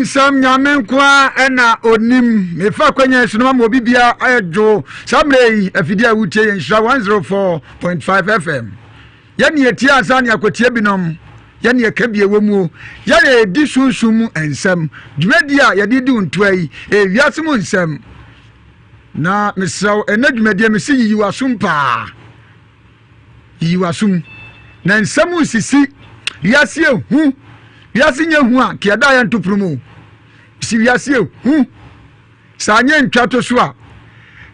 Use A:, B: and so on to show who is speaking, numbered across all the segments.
A: nsɛm Nyame nko ara ɛna onim. Mefa akwanya so no ma obi bia ayɛ dwo. Saa mmerɛ yi afidie a wotie yɛ Nhyira 104.5 FM. Yɛne yɛtie ansa ne akɔtie binom. Yɛne yɛka bi ɛwɔ muo. Yɛne yɛdi sunsum mu nsɛm. Dwumadie a yɛde di ntoa yi ɛyɛ wiase mu nsɛm. Na mesrɛ wo ɛnɛ dwumadie mese yiyi w'asom paa. Yiyi w'asom. Na nsɛm nsisi. Wiase ehu. Wiase nyɛ hu a nka yɛda yɛ nto pono mu. Si wiase ehu. Sɛ anyɛ ntwa to so a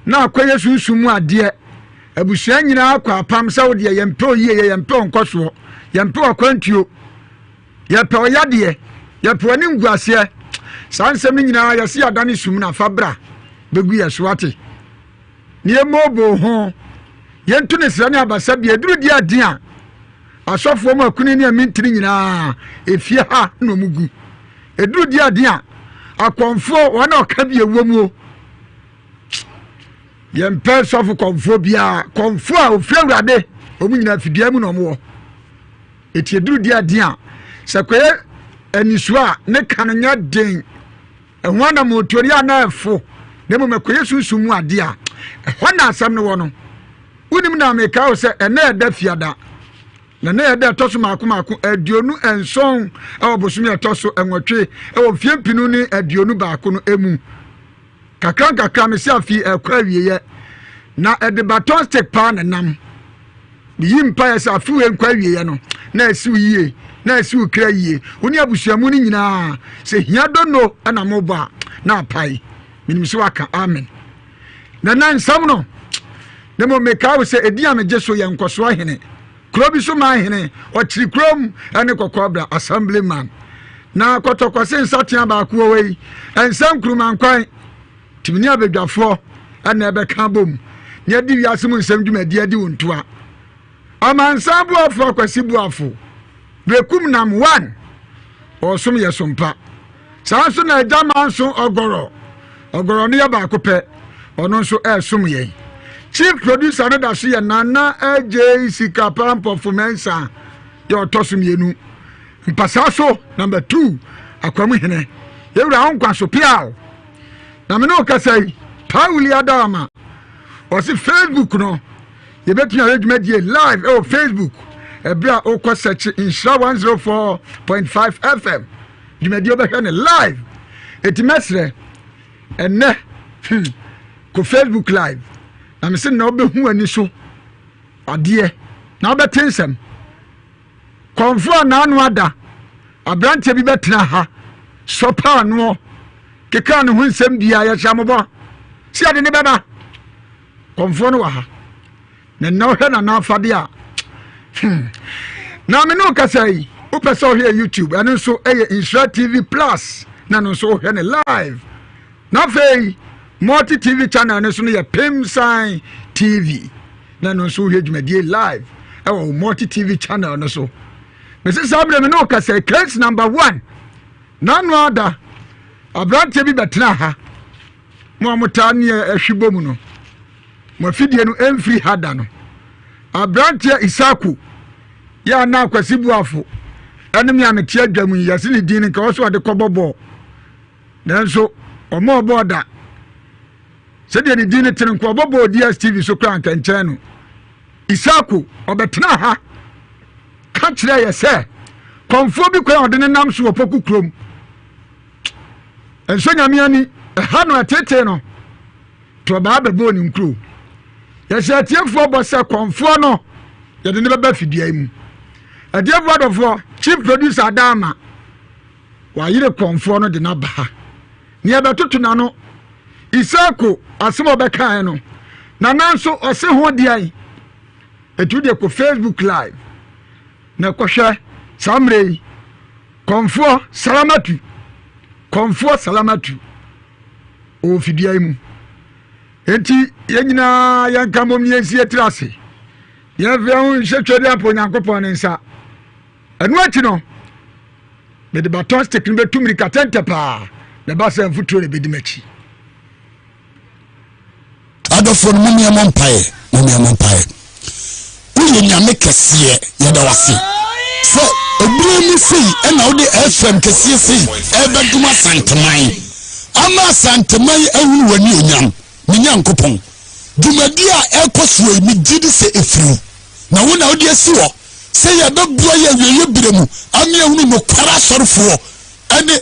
A: na akɔyɛ sunsum mu adeɛ. Abusua nyinaa kɔ apam sɛ wo deɛ yɛmpɛ oyie yɛ yɛmpɛ ɔnkɔsoɔ yɛmpɛ wakwantuo yɛpɛ ɔyadeɛ yɛpɛ w'ani nguaseɛ. Saa nsɛm no nyinaa yɛse yɛadane sum na fa bra bɛgu yɛ so ate. Ne yɛmmɔɔboo ho yɛntu ne srɛ ne abasa bi ɛduru di adi a asɔfoɔ mu akuni ne amintini nyinaa efie ha na ɔmu gu. Ɛduru di adi a akɔmfoɔ wɔn a ɔka bi ɛwɔ muo. Yɛmpɛ sɔfo kɔmfoɔ biara, kɔmfoɔ a ofiri Awurade, wɔn nyinaa fidua mu na wɔn wɔ. Eti eduru di adi a sɛ kɔyɛ anisuo a ne ka no nyɛ den, ɛho anammɔntuo no yɛ ana ɛfo, na mmom ɛkɔyɛ sunsum mu adeɛ a ɛhɔ na asɛm no wɔ no. Wonim na meka wo sɛ ɛnɛ ɛda fiada, na ɛnɛ ɛda ɛtɔ so mako mako 27 ɛwɔ bosome ɛtɔ so 8 ɛwɔ mfeɛ 2021 no emu. Kakra nkakra mese afei ɛkɔ awieɛ na ɛde baton stick paa na nam. Meyi mpaeɛ sɛ afe wei nkɔ awieɛ no na ɛsiw yie na ɛsiw kra yie. Wo ne abusuamu no nyinaa sɛ hia dono na mobɔ a na apae. Menim sɛ waka amen. Na na nsɛm no na mmom mekae wo sɛ ɛdin a megye so yɛ nkɔsoɔ hene. Kuro bi so man hene, ɔkyiri kurom ne kɔkɔɔbra assemblyman. Na kɔtɔkɔse nsatea baako wɔ hɔ yi, ɛnsɛ nkurumankwan. Tumi ne abadwafoɔ ɛna ɛbɛka abom na yɛde wiase mu nsɛm dwumadi adi wo ntoa. Amansan Boafo Akwasi Boafo, Berekum nam one, ɔsom yɛ sompa. Saa nso na Agya Manso Ɔgɔrɔ, Ɔgɔrɔ no yɛ baako pɛ, ɔno nso ɛresom yɛn. Chief producer no da so yɛ Nana Agyei Sikapa Mpɔfo Mensah, yɛ ɔtɔ so mmienu. Mpasaa so number 2, Akwamu Hene, yɛwura wo nkwa so piaw. Na me ne wo kasa yi, Pauli Adama, ɔse Facebook no, yɛbɛtumi ayɛ dwumadie live ɛwɔ Facebook ɛberɛ a wokɔ sɛkye Nhyira 104.5 FM dwumadie wobɛhwɛ no live. Ɛti mɛserɛ ɛnɛ kɔ Facebook live na mese na wobɛhu ani so adeɛ na wobɛte nsɛm. Kɔmfo a n'ano ada aberanteɛ bi bɛtena ha sɔ paanoɔ keka ne ho nsɛm bia yɛhyɛ amobɔ si ade ne bɛba. Kɔmfoɔ no wɔ ha na nnɛ wohwɛ nana afade a na me ne wo kasa yi wopɛ sɛ wohwɛ YouTube ɛno nso ɛyɛ Nhyira TV Plus na no nso wohwɛ ne live. Na afei Multi TV channel no so no yɛ Pimsan TV na no nso wohwɛ dwumadie live ɛwɔ Multi TV channel no so. Mese saa berɛ me ne wo kasa case number 1 n'ano ada aberanteɛ bi bɛtena ha mo a motaa ne ɛhwe bɔ mu no mo afidie no ɛmfiri ha da no. Aberanteɛ Isaku yɛ ana Akwasi Buafo ɛne me a mete adwa mu yi yɛse ne din no nka wɔ so ɔde kɔbɔ bɔɔl nanso ɔma ɔbɔɔ da sɛdeɛ ne din no te no nka ɔbɔ bɔɔl DSTV so koraa nka nkyɛn no. Isaku ɔbɛtena ha ka kyerɛ yɛ sɛ kɔmfoɔ bi kwan a ɔde ne nam so wɔ Poku kurom nso nyame ani ɛha no ɛtetee no to ɔbaa bɛbɔɔ ne nkuro. Yɛhyɛ atiefoɔ bɔ sɛ kɔmfoɔ no yɛde ne bɛba fidua yi mu. Atiefoɔ adɔfoɔ, chief producer Adama wayere kɔmfoɔ no de no aba ha ne yɛbɛtoto n'ano. Isako asɛm a ɔbɛkaeɛ no nana nso ɔse ho deɛn? Ɛtu deɛ kɔ Facebook live na kɔhwɛ saa mmerɛ yi kɔmfoɔ Salamatu, kɔmfoɔ Salamatu ɔwɔ fidua yi mu. Enti yɛn nyinaa yɛnka mmom ne yɛnsi yɛn tiri ase yɛmfa yɛn ho nhyɛ Twɛdeɛ Onyankopɔn ne nsa. Ɛno akyi no, mede baton stick no bɛtu mmirika tɛntɛ paa na ɛba sɛ mfuturo na ɛbɛdi m'akyi.
B: Adɔfoɔ no mommea mɔ mpaeɛ, mommea mɔ mpaeɛ. Woyɛ Nyame kɛseɛ, yɛda wase sɛ. Ɛberɛ mu sei ɛna wode FM kɛseɛ sei ɛrebɛdom Asanteman ama Asanteman ahunu w'anuonyam, me Nyankopɔn. Dwumadie a ɛrekɔ soɔ yi, megye di sɛ ɛfiri wo, na wo na wode asi hɔ sɛ yɛbɛboa yɛ awieeɛ berɛ mu ama yɛahunu nokware asɔrefoɔ ne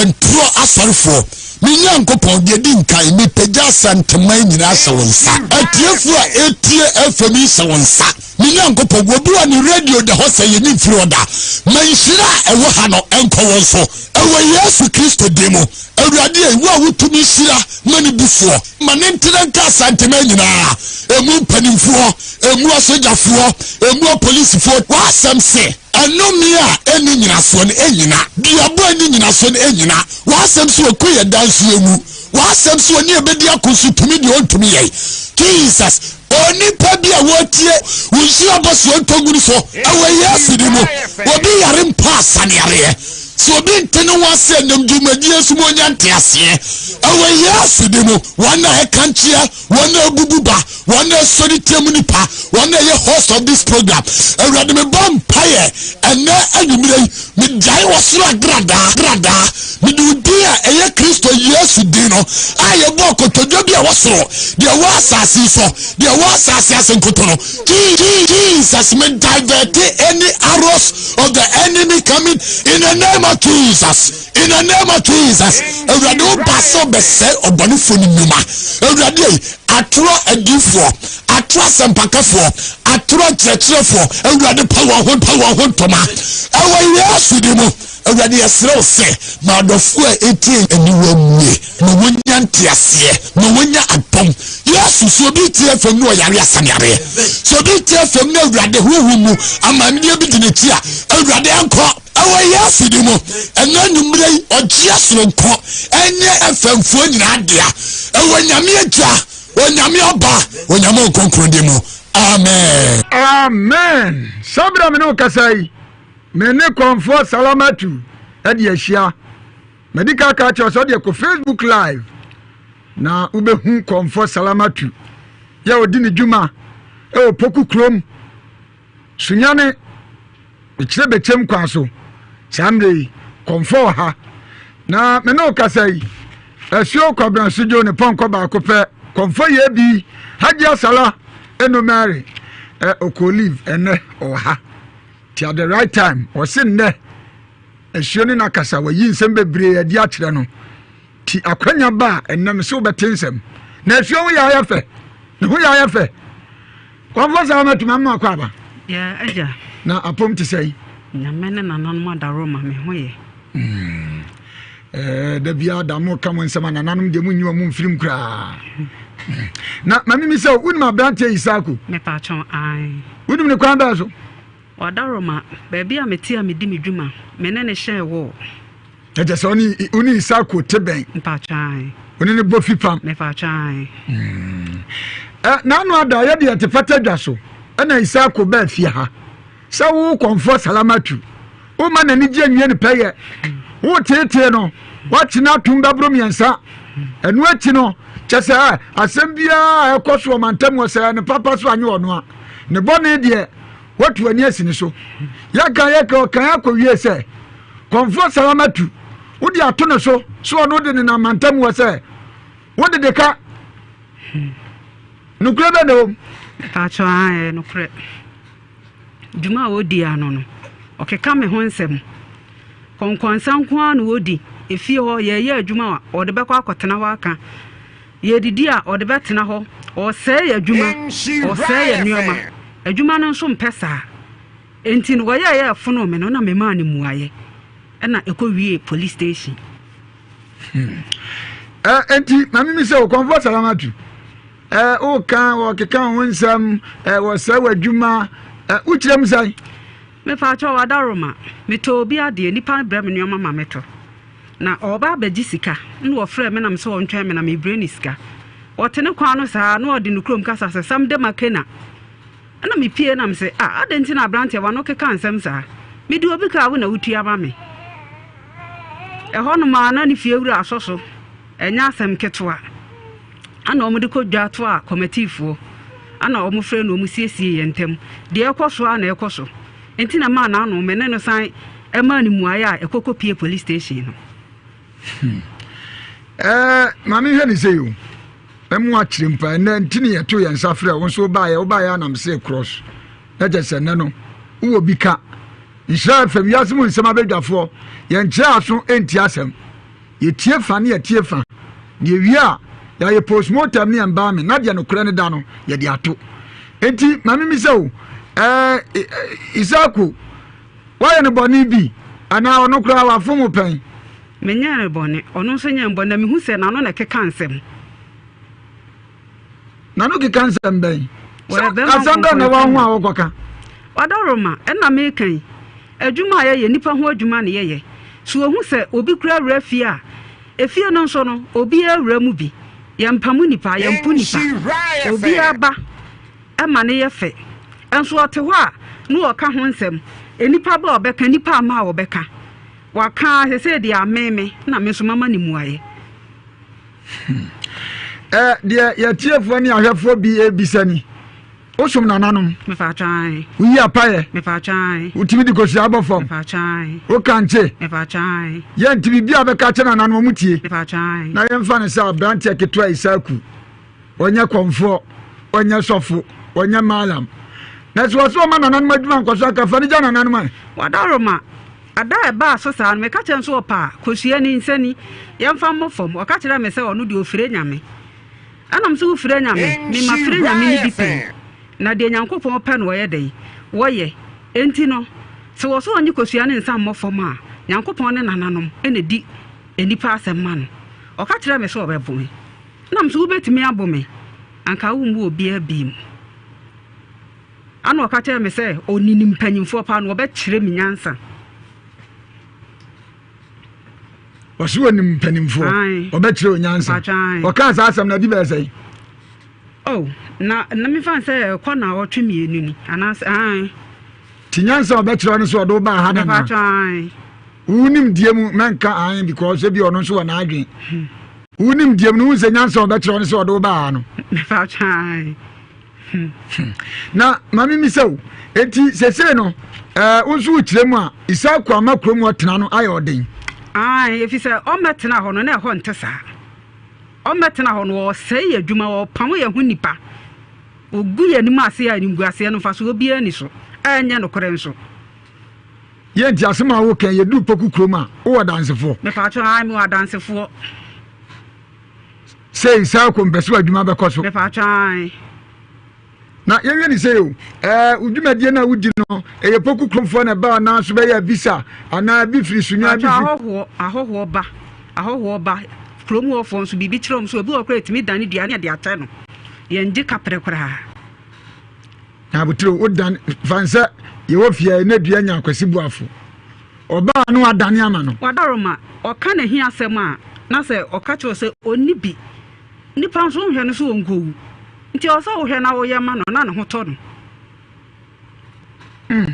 B: ntorɔ asɔrefoɔ. Me Nyankopɔn, deɛ di nkan, mepagya Asanteman nyinaa hyɛ wo nsa. Atiefoɔ a ɛtie FM yi hyɛ wo nsa. Me Nyankopɔn, obi wɔ ne radio da hɔ sɛ yɛnyi mfiri hɔ da. Ma nhyira a ɛwɔ ha no nkɔ wɔn so. Ɛwɔ Yesu Kristo din mu. Awurade ei, wo a wotumi hyira ma no bu soɔ, ma ne ntena nka Asanteman nyinaa, ɛmu mpanimfoɔ, ɛmu asogyafoɔ, ɛmu apolisifoɔ. W'asɛm se. Ɛnome a ɛnni nyinasoɔ no ɛnnyina. Duabɔ a ɛnni nyinasoɔ no ɛnnyina. W'asɛm so ɔku yɛn da nso yɛnwu. W'asɛm so ɔne yɛn bɛdi ako nso tumi deɛ ɔntumi yɛn. Jesus, onipa bi a wɔretie wo nhyira bɔ soɔ ntɔ ngu no so ɛwɔ Yesu din mu. Obi yare mpo a sa no yareɛ. Sɛ obi nte ne ho ase a nam dwumadie so ma ɔnya nteaseɛ ɛwɔ Yesu din mu. Wɔn a ɛka nkyea wɔn a abubu ba, wɔn a ɛsɔre tia mu nipa, wɔn a ɛyɛ host of this program. Awurade mebɔ mpaeɛ ɛnɛ anwummerɛ yi, megyae wɔ soro agradaa gradaa, mede wo din a ɛyɛ Kristo Yesu din no a yɛbɔ kotodwe bi a ɛwɔ soro, deɛ ɛwɔ asase yi so, deɛ ɛwɔ asase ase nkoto no. Jesus, me divert any arrows of the enemy coming in the name of Jesus. In the name of Jesus, Awurade wo ba sɛ ɔbɛsɛe ɔbɔnefoɔ no nnwuma. Awurade ei, atorɔ adiifoɔ, atorɔ asɛmpakafoɔ, atorɔ nkyerɛkyerɛfoɔ, Awurade pa wɔn ho pa wɔn ho ntoma. Ɛwɔ Yesu din mu, Awurade yɛsrɛ wo sɛ ma adɔfoɔ a ɛtie aniwa mmue, ma wɔnya nteaseɛ, ma wɔnya adom. Yesu, sɛ obi tie fam na ɔyare asane yareɛ. Sɛ obi tie fam na Awurade honhom mu amanneɛ bi di n'akyi a, Awurade ɛnkɔ. Ɛwɔ Yesu din mu, ɛnɛ anwummerɛ yi, ɔgyeɛ soronko ɛnyɛ ɛfɛmfoɔ nyinaa dea. Ɛwɔ Nyame Agya, Onyame Ɔba, Onyame Nkonkron din mu. Amen.
A: Amen. Saa berɛ a me ne wo kasa yi, me ne Kɔmfoɔ Salamatu de ahyia. Madi ka aka akyerɛ sɛ ɔde kɔ Facebook Live na wobɛhu Kɔmfoɔ Salamatu yɛ ɔdi ne dwuma ɛwɔ Poku kurom Sunyani mekyerɛ bɛkyɛm kwan so saa mmerɛ yi kɔmfɔ wɔ ha na me ne wo kasa yi asuo kwabena sodwo ne pɔnkɔ baako pɛ kɔmfɔ yɛ bi hagye asala eno mary ɛ ɔkɔ leave ɛnɛ ɔwɔ ha ti at the right time ɔse nnɛ asuo ne n'akasa wayi nsɛm bebree adi akyerɛ no Ti akwanya ba a ɛnnɛ me se wobɛte nsɛm. Na asuo ho yɛ ayɛ fɛ. Ne ho yɛ ayɛ fɛ. Kɔmfɔ saa mɛtumi ama akɔ aba.
C: Yɛ agya.
A: Na apom te sɛn?
C: Nyame ne nananom adaworo ma me ho yɛ.
A: Hmm. Eh, da biara da mo ka mo nsɛm a nananom deɛ monyi wɔn mfirim koraa. Hmm. Na mame mi sɛ wonim aberanteɛ Isaako?
C: Mepatwɔn ae.
A: Wonim ne kwan bɛɛ so?
C: Wadaroma, baabi a mete a medi me dwuma, me ne ne hyɛɛ wɔɔ.
A: Ɛkyɛ sɛ ɔne ɔne Isako te bɛn.
C: Mpakyɛw.
A: Ɔne ne bɔ fipam.
C: Mepakyɛw.
A: Hmm. Ɛ n'ano ada yɛ deɛ te fata dwa so ɛna Isako bɛɛ fie ha sɛ wo kɔnfoɔ salamatu woma n'ani gye nwie ne pɛyɛ wo teetee no wakyena atom bɛboro mmiɛnsa ɛno akyi no kyɛ sɛ asɛm biara ɛkɔ so ɔmantam wɔ sɛ ne papa so anyɛ ɔno a ne bɔne deɛ watu ani asi ne so yɛka yɛka ɔkan akɔwie sɛ Kɔmfoɔ Salamatu, wode ato ne so sɛ ɔno de nenam mantam hɔ sɛ wode de ka. Nokorɛ bɛ na ɛwom?
C: Paatwɔ aa ɛyɛ nokorɛ. Dwuma a ɔdi ano no, ɔkeka me ho nsɛm. Kɔnkɔnsa nko ara na ɔdi. Efie hɔ, yɛreyɛ adwuma a, ɔde bɛkɔ akɔtena hɔ aka. Yɛredidi a, ɔde bɛtena hɔ. Ɔresɛe yɛn adwuma, ɔresɛe yɛn nneɛma. Adwuma no nso mpɛ saa. Enti no wɔyɛeɛ a ɛfonoo me no na memaa no mmuaeɛ ɛna ɛkɔ wiee police station.
A: Hmm. Eh, enti maame mi sɛ okɔnfɔ salamatu eh, woka wɔkeka ho nsɛm eh, wɔsɛe w'adwuma eh, wokyerɛ mu sɛn?
C: Mepaakyɛ wadaroma metɔ obi adeɛ nipa no brɛ me nneɛma ma metɔ na ɔba abɛgye sika na wɔfrɛ me nam sɛ ɔntwɛn me na mebrɛ ne sika ɔte ne kwan no saa na ɔde ne kurom kasa sɛ sam de makena Ɛnna mipiee na mise, Ah, adɛn nti na aberanteɛ w'ano keka nsɛm saa? Mede obi ka a, wo na wotua ma me. Ɛhɔnom ara na ne fiewura asɔ so, ɛnyɛ asɛm ketewa. Ɛnna wɔde kɔ dwa toaa kɔmatiifoɔ, ɛnna wɔfrɛ no wɔsiesie yɛn ntam. Deɛ ɛkɔ so ara na ɛkɔ so. Enti na ɛmaa n'ano me ne no san maa no mmuaeɛ a ɛkɔ kɔpie police station no.
A: Hmm. Eh, maame hwɛ ne sɛ o. Ɛmu akyerɛ mpa ɛnɛ nti ne yɛto yɛn nsa frɛ wo nso wobaeɛ wobaeɛ anam se cross. Na kyɛ sɛ nnɛ no wowɔ bi ka. Nhyira FM wiase mu nsɛm abadwafoɔ yɛnkyerɛ aso ɛnti asɛm. Yɛtie fa ne yɛtie fa. Na yɛwie a, yɛayɛ postmortem ne embalming na deɛ nokorɛ no da no, yɛde ato. Enti, ma memmisa o, ɛɛ, Isaako, woayɛ no bɔne bi anaa ɔno koraa wafom wo pɛn?
C: Menyɛɛ no bɔne, ɔno nso nyɛɛ me bɔne, na mehu sɛ n'ano na ɛkeka nsɛm.
A: N'ano keka nsɛm bɛn? Wɔyɛ bɛrima Asɛm bɛn na ɛwɔ ho a wɔkɔka?
C: Ɔdɔroma, ɛna meka yi, adwuma a yɛyɛ, nnipa ho adwuma na yɛyɛ. So ohu sɛ obi kura wura fie a, efie no nso no, obiara wura mu bi. Yɛmpamo nnipa, yɛmpo nnipa. Obiara ba ma no yɛ fɛ. Nso ɔte hɔ a, na ɔka ho nsɛm. Nnipa ba a ɔbɛka, nnipa amma a ɔbɛka. Waka ara, seesei deɛ amee me, na me nso mama no mmuaeɛ.
A: Hmm. Eh, deɛ yɛtiefoɔ ne ahwɛfoɔ bi ebisa ni wosom nananom woyi apayɛ wotumi de kosua bɔ fam woka nkye yɛnti biribi a bɛka kyɛ nananom ɔmo tie na yɛmfa no sɛ aberanteɛ ketewa isaku ɔnyɛ kɔmfoɔ ɔnyɛ sɔfo ɔnyɛ malam na sɛ wɔsɛ ɔma nananom adwuma nkɔso aka fa no gya nananom ɛ
C: wadaroma Ada a ɛbaa so saa no, meka kyerɛɛ no sɛ ɔpɛ a, kosua ni, nsa ni, yɛmfa mmɔ fam. Ɔka kyerɛɛ me sɛ ɔno deɛ ɔfiri anyame. Ɛna me nso wofiri anyame? Me mafiri anyame no bi pɛn. Na deɛ Nyankopɔn pɛ no wɔyɛ dɛn? Wɔyɛ. Enti no, sɛ wɔ sɛ ɔnye kosua ne nsa mmɔ fam a, Nyankopɔn ne nananom na ɛdi nnipa asɛm ma no. Ɔka kyerɛɛ me sɛ ɔbɛbo me. Ɛna me nso wobɛtumi abo me? Anka wommu obiara bi mu. Ɛnna ɔka kyerɛɛ me sɛ ɔnim mpanimfoɔ paa na ɔbɛkyerɛ me nyansa.
A: Ɔsi ɔnim mpanimfoɔ, ɔbɛkyerɛ o nyansa. Ɔkaa saa asɛm no adi bɛyɛ sɛn?
C: Oh, na na mefa sɛ ɛkɔ na ɔtwe mmienu ni anaasɛ ae.
A: Ti nyansa ɔbɛkyerɛ no sɛ ɔde wo baa ha nana. Wonim die mu mɛnka ae because ebi ɔno nso wɔ n'adwen. Wonim die mu no wohu sɛ nyansa ɔbɛkyerɛ no sɛ ɔde wo baa ha no.
C: Mefa ae.
A: Na maame mi sɛ o, eti sese no ɛɛ wo nso wokyerɛ mu a Isaku ama kurom hɔ tena no ayɛ ɔden.
C: Ae, efisɛ ɔmmɛtena hɔ no na ɛhɔ nte saa. Ɔmmɛtena hɔ no ɔsɛe yɛn adwuma, ɔpamo yɛn ho nnipa, ogu yɛn anim ase a animguaseɛ no mfasoɔ biara nni so, a ɛnyɛ nokorɛ nso.
A: Yɛ nti asɛm a woka yi, yɛduru Poku kurom a, wowɔ adansefoɔ?
C: Mepatwɔ, ae, mewɔ adansefoɔ.
A: Sei saa kɔ mpɛ sɛ adwuma bɛkɔ so.
C: Mepatwɔ ae.
A: Na yɛnhwɛ ne sei o, ɛɛ wo dwumadie no a wodi no, ɛyɛ Poku kuromfoɔ na ɛba anaa nso bɛyɛ visa anaa bi firi Sunyani bi
C: firi. Ahɔhoɔ, ahɔhoɔ ba, ahɔhoɔ ba, kurom hɔfoɔ nso biribi kyerɛ wɔn so, ebi wɔ koraa ɛtumi dane dua ne yɛde akyɛ no, yɛngye kaprɛ koraa.
A: Na abotire wodan fan sɛ yɛwɔ fie na dua nya Akwasi Boafo. Ɔbaa no adane ama no.
C: Wadaroma, ɔka n'ahiasɛm a, na sɛ ɔka kyerɛ wo sɛ ɔnni bi, nnipa nso wonhwɛ no so ɔnkɔwu. Nti ɛwɔ sɛ wohwɛ na woyɛ ma no na ne ho tɔ no.
A: Hmm.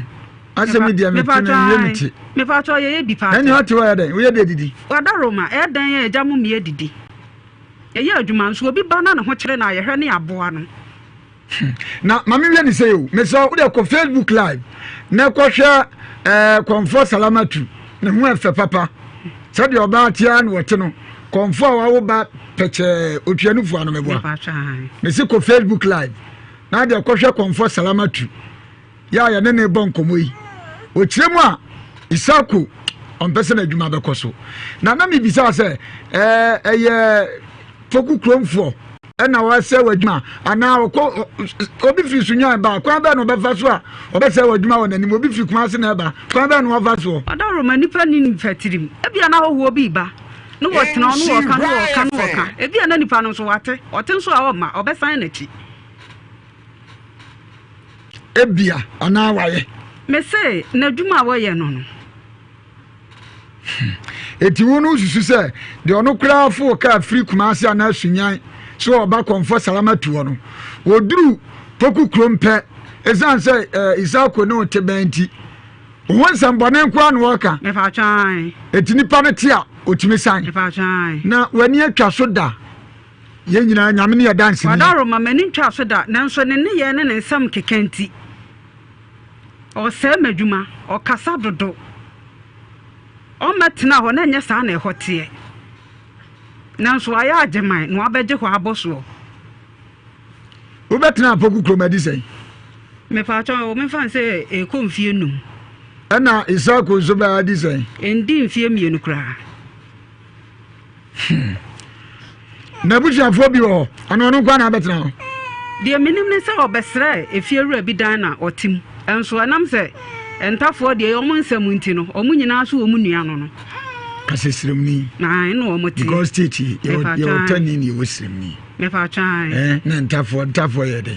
A: Asɛm yi deɛ mete no nwie me ti.
C: Mepatwɔ yɛyɛ bi paa.
A: Ɛne ɔte hɔ yɛ dɛn? Woyɛ deɛ didi.
C: Wadaroma, ɛyɛ dɛn yɛ agya mo mmea didi. Yɛyɛ adwuma nso obi ba na ne ho kyere no a yɛhwɛ ne yɛaboa no.
A: Na ma menhwɛ ne sei o mesrɛ wo wode kɔ facebook live na kɔhwɛ ɛɛ eh, kɔnfɔ salamatu ne ho ɛfɛ papa sɛdeɛ ɔbaa tea na ɔte no kɔnfɔ a wawo ba pɛkyɛɛ otua no fua no mɛboa mesi kɔ facebook live na deɛ kɔhwɛ kɔnfɔ salamatu Yɛ a yɛne no rebɔ nkɔmmɔ yi, ɔkyerɛ mu a, Isako ɔmpɛ sɛ n'adwuma bɛkɔ so. Na na mebisa sɛ, ɛɛ ɛyɛ Poku kuromfoɔ ɛna wɔasɛ w'adwuma anaa ɔkɔ obi firi Sunyani ba kwan bɛn na ɔbɛfa so a ɔbɛsɛ w'adwuma wɔ n'anim obi firi Kumasi na ɛba kwan bɛn na ɔfa soɔ.
C: Ɔdawuroma nipa ni nipa tirim ebia na ahɔhoɔ bi reba ne wɔtena hɔ ne wɔka ne wɔka ne wɔka ebia na nipa no nso wate ɔte nso a ɔmma ɔbɛsan n'akyi.
A: Ebia, anaa wayɛ.
C: Mese, n'adwuma a wɔyɛ no no.
A: Hmm. Eti wo no susu sɛ deɛ ɔno koraa foo kaa firi Kumasi anaa Sunyan sɛ ɔba Kɔmfɔ Salamatu hɔ no, wɔduru Poku kurom pɛ, ɛsiane sɛ eh, Isako ne wo te bɛn nti, wo ho nsɛmbɔne nko ara na wɔka. Eti nipa no te a, ɔtumi san. Na w'ani atwa so da. Yɛn nyinaa Nyame ne yɛ danseni.
C: Ɔdaworo ma m'ani ntwaa so da, nanso ne nneyɛɛ ne ne nsɛm nkeka nti. Ɔsɛe m'adwuma, ɔkasa dodo. Ɔmmɛtena hɔ na ɛnyɛ saa na ɛhɔ teɛ. Nanso wayɛ agyeman na wabɛgye hɔ abɔ soɔ.
A: Wobɛtena Apoku kurom adi sɛn?
C: Mepatwɔ, memfa no sɛ ɛkɔ mfie num.
A: Ɛna Isaku nso bɛa adi sɛn?
C: Ɛndi mfie mmienu koraa.
A: Hmm. N'abusuafoɔ bi wɔ hɔ anaa ɔno nko ara na abɛtena hɔ?
C: Deɛ menim ne sɛ ɔbɛsrɛɛ efiewura bi dan na ɔte mu. Nso ɛnam sɛ ntafoɔ deɛ wɔn nsɛm nti no, wɔn nyinaa so wɔn nua no no.
A: Kasɛ sremni.
C: Ae, na wɔn te.
A: Because state yi, yɛwɔ yɛwɔ tani na yɛwɔ sremni.
C: Mepa twan.
A: Eh, na ntafoɔ ntafoɔ yɛ dɛ.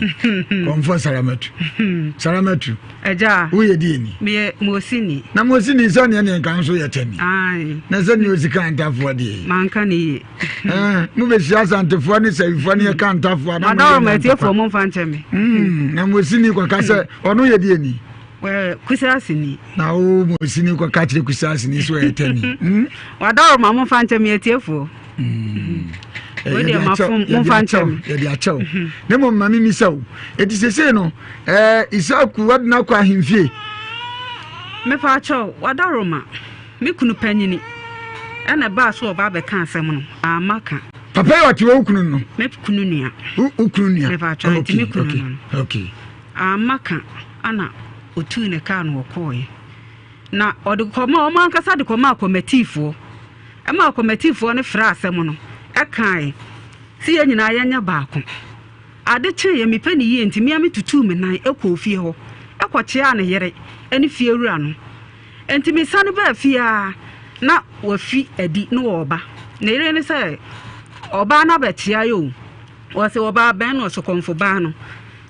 A: Kɔnfɔ saramatu. Saramatu.
C: Agya.
A: Woyɛ deɛ ni?
C: Meyɛ Mosini.
A: Na Mosini sɛ neɛ neɛ nka nso yɛ tani.
C: Ae.
A: Na sɛ neɛ osi ka ntafoɔ deɛ yi.
C: Manka ne yie.
A: Eh, mobɛhyia Asantefoɔ ne Sɛwifoɔ ne yɛka ntafoɔ
C: na moyɛ nya ntɔkwa. Momfa nkyɛ me.
A: Hmm, na Mosini kɔka sɛ ɔno yɛ deɛ ni?
C: Kusaaseni.
A: Na wo Mosini kɔka kyerɛ Kusaaseni sɛ ɔyɛ tani.
C: Hmm? Wadaworo ma momfa nkyɛ me atiefoɔ.
A: Hmm. Yɛde akyɛw na mmom ma memisa wo ɛti sesei no eh, Isaku wadena kɔ ahemfie.
C: Mepa akyɛw wadaworo ma me kunu panyini ɛna ɛbaa so ɔba abɛka asɛm no amma ka.
A: Papa yi ɔte wo kunu no?
C: Me kunu nua.
A: Wo kunu nua?
C: Mepa akyɛw nti me kunu no.
A: Okay.
C: Amma ka ana otuu ne kaa no ɔkɔɔɛ. Na ɔde kɔmaa wɔn ankasa de kɔmaa kɔmɛtiifoɔ. Ɛmaa kɔmɛtiifoɔ no frɛɛ asɛm no kaeɛ sɛ yɛn nyinaa yɛnyɛ baako. Ade kyeeɛ, mepɛ no yie nti, me ara metutuu me nan kɔɔ fie hɔ kɔkyeaa ne yere ne fiewura no. Enti mesane baa fie ara na wafi adi na ɔreba. Ne yere no sɛ, Ɔbaa no abɛkyea yɛ o. Ɔse ɔbaa bɛn no? Ɔse kɔmfo baa no.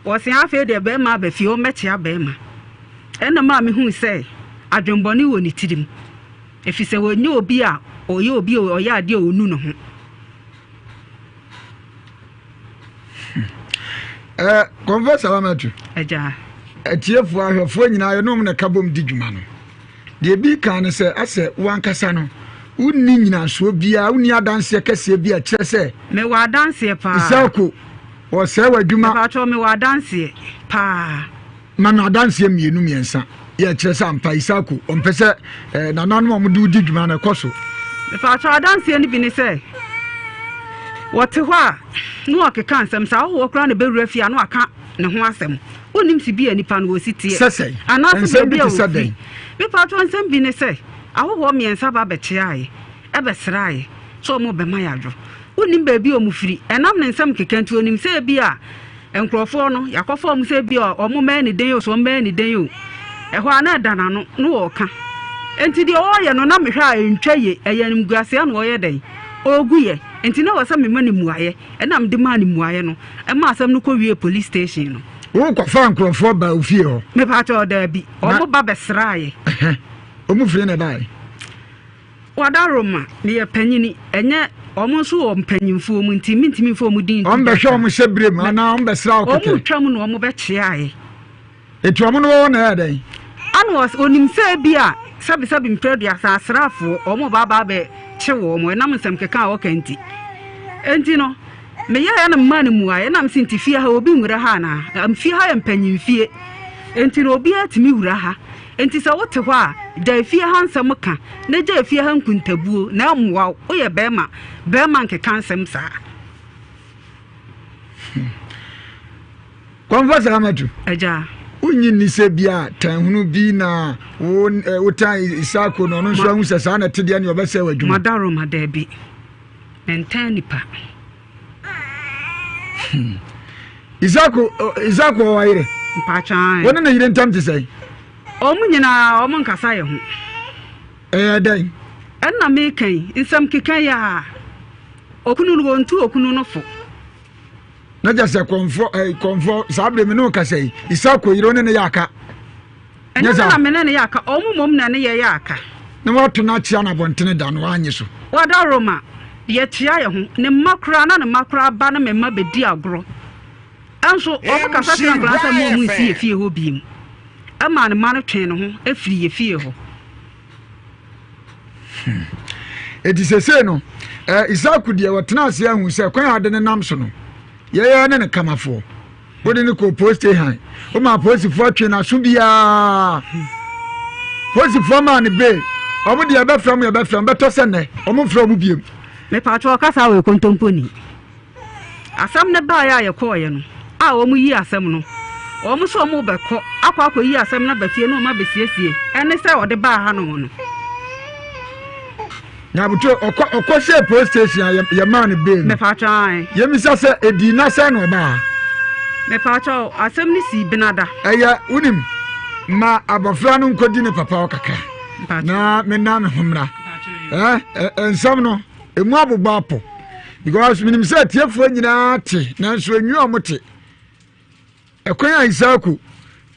C: Ɔse afei deɛ bɛrima aba fie, ɔmmɛkyea bɛrima. Ɛnna maa mehuu sɛ adwemmɔne wɔ ne tirim, efisɛ ɔnyɛ obi a ɔyɛ obi a ɔyɛ adeɛ a ɔnu ne ho.
A: Eh, Kɔmfɔ Salamatu.
C: Agya.
A: Atiefoɔ ahwɛfoɔ nyinaa yɛne wɔn na ɛka bom di dwuma no. Deɛ ebi kan ne sɛ asɛ wo ankasa no wonni nyinasoɔ biara wonni adanseɛ kɛseɛ bi a ɛkyerɛ sɛ.
C: Mewɔ adanseɛ paa.
A: Isako wɔsɛe w'adwuma.
C: Mepakyɛw mewɔ adanseɛ paa.
A: Ma no adanseɛ mmienu mmiɛnsa yɛ ɛkyerɛ sɛ ampa Isako ɔmpɛ sɛ eh, nananom a wɔde wodi dwuma no ɛkɔ so.
C: Mepakyɛw adanseɛ no bi ne sɛ wɔte hɔ a na wɔkeka nsɛm saa ahɔhoɔ koraa na ɛbɛwura fie a na wɔaka ne ho asɛm. Wonnim se bi a nipa no wɔsi teɛ.
A: Sɛ sɛn?
C: Anaasɛ
A: Nsɛm bi
C: baabi a
A: te sɛ
C: wɔfiri.
A: dɛn?
C: Mepakyɛw nsɛm bi ne sɛ ahɔhoɔ mmiɛnsa ba bɛkyeaeɛ bɛsraeɛ sɛ wɔrebɛma yɛn adwo. Wonnim baabi a wɔfiri. Ɛnam ne nsɛm keka nti onim sɛ ebia nkurɔfoɔ no, yɛakɔfa wɔn sɛ ebia wɔmmɛyɛ ne dɛn o, sɛ wɔmmɛyɛ ne dɛn o. Ɛhɔ ara na ɛda n'ano na ɔreka. Enti deɛ ɔreyɛ no na mehwɛ a ɛntwa yie. Ɛyɛ animguaseɛ na ɔreyɛ dɛn? Ɔregu yɛ. Enti na ɛwɔ sɛ mema no mmuaeɛ. Ɛna mede maa no mmuaeɛ no, ɛmaa asɛm no kɔwiee police station no.
A: Wokɔfaa nkurɔfoɔ baa wo fie hɔ?
C: Mepakyɛw, daabi. Wɔn ba bɛsraeɛ.
A: Wɔn firi na ɛbaeɛ?
C: Wadaroma, meyɛ panyini, ɛnyɛ wɔn nso wɔ mpanyinfoɔ mu nti mentumi mfa wɔn din nto
A: Wɔn
C: dwa
A: bɛhwɛ
C: saa.
A: wɔn hyɛ bere mu anaa wɔn bɛsra wo kɛkɛ?
C: Wɔn retwam na wɔn bɛkyeaeɛ.
A: Eti wɔn no wɔwɔ na ɛyɛ dɛn?
C: Ana ɔs onim sɛ ebi a sɛbesɛbe mprɛ aduasa asraafoɔ wɔn reba aba abɛkye wɔn ɛnam nsɛm keka a ɔka nti. Enti no, meyɛeɛ na memaa no mmuaeɛ na mese nti fie ha obi nwura ha anaa? Fie ha yɛ mpanyinfie enti no obiara tumi wura ha. Enti sɛ wote hɔ a, gyae fie ha nsɛm ka, na gyae fie ha nkuntabuo, na ɛmmoa wo. Woyɛ barima, barima nkeka nsɛm saa.
A: Kɔmfa saa matu.
C: Agya.
A: Wonnye nni sɛ bi a tanhunu bi na wo eh, wotan Isako na ɔno nso ahu sɛ saa na ɛte deɛ ne ɔbɛsɛe w'adwuma.
C: Madaroma, daabi. Mentan nipa.
A: Hmm. Isako Isako ɔwɔ yere.
C: Mpakyɛw.
A: Wɔne ne yere ntam te sɛn?
C: Wɔn nyinaa wɔn nkasa yɛ ho.
A: Ɛyɛ dɛn?
C: Ɛnna meka yi, nsɛm keka yi a, okunu no wɔntu okunu no fo.
A: Na kyɛ sɛ kɔnfɔ ɛɛ kɔnfɔ saa abiri mi ne kasa yi Isako yere ɔne ne yɛ aka.
C: Ɛnyɛ me na me ne no yɛ aka, wɔn mmom na ɛne yɛ yɛ aka.
A: Na wato no akyea no abɔntene da no, wannye so.
C: Wadaworoma, yɛkyea yɛn ho. Ne mma koraa, na ne mma koraa ba ne me mma bɛdi agorɔ. Nso wɔkasa kyerɛ nkwadaa sɛ mma wɔn nsi yɛ fie hɔ bio. Ɛmaa ne mma no twee ne ho firii yɛ fie hɔ.
A: Hmm. Eti sesei no, eh, Isaku deɛ wɔtena ase ahu sɛ kwan a ɔde ne nam so no, yɛyɛ ne ne kamafoɔ. Wode no kɔɔ police station. Woma apolisifoɔ twee n'aso biara. Polisifoɔ maa no bail. Wɔn deɛ yɛbɛfrɛ mo yɛbɛfrɛ mo bɛtɔ sɛ nnɛ wɔn mfrɛ wɔn biem.
C: Mepatwɔ ɔkasa wɔ kontomponi. Asɛm no baeɛ a yɛkɔeɛ no a wɔn yi asɛm no wɔn sɛ wɔn bɛkɔ akɔ akɔyi asɛm no aba fie na wɔn abɛsiesie ɛne sɛ ɔde baa ha nom no.
A: Nyabuto ɔkɔ ɔkɔ hyɛ police station a yɛ maa no bail no.
C: Mepatwɔ ae.
A: Yɛmisa sɛ edi na sɛn na ɔbaa ha.
C: Mepatwɔ asɛm no sii benada.
A: Ɛyɛ wonim ma abɔfra no nkɔdi ne papa hɔ kakra na menna me ho mmra. Ɛɛ nsɛm no emu abobɔ apɔ. Because menim sɛ atiefoɔ nyinaa te nanso enwi a wɔte. Ɛkwan a Isaku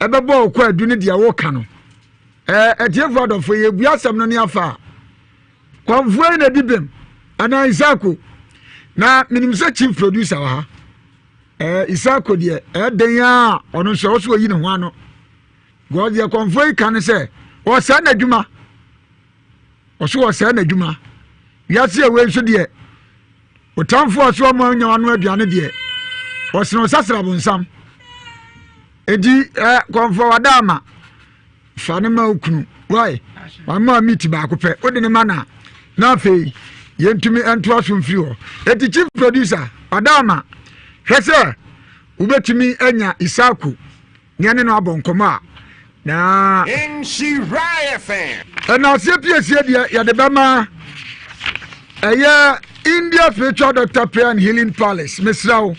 A: ɛbɛbɔ ɔkɔ adu ne deɛ woka no. Ɛɛ atiefoɔ adɔfoɔ yɛbua asɛm no ne afa a kwanfoɔ yi na di bem anaa Isaku. Na menim sɛ chief producer wɔ ha. Ɛɛ Isaku deɛ ɛden a ɔno nso ɛwɔ so ɔyi ne ho ano. Because deɛ kwanfoɔ yi ka ne sɛ ɔsɛe n'adwuma. Ɔso ɔsɛe n'adwuma. Wiase a wei nso deɛ, ɔtamfo a ɔso ɔmo anya wano aduane deɛ, ɔsene ɔsasra bonsam. Enti ɛ kɔnfɔ wada ama fa ne ma okunu wai wama meat baako pɛ wode ne ma na na afei yɛntumi ntoa so mfiri hɔ. Enti chief producer wada ama hwɛ sɛ wobɛtumi anya Isaku ne ɛne no abɔ nkɔmmɔ a na ɛnaaseɛ piesie deɛ yɛde bɛma ɛyɛ India Spiritual Doctor Prayer and Healing Palace mesrɛ wo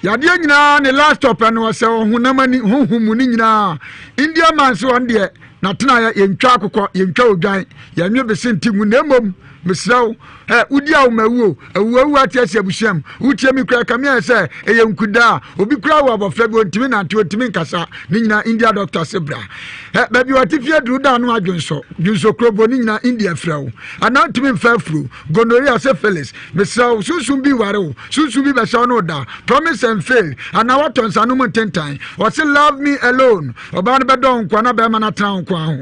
A: yadeɛ nyinaa ne last stop ɛno ɔsɛ ɔhonam ani honhom mu ne nyinaa India man so ɔn deɛ natenaeɛ yɛntwa akokɔ yɛntwa odwan yɛnwe bese nti ngu na mmom Mesrɛ wo, ɛ, wodi a woma awu o, awu awu ate asi abusua mu. Wotie me koraa, ɛkame ayɛ sɛ ɛyɛ nkudaa. Obi koraa wɔ abɔfra bi, ɔntumi nante, ɔntumi nkasa. Ne nyinaa India doctor se bra. Ɛ, baabi a ɔte fie aduru da ano adwonsɔ, dwonsɔ kurobo, ne nyinaa India frɛ wo. Anaa ntumi mfa afuro, gonorrhea, syphilis. Mesrɛ wo, sunsum bi ware wo, sunsum bi bɛhyɛ wo ne wo da. Promise and fail, anaa woatɔ nsanom ntentan. Ɔse love me alone. Ɔbaa no bɛdɔ wo nkoa na bɛrima no atena wo nkoa ho.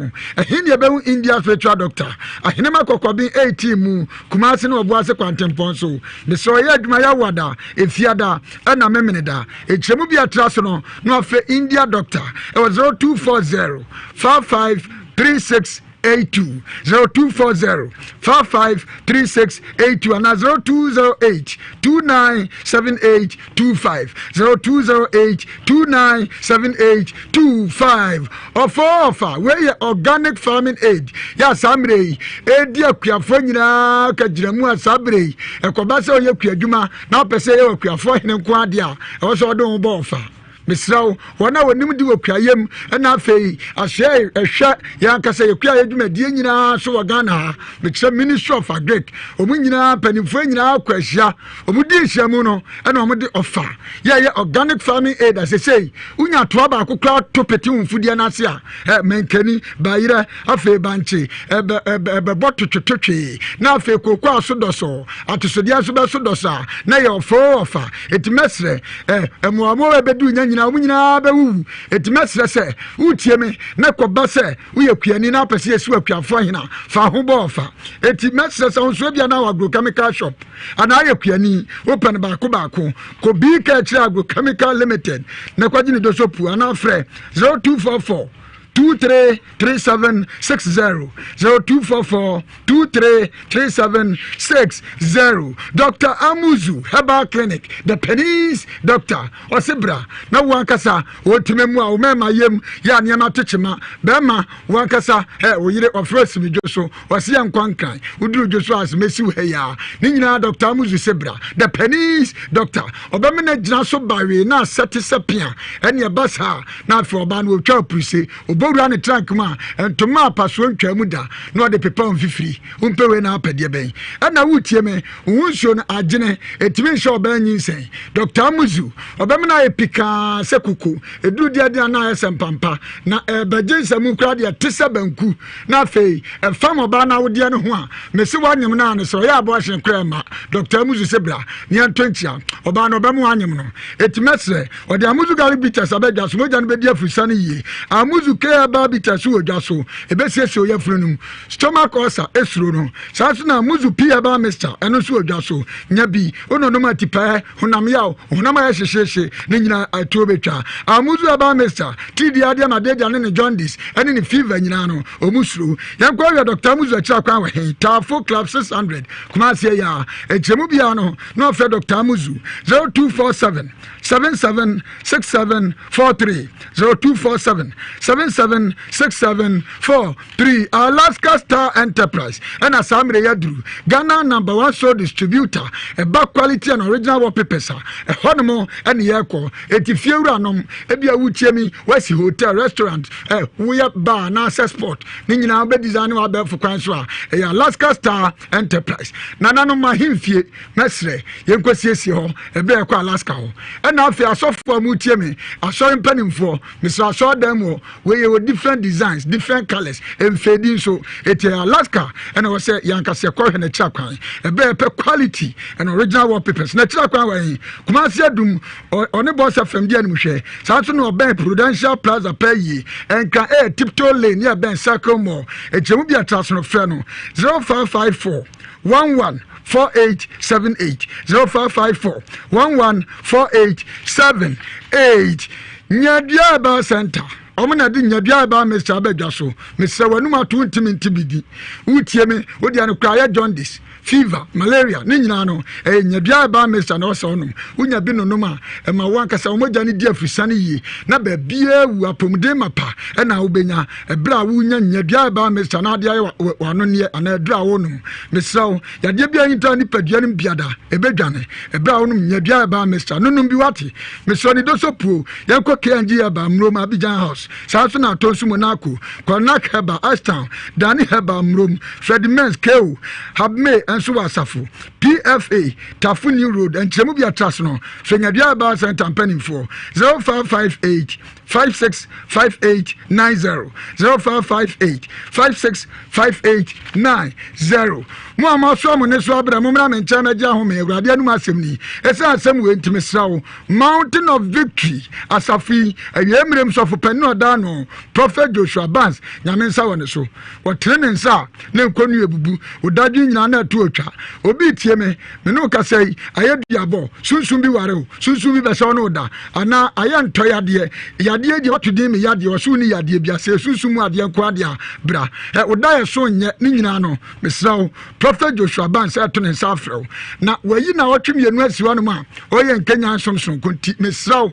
A: Ɛhe ne yɛbɛhu India spiritual doctor? Ahenema Kɔkɔben 18 mu, Kumasi ne Ɔboase kwantempɔn so. Mesrɛ ɔyɛ adwuma Yawada, Efiada, ɛna Memeneda. Nkyerɛmu bi a ɛtra so no na wafrɛ India doctor ɛwɔ 0240 55 36 82 0240 55 36 82 anaa 0208 29 78 25 0208 29 78 25 ɔfɔ ɔfa wei yɛ organic farming aid yɛ a saa mmerɛ yi ɛredi akuafoɔ nyinaa ka gyina mu a saa berɛ yi ɛkɔba sɛ ɔyɛ kuadwuma na wopɛ sɛ ɛyɛ akuafoɔ hene nko adeɛ a ɛwɔ sɛ ɔde ho bɔ ɔfa. Mesrɛ wo, wɔn a wɔnim de wɔ kuayɛ mu na afei asoɛ ɛhwɛ yɛn ankasa yɛ kuayɛ dwumadie nyinaa so wɔ Ghana ha, mekyerɛ Ministry of Agric, wɔn nyinaa mpanimfoɔ nyinaa kɔ ahyia, wɔn di nhyiamu no ɛna wɔn de ɔfa yɛyɛ organic farming aid asesei wonya toa baako koraa to pete wo mfudeɛ no ase a ɛ mankani bayerɛ afei bankye ɛbɛ ɛbɛ ɛbɛbɔ totwetotwe na afei kooko aso dɔsɔ atosodeɛ nso bɛso dɔsɔ a na yɛ ɔfoo ɔfa eti mɛsrɛ Ɛ, mmoawammoawa a ɛbɛduru nya nyinaa, wɔn nyinaa bɛwuwu. Enti mɛsrɛ sɛ wotie me, na kɔba sɛ woyɛ kuani na wopɛ sɛ yɛsi wo akuafoɔ ahene a, fa ho bɔ ɔfa. Enti mɛsrɛ sɛ wo nso ebia na wɔ agrochemical shop anaa ayɛ kuani, wopɛ no baako baako, kɔ BK Akyire Agrochemical Limited na kɔgye ne dosopu anaa frɛ 0244 23 3760 0244 233760 Dr. Amuzu Herbal Clinic the Pennies Doctor ɔse bra na wo ankasa wɔntumi mu a wo mɛma yam yɛ a nneɛma to kyema bɛrima wo ankasa ɛ wo yere ɔfrɛ simi dwo so ɔse yɛ nkwa nkran woduru dwo so a mɛsi wo ha yi a ne nyinaa Dr. Amuzu se bra the Pennies Doctor ɔbɛmena gyina so bawee na asɛ te sɛ pea ɛne ɛba saa na afei ɔbaa no ɔtwa apurise Ɔbɔwura ne trank mu a, ntoma a pasoɔ ntwaa mu da na ɔde pepa wo mfifiri. Wompɛ wei na apɛ deɛ bɛn? Ɛna woretie me, wo ho nsuo no agyene, ɛtumi nhyɛ ɔbaa nyinsɛn. Dɔkta Amuzu, ɔbɛmena ayɛ pikaa sɛ koko, ɛduru deɛ deɛ na ayɛ sɛ mpampa, na ɛrebɛgye nsamu koraa deɛ ɛte sɛ banku. Na afei, ɛfam ɔbaa no awodeɛ no ho a, mese woanyem no a ne sɛ ɔyɛ abortion koraa ɛmma. Dɔkta Amuzu se bra na yɛnto nkyea. Ɔbaa no ɔbɛma woanyem no. Enti mɛsrɛ, Ɔde Amuzu Garlic Bitters aba dwa so, mogya no bɛdi afurusane yie. Amuzu K. Herbal Bitters wɔ dwa so. Ɛbɛsiesie wo yafunu no mu. Stomach ulcer, esuro no. Saa nso na Muzu Pea Herbal Mixture, ɛno nso wɔ dwa so. Nya bi, wononom atipɛɛ, honam yaw, honam ayɛ hyehyeehye, ne nyinaa ɛtoɔ bɛtwa. Amuzu Herbal Mixture, tiridii adeɛ ma adeagya ne ne jaundice, ɛne ne fever nyinaa no, ɔmu suro. Yɛnkɔ awia Dr. Amuzu akyiri akwan wɔ he? Taafo Club 600, Kumasi ɛyɛ a. Nkyerɛmu biara no, na ɔfrɛ Dr. Amuzu 0247 77 67 43 0247 77 67 43. Alaska Star Enterprise ɛna saa mmerɛ yi aduru Ghana number one sole distributor ɛba quality and original wallpapers a ɛhɔ nom ɛne yɛkɔ. Eti fie wura nom ebi a wotie mi wasi hotel restaurant ɛ woyɛ bar anaasɛ sport ne nyinaa wobɛ design ne wabɛɛfo kwan so a ɛyɛ Alaska Star Enterprise. Nananom ahemfie mɛsrɛ yɛnkɔsiesie hɔ ɛberɛ yɛkɔ Alaska hɔ. Ɛna afei asɔfoɔ a motie me, asɔre mpanimfoɔ, mesrɛ asɔre dan mu hɔ wei yɛwɔ different designs, different colors, mfeedi nso. Ɛti Alaska ɛna wɔ sɛ yɛankasa yɛkɔhwɛ n'akyira kwan ɛberɛ yɛpɛ quality and original wallpapers. N'akyira kwan wɔ he? Kumasi Adum, ɔne Bɔs FM di anim hwɛ. Saa nso na ɔbɛn Prudential Plaza pɛ yie. Ɛnkra ɛyɛ Tiptoe Lane ne ɛbɛn Circle Mall. Ɛkyerɛmu bi atra so no frɛ no 0554 11 4878 0554 11 4878. Nyadua Herbal Center ɔmo na de nyadua herbal mixture abɛdwa so. Mesrɛ w'anum ato ntumi nti bi di. Wotie me, wodeɛ no koraa yɛ jaundice, fever, malaria ne nyinaa no ɛyɛ nyadua herbal mixture na ɔsɛ ɔnom. Wonya bi nonom a ɛma wo ankasa wo mogya no di afusane yie na baabiara wu. Apɔmuden mapa ɛna wobɛnya ɛberɛ a wonya nyadua herbal mixture na ade ayɛ w'anonneɛ anaa aduru a wonom. Mesrɛ wo, yadeɛ bi a ɛntaa nipadua no biada ɛbɛdwane ɛberɛ a wonom nyadua herbal mixture nonom bi wate. Mesrɛ ne doso puo yɛnkɔ KNG Herbal Mmrom Abidjan House. Saa nso na Atonsu Monaco, Kɔnak Herbal Ashtown, Dani Herbal Mmrom, Freddie Mens KO, Habme nso wɔ asafo PFA Tafo New Road. Nkyerɛmu bi atra so no frɛ Nyadua Herbal Center mpanimfoɔ 0558 565890 0558 565890. Mo a moasoa mo nnesoa abrɛ, mommra me nkyɛn mɛgye ahome, Awurade anom asɛm ni. Ɛsiane asɛm wei nti, mesrɛ wo, Mountain of Victory asafo yi awiei mmerɛ mu sɔfo panin a ɔda ano, Prophet Joshua Barnes, Nyame nsa wɔ ne so. Ɔtene ne nsa a, na nkɔnnua abubu, odadwen nyinaa na ɛto otwa. Obi retie me, me ne wo kasa yi, ayɛ duabɔ, sunsum bi ware wo, sunsum bi bɛhyɛ wo ne wo da, anaa ayɛ ntɔ yadeɛ, yadeɛ deɛ wato din me yadeɛ, ɔse wo ne yadeɛ bi asɛ sunsum mu adeɛ nko adeɛ a, bra. Ɛ, wo da yɛ so nyɛ, ne nyinaa no, mesrɛ wo, Prophet Joshua Barnes ɛto ne nsa afrɛ wo, na wayi naawɔtwe mmienu asi hɔnom a, ɔyɛ nkanyan som sononko nti, mesrɛ wo,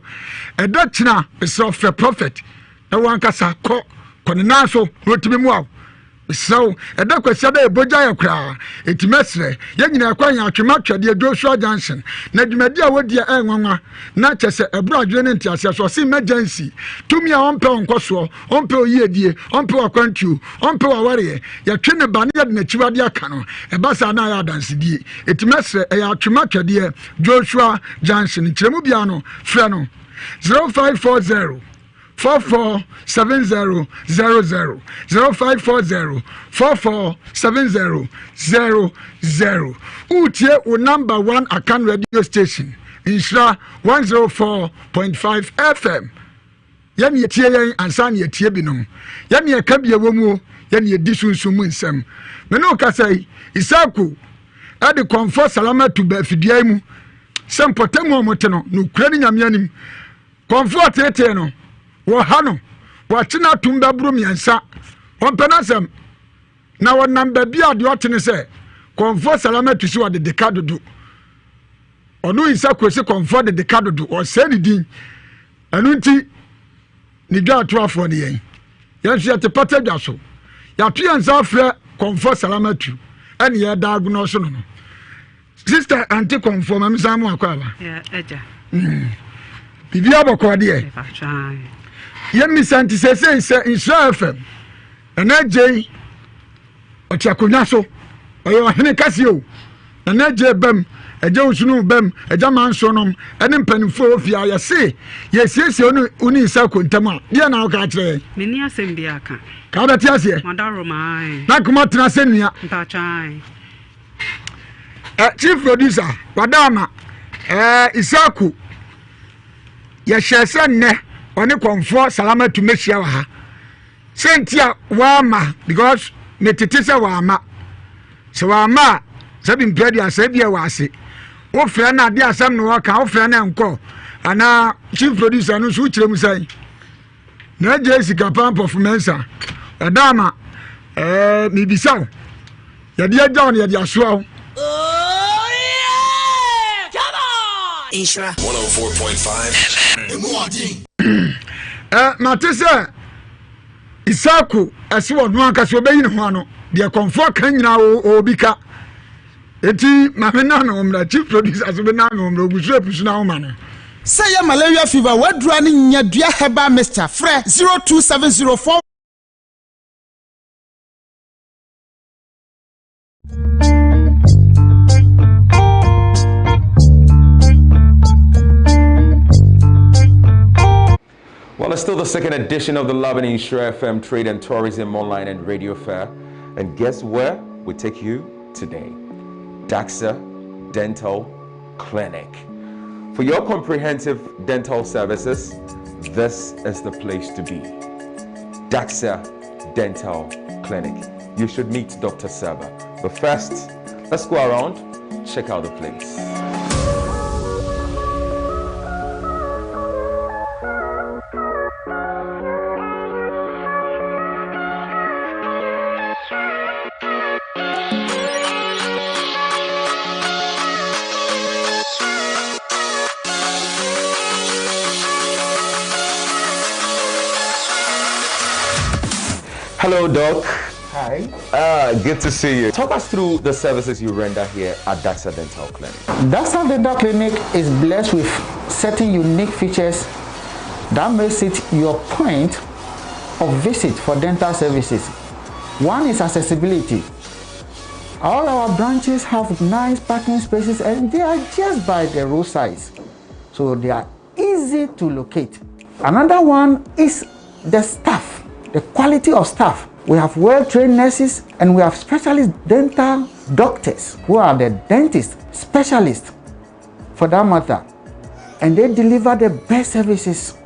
A: ɛda kyena, mesrɛ wo, frɛ Prophet, na wankasa kɔ, kɔ ne nan so, na ɔtumi mmoa wo. Mesrɛ wo, ɛda kwasia da ɛbɔgya yɛ koraa, enti mɛsrɛ, yɛn nyinaa ɛkɔ yɛn atwema twɛdeɛ Joshua Junction, na dwumadi a wɔdi a ɛyɛ nwanwa, na kyɛ sɛ ɛboro adwene ne nteaseɛ so. Ɔse emergency, tumi a ɔmpɛ wo nkɔsoɔ, ɔmpɛ wo yiedie, ɔmpɛ wo akwantuo, ɔmpɛ wo awareɛ, yɛtwe ne ba ne yɛde n'akyiwadeɛ aka no, ɛba saa na ayɛ adansedie. Enti mɛsrɛ, ɛyɛ atwema twɛdeɛ Joshua Junction, nkyerɛmu biara no, frɛ no 0540 447000 0540 447000. Wotie wo number one Akan radio station, Nhyira 104.5 FM. Yɛne yɛtie yɛn ansa na yɛtie binom. Yɛne yɛka bi ɛwɔ mu o, yɛne yɛdi sunsum mu nsɛm. Me ne wo kasa yi, Isaku ɛde kɔmfɔ salamatu ba afidua yi mu sɛ mpɔtam a wɔte no, nokura ne Nyame anim. Kɔmfo ɔteetee no, wɔha no, wɔakye no atom bɛboro mmiɛnsa. Ɔmpɛ n'asɛm, na ɔnam baabi a deɛ ɔte ne sɛ kɔmfo salamatu si ɔde deka dodo. Ɔno nsa kuro se kɔmfo de deka dodo, ɔsɛe ne din. Ɛno nti, ne dwa atoafoɔ ne yɛn. Yɛn nso yɛte pata dwa so. Yɛato yɛn nsa afrɛ kɔmfo salamatu ɛne yɛda agonɔ so no no. Sister ante kɔnfoɔ ma mesan mu akɔ aba. Biribi abɔkɔ deɛ. Yɛmmisa nti sɛsei sɛ Nhyira FM Nana Agyei ɔte akonnwa so ɔyɛ ɔhene kɛseɛ o. Nana Agyei bam, Agya Osunu bam, Agya Manso nom ɛne mpanimfoɔ wɔ fie a yɛse yɛsiesie wo ne wo ne nsa kontam a deɛ na woka akyerɛ yɛn.
C: Menni asɛm bi aka.
A: Ka wobɛte aseɛ. Na nkoma tena sɛ nnua.
C: Mpatwa.
A: Chief producer wadaama Isaku yɛhyɛ sɛ nnɛ ɔne kɔnfoɔ Salamatu mɛhyia wɔ ha. Sɛ nti a wama because metete sɛ wama. Sɛ wama a sɛbi mpɛ de asɛ bi a wɔ ase. Wofrɛ no ade asɛm na wɔka wofrɛ no nkɔ anaa chief producer no nso wokyerɛ mu sɛn. Na agye sika pa mpɔfo mɛnsa. Ɔda ama ɛɛ mebisa wo. Yɛde agya wo na yɛde asoa wo.
D: Nhyira. 104.5 FM. Emu ɔden.
A: Eh, mate sɛ Isaku ɛse ɔno ankasa ɔbɛyi ne ho ano deɛ kɔnfoɔ ka nyinaa ɔbi ka eti maame na no mmra chief producer so bɛ na no mmra ogu so epusu na ahoma no.
E: Sɛ ɛyɛ malaria fever, w'adura ne nyadua herbal mixture. Frɛ 0270
F: Well, it's still the second edition of the Love and Insure FM Trade and Tourism Online and Radio Fair. And guess where we take you today? Daxa Dental Clinic. For your comprehensive dental services, this is the place to be. Daxa Dental Clinic. You should meet Dr. Saba. But first, let's go around, check out the place. Hello, Doc.
G: Hi.
F: Good to see you. Talk us through the services you render here at Daxa Dental Clinic.
G: Daxa Dental Clinic is blessed with certain unique features that makes it your point of visit for dental services. One is accessibility. All our branches have nice parking spaces and they are just by the roadsides. So they are easy to locate. Another one is the staff, the quality of staff. We have well-trained nurses and we have specialist dental doctors who are the dentists, specialists for that matter. And they deliver the best services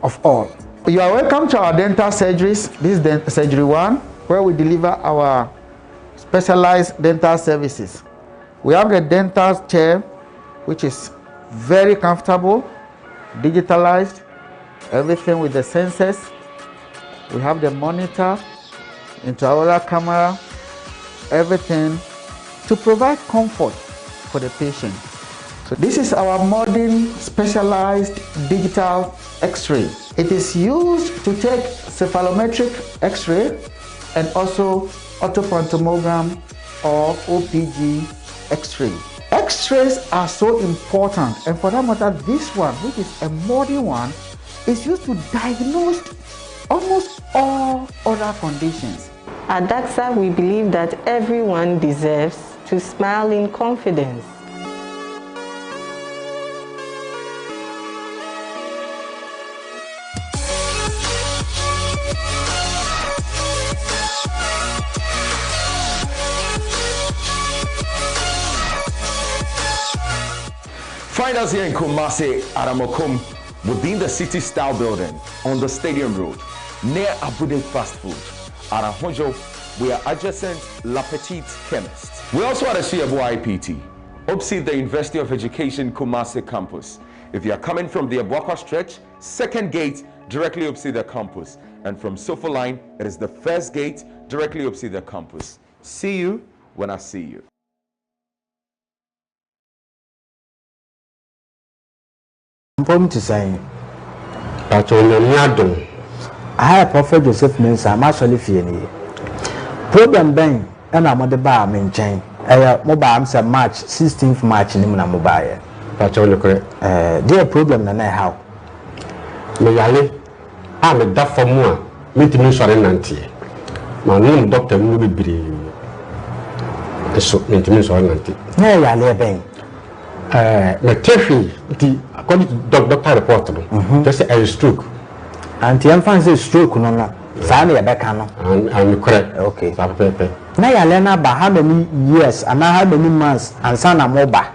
G: of all. You are welcome to our dental surgeries. This is surgery 1, where we deliver our specialized dental services. We have the dental chair, which is very comfortable, digitalized, everything with the sensors. We have the monitor, intraoral camera, everything to provide comfort for the patient. So this is our modern specialized digital x-ray. It is used to take cephalometric x-ray and also orthopantomogram or OPG x-ray. X-rays are so important, and for that matter, this one, which is a modern one, is used to diagnose almost all other conditions.
H: At Daxa, we believe that everyone deserves to smile in confidence.
F: Find us here in Kumasi at Amakom, within the City Style Building on the Stadium Road, near Abude Fast Food. At Ahojo, we are adjacent La Petite Chemist. We also at Asiabo IPT, opposite the University of Education Kumasi campus. If you are coming from the Abuakwa stretch, second gate directly opposite the campus. And from Sofa Line, it is the first gate directly opposite the campus. See you when I see you.
I: Mpom te sɛn?
J: Pakyɛ Onyame adom.
I: Aha yɛ Prophet Joseph Mensah m'asɔre fie nie. Problem bɛn na mode baa me nkyɛn? Ɛyɛ mo baa m sɛ March 16th March no mu na mo baeɛ.
J: Pakyɛ wo nokorɛ.
I: Ɛɛ deɛ problem na na ɛha wo?
J: Me yare a meda fam a mentumi nsɔre nnanteɛ. Manom doctor nnuro bebree nso mentumi nsɔre nnante.
I: Na ɛyɛ yareɛ bɛn?
J: Ɛɛ mete hwee nti according to doc doctor report no kyerɛ sɛ ɛyɛ stroke.
I: Nti yɛmfa no sɛ stroke no no saa na yɛbɛka no.
J: Nokorɛ.
I: Okay.
J: Saa pɛpɛɛpɛ.
I: Na yareɛ no aba how many years anaa how many months ansa na moba?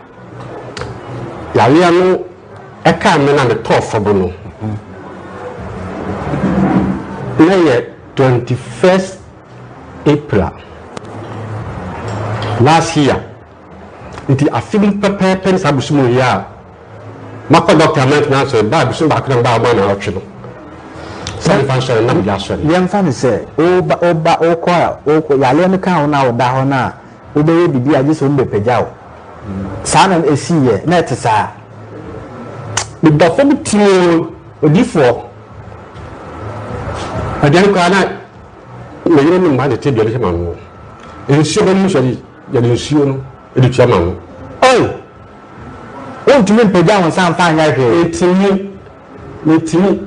J: Yareɛ no ɛkaa me na metɔɔ fam no. Na yɛ 21st April last year nti afe mu pɛpɛɛpɛ ne saa bosom yi a makɔ dɔkta mantumi ansɔre baa bosom baako na mebaa ɔma na ɔtwe no sɛ mefa nsɔre na mede asɔre.
I: Yɛmfa no sɛ woba woba wokɔ a wokɔ yareɛ no ka wo na woda hɔ no a wobɛyɛ biribi a gye sɛ wɔbɛpagya wo. Saa na ɛsiiɛ na ɛte saa.
J: Meda fam tioo odiyifoɔ aduane koraa na Me yere ne mma de tebea no hyɛ m'ano. Nsuo bɛnom nso yɛde yɛde nsuo no de tua m'ano.
I: Oi! Wontumi mpagya wo nsa mfa nyɛ hwee.
J: Metumi, metumi.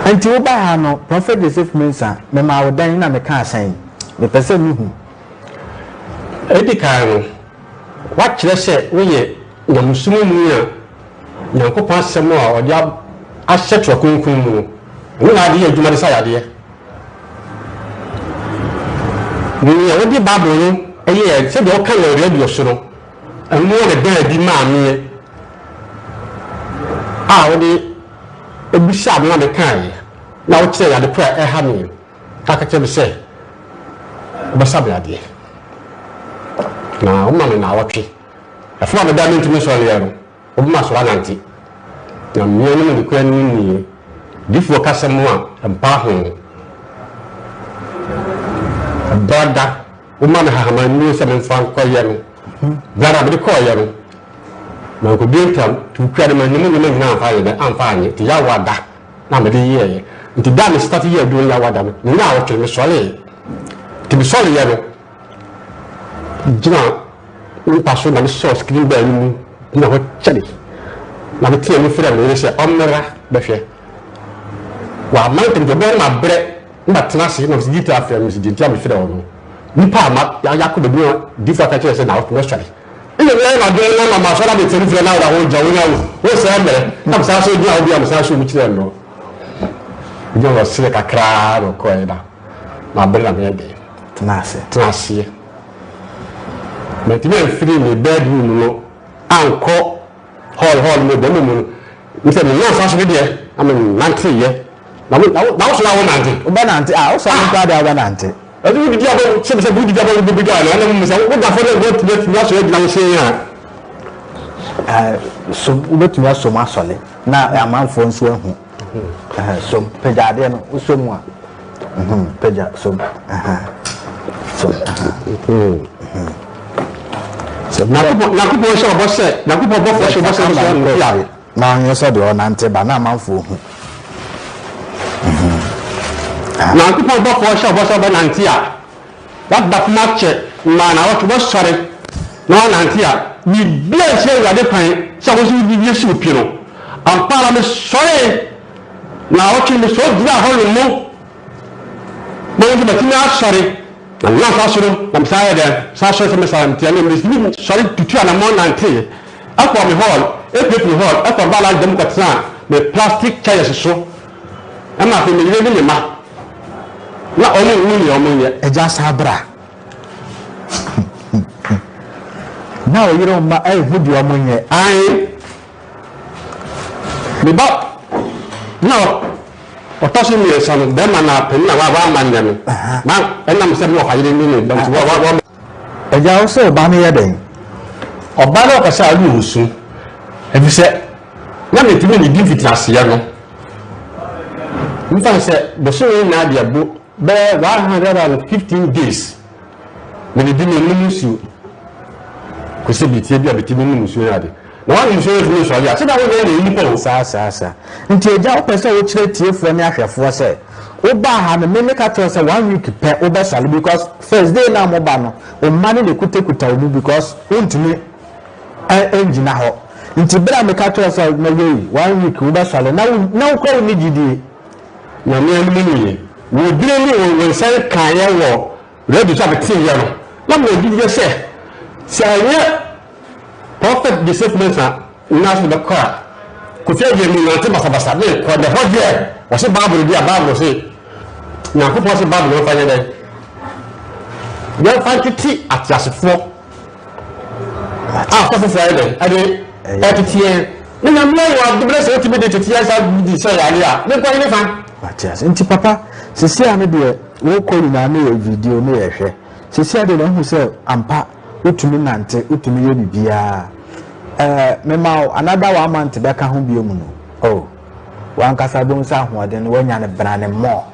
I: Enti wobaa ha no, Prɔfɛt Joseph Mensah, memaa wo dɛn na mekaa sɛn? Mepɛ sɛ mihu.
J: Edi kan no, woakyerɛ sɛ woyɛ nyamesom muni a Nyankopɔn Asɛm a ɔde ahyɛ Twerɛ Kronkron mu no, ɛno na ade yɛ adwuma de sa yadeɛ. Nea wode Bible no yɛɛ sɛdeɛ woka wɔ radio so no, ɛno na ɛdaa adi maa meɛ a wode bisaa me na mekaeɛ na wokyerɛɛ ade korɔ a ɛha meɛ na ka kyerɛ me sɛ wobɛsa me adeɛ na woma me naawɔtwe. Ɛfam a meda a mentumi nsɔreɛ no, wobɛma asɔre anante. Na mmea no mu nokorɛ no nie, difoɔ kasa mu a mpa ho. Brada, woma me hahama nnuro sɛ memfa nkɔyɛ no. Brada, mede kɔɔyɛ no, mankɔdue ntam, nti wokura no manni mu nneɛma nyinaa amfa anyɛ dɛn, amfa anyɛ, nti Yawa da na mede yɛɛyɛ. Nti da a me starte yɛɛ adwuma no Yawa da no, me naawɔtwe no mesɔree. Nti mesɔreeɛ no, gyina me mpa so na mesɔɔ screen bell no mu gyina hɔ kyɛre na meteɛ mu frɛ me yere sɛ ɔmmra bɛhwɛ. Wamma ntɛm nti ɔbɛyɛ na mabrɛ na matena ase na ɔsɛ guitar frɛ me sɛ deɛ nti a mefrɛ wo no nipa a ma yɛakɔ baabi na difo aka kyerɛ sɛ na mɛsɔre ɛna meyɛ m'adwene na ma masɔre abɛtia mu frɛ na woda hɔ gya wo nya wo wo sɛ mmerɛ na mesan so gyina hɔ bi a mesan so mu kyerɛ no gyina hɔ sere kakraa na ɔkɔɛ na mabrɛ na meyɛ dɛn
I: Tena ase.
J: Tena aseɛ. Mantumi amfiri me bedroom no ankɔ hall hall mu deɛ mmom no n sɛ menam fa so no deɛ na menanteeɛ na wo na wo na wo sɔrɔ a wonante.
I: Wobɛnante a wosɔre no koraa deɛ wobɛnante.
J: Ɛdi wodidi abɔ sɛ sɛ wodidi abɔ wobɛbi a na ɛna mu sɛ woda fam na wotumi atumi asɔre agyina wo sen
I: a. So wobɛtumi asom asɔre na amanfoɔ nso ahu. Som, pagya adeɛ no, wosɔ mu a. Pagya, som. Som.
J: Nyankopɔn hyɛ ɔbɔ sɛ, Nyankopɔn bɔfoɔ hyɛ ɔbɔ sɛ ɔbɛsɔ no yare.
I: Na ɔnyɛ sɛ deɛ ɔnante ba na amanfoɔ hu.
J: Nyankopɔn bɔfoɔ hyɛ ɔbɔ sɛ ɔbɛnante a, wada fam akyɛ ma naawɔtwe wobɛsɔre na woanante a, biribiara nsi Awurade kwan sɛ wo nso wode biribi asi wo pi no. Ampa ara mesɔree naawɔtwe, mesɔre gyinaa hɔ nom na wo nso matumi asɔre, na menam saa so no na mesan yɛ dɛn? Mesan sɔre sɛ mesan nti ɛno metumi sɔre tutu anammɔn nantee ɛkɔɔ me hall, ɛpuepue hall, ɛkɔɔ baa lounge dan mu kɔtenaa me plastic chairs so. Ɛna afei me yere ne me mma, na wɔn nhu nea wɔnyɛ.
I: Agya saa bra. Na wo yere mma nhu deɛ wɔnyɛ.
J: Ae, me ba na ɔtɔ so mmiɛnsa no, bɛrima na panin a wamma nnɛ no, na ɛnam sɛ me wɔfa yere ne ne ba nti, wa wa.
I: Agya, wo sɛ wo ba no yɛ dɛn?
J: Ɔba no ɔkasa a, ɔne osu, efisɛ na mintumi nnidi mfitiaseɛ no. Mfa no sɛ bosome nyinaa deɛ bo bɛyɛ 115 days menidi mennom nsuo kɔsi bere bi a metumi nom nsuo ne ade. Na woanom nsuo no ntumi nsɔre a, sɛdeɛ wonyɛ no nnipa o.
I: Saa, saa, saa. Nti agya wopɛ sɛ wokyerɛ tiefoɔ ne ahwɛfoɔ sɛ wobaa ha no me meka kyerɛ wo sɛ one week pɛ wobɛsɔre because first day no a moba no wo mma no na ɛkutakuta wo mu because wontumi ngyina hɔ nti berɛ a meka kyerɛ wo sɛ mɛyɛ yi one week wobɛsɔre na wo na wokora wo ne gyidie.
J: Nyame anom nie, wo dini ne wo nsa nkaeɛ wɔ Radio so a meteeɛ no, na mewɔ gyidie sɛ, sɛ ɛnyɛ Prophet Joseph Mensah nan so na mɛkɔ a, Kofi Adjei menante basabasa menkɔ, na ɛhɔ deɛ wɔse Bible deɛ a, Bible se, Nyankopɔn se Bible yɛmfa nyɛ dɛn? Yɛmfa ntete ateasefoɔ a sɔfofoɔ ayɛ dɛn? Ɛde ɛtete yɛn. Ne Nyame ayɛ adom na sɛ wotumi de tete yasa di sɛ yare a, menkɔ hene fa?
I: Mate ase. Nti papa, sisi a no deɛ wokɔ nyinaa no yɛ video no yɛ hwɛ. Sisi a deɛ mahu sɛ ampa wotumi nante, wotumi yɛ biribiara. Ɛɛ mema wo another one month bɛka ho bio mu no. Oh, wankasa bɛhu sɛ ahoɔden no wanya no brane more.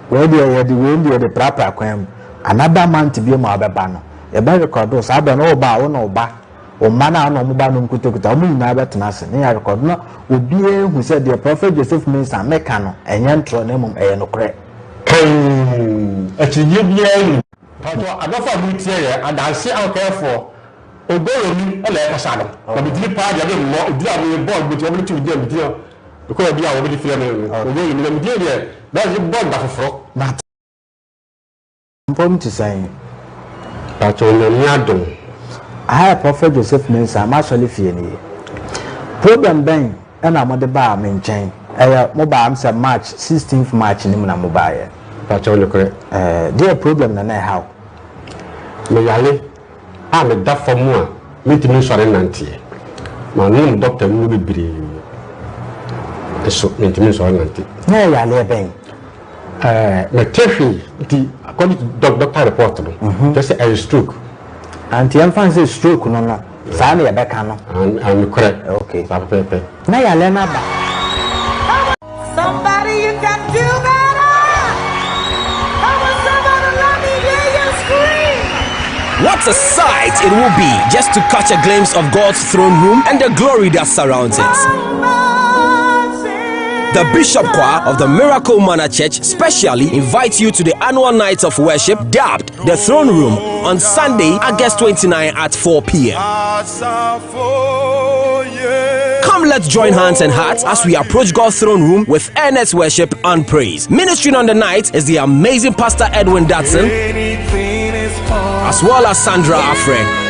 I: Wei deɛ yɛde wei deɛ yɛde prapra kwan mu. Another month bio mu a wobɛba no, yɛbɛ record wo saa berɛ no woba a wo ne wo ba Wo mma no a na wɔba no nkutakuta, wɔn nyinaa bɛtena ase ne yɛarekɔdo na obiara ahu sɛ deɛ Prɔfɛt Joseph Mensah meka no, ɛnyɛ ntorɔ na mmom ɛyɛ nokorɛ.
J: Kann, akyinnyeɛ biara nni. Mpakyɛw adɔfo a moretie yɛn, adanse ahokɛfoɔ, Ogoromi na ɛkasa no, na me dini paa deɛ me mmɔ, edin a me bɔ no nti wɔn de to me din a me din a mekɔ baabi a wɔn de frɛ me no, Ogoromi, na me din deɛ bɛ bɔ da foforɔ.
I: Mate. Mpɔm te sɛn?
J: Pakyɛw Nyame adom.
I: Aha yɛ Prophet Joseph Mensah m'asɔre fie nie. Problem bɛn na mode baa me nkyɛn? Ɛyɛ mo baa m sɛ March 16th March no mu na mo baeɛ.
J: Pakyɛw nokorɛ.
I: Ɛɛ deɛ problem na na ɛha wo?
J: Me yare a meda fam a mentumi nsɔre nnanteɛ. Manom doctor nnuro bebree nso mentumi nsɔre nnante.
I: Na ɛyɛ yareɛ bɛn?
J: Ɛɛ mete hwee nti according to doc doctor report no mhm. kyerɛ sɛ ɛyɛ stroke.
I: Nti yɛmfa no sɛ stroke no no saa na yɛbɛka no.
J: Nokorɛ. Okay. Saa pɛpɛɛpɛ.
I: Na yare no aba.
D: Somebody you can do better. Come on, somebody let me hear you scream.
K: What a sight it will be just to catch a glimpse of God's throne room and the glory that surrounds it. The Bishop Choir of the Miracle Manor Church specially invites you to the annual night of worship dubbed The Throne Room on Sunday, August 29 at 4 p.m. Come, let's join hands and hearts as we approach God's throne room with earnest worship and praise. Ministering on the night is the amazing Pastor Edwin Dutson, as well as Sandra Afre.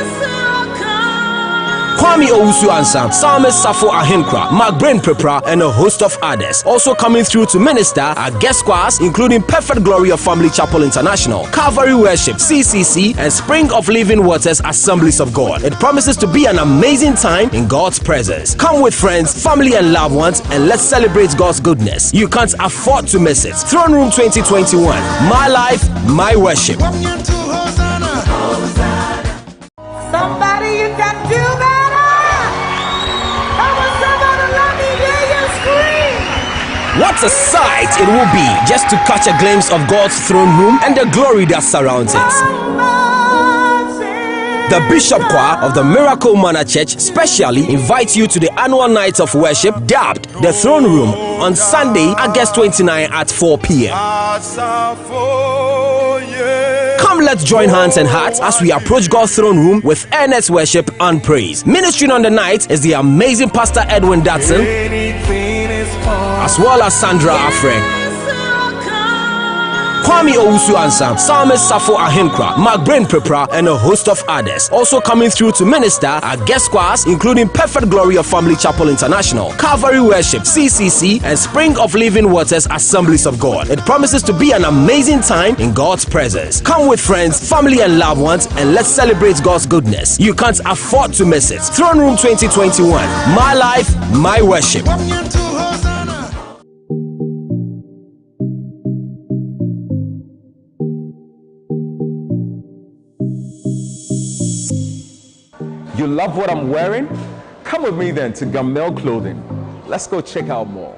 K: Kwame Owusu Ansa, Psalmist Safo Ahenkra, Mark Brain Prepra, and a host of others. Also coming through to minister are guest choirs, including Perfect Glory of Family Chapel International, Calvary Worship, CCC, and Spring of Living Waters Assemblies of God. It promises to be an amazing time in God's presence. Come with friends, family, and loved ones, and let's celebrate God's goodness. You can't afford to miss it. Throne Room 2021. My life, my worship.
D: Somebody you can do better. Come on, somebody let me hear you scream.
K: What a sight it will be just to catch a glimpse of God's throne room and the glory that surrounds it. The Bishop Choir of the Miracle Manor Church specially invites you to the annual night of worship dubbed The Throne Room on Sunday, August 29 at 4 p.m. Come, let's join hands and hearts as we approach God's throne room with earnest worship and praise. Ministering on the night is the amazing Pastor Edwin Dutson, as well as Sandra Afre. Kwame Owusu Ansa, Psalmist Safo Ahenkra, Mark Brain Prepra, and a host of others. Also coming through to minister are guest choirs, including Perfect Glory of Family Chapel International, Calvary Worship, CCC, and Spring of Living Waters Assemblies of God. It promises to be an amazing time in God's presence. Come with friends, family, and loved ones, and let's celebrate God's goodness. You can't afford to miss it. Throne Room 2021. My life, my worship.
F: You love what I'm wearing? Come with me then to Gamel Clothing. Let's go check out more.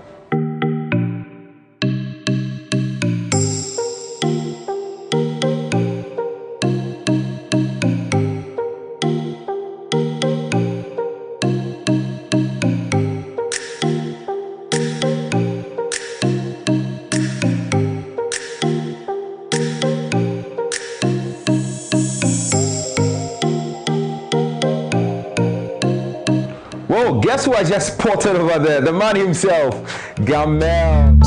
F: Whoa, guess who I just spotted over there? The man himself, Gamel.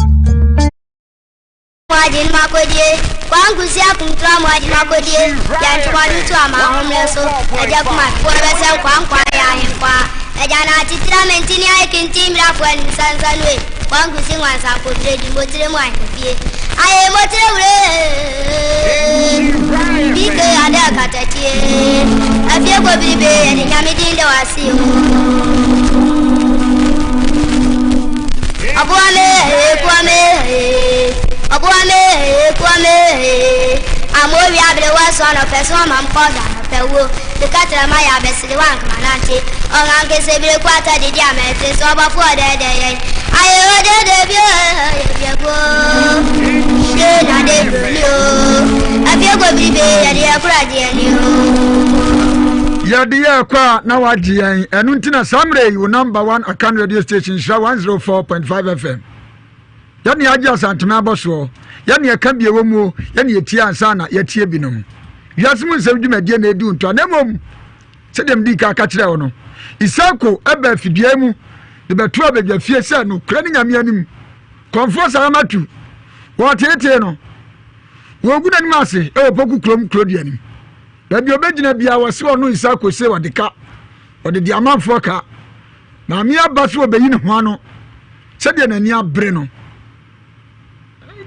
L: Ɔboa me ee, boa me ee, Ɔboa me ee, boa me ee. Ama owia bere wɔ so anɔpɛ so ama mkɔ da anɔpɛ wuo. Sika kyerɛ ma yɛ abɛsere wa nkama nante. Ɔngankese bere ku ata didi ama ɛte so ɔbɔfo ɔdɛɛdɛ yɛn. Ayɛ ɔdɛɛdɛ bi o, yɛ bia go. Bie na de broni o. Afie go biribe yɛde yɛ kora gye yɛn ni o.
A: Yɛde yɛ ɛkɔ a na wagye yɛn. Ɛno nti na saa mmerɛ yi wo number one Akan radio station Nhyira 104.5 FM. Yɛne agye Asanteme abɔ soɔ. Yɛne ɛka bi ɛwɔ muo. Yɛne yɛtie ansa na yɛtie binom. Wiase mu nsɛm dwumadie na ɛdi ntoa. Na mmom sɛdeɛ medi kan ka kyerɛ wo no, Isako ɛbaa fidua mu de bɛto abadwa fie sɛ nokorɛ ne Nyame anim. Kɔmfoɔ Salamatu wɔteetee no. Wɔgu n'anim ase ɛwɔ Poku kurom kurodua nim. Baabi a ɔbɛgyina biara wɔse ɔno Isako se ɔde ka, ɔde de amanfoɔ ka. Maame aba so ɔbɛyi ne ho ano sɛdeɛ n'ani abere no.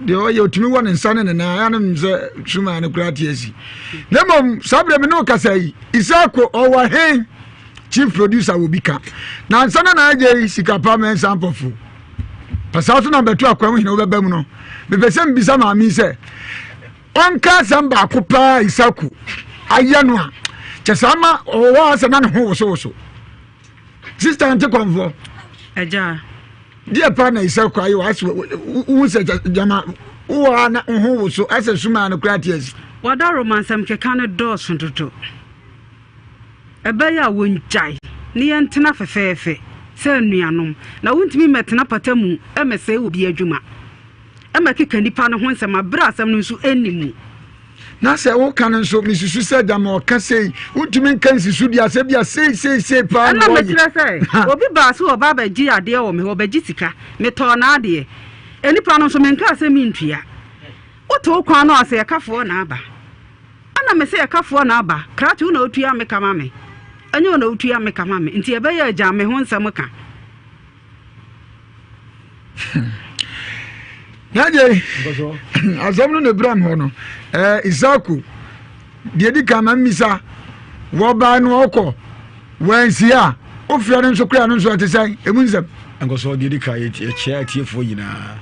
A: Deɛ ɔyɛ ɔtumi wɔ ne nsa ne ne nan anom sɛ suma no koraa te asi. Na mmom saa berɛ me ne wo kasa yi, Isako ɔwɔ he chief producer wɔ bi ka. Na nsa na na agye yi sika pa mɛnsa mpɔfo. Pasaa so na bɛto akwan hene wobɛba mu no. Mepɛ sɛ mbisa maame yi sɛ Ɔnka asɛm baako paa Isaku ayɛ no a kyɛ saa ma ɔwɔ hɔ sɛ na ne ho wosowoso. Sista nte kɔnfoɔ.
C: Agya.
A: Deɛ paa na Isaku ayɛ wɔ asɛ wohu sɛ gyama wowɔ a na wo ho woso asɛ sumaa no koraa te asi.
C: Wɔda romansɛm keka no dɔɔso dodo. Ɛbɛyɛ a wɔngyae ne yɛntena fɛfɛɛfɛ sɛ anuanom na wontumi mmɛtena pata mu mmɛsɛe obi adwuma. Ɛma ɛkeka nnipa no ho nsɛm a bere a asɛm no nso nni mu.
A: Na sɛ woka no nso, mesusu sɛ gyama ɔka sei, wontumi nka nsi so dua sɛ bia sei sei sei paa na
C: Ɛna
A: ɔyɛ.
C: mekyerɛ sɛ, obi baa sɛ ɔba abɛgye adeɛ wɔ me hɔ, ɔbɛgye sika, metɔɔ n'adeɛ. Nnipa no nso, menkaa sɛ mentua. Wote wo kwan no a, sɛ ɛkafoɔ na aba. Ɛna mese ɛkafoɔ na aba, krakye wo na wotua me ka ma me, ɛnyɛ wo na wotua me ka ma me, nti ɛbɛyɛ a gya me ho nsɛm ka.
A: N'agye asɛm no na ebira hɔ no ɛɛ Isaku deɛ di kan ma mmisa wɔbaa no ɔkɔ wɔansi a ofia no nso kura no nso ɛte sɛn emu nsɛm.
M: Nkɔsɔ deɛ di kan yɛkyia atiefoɔ nyinaa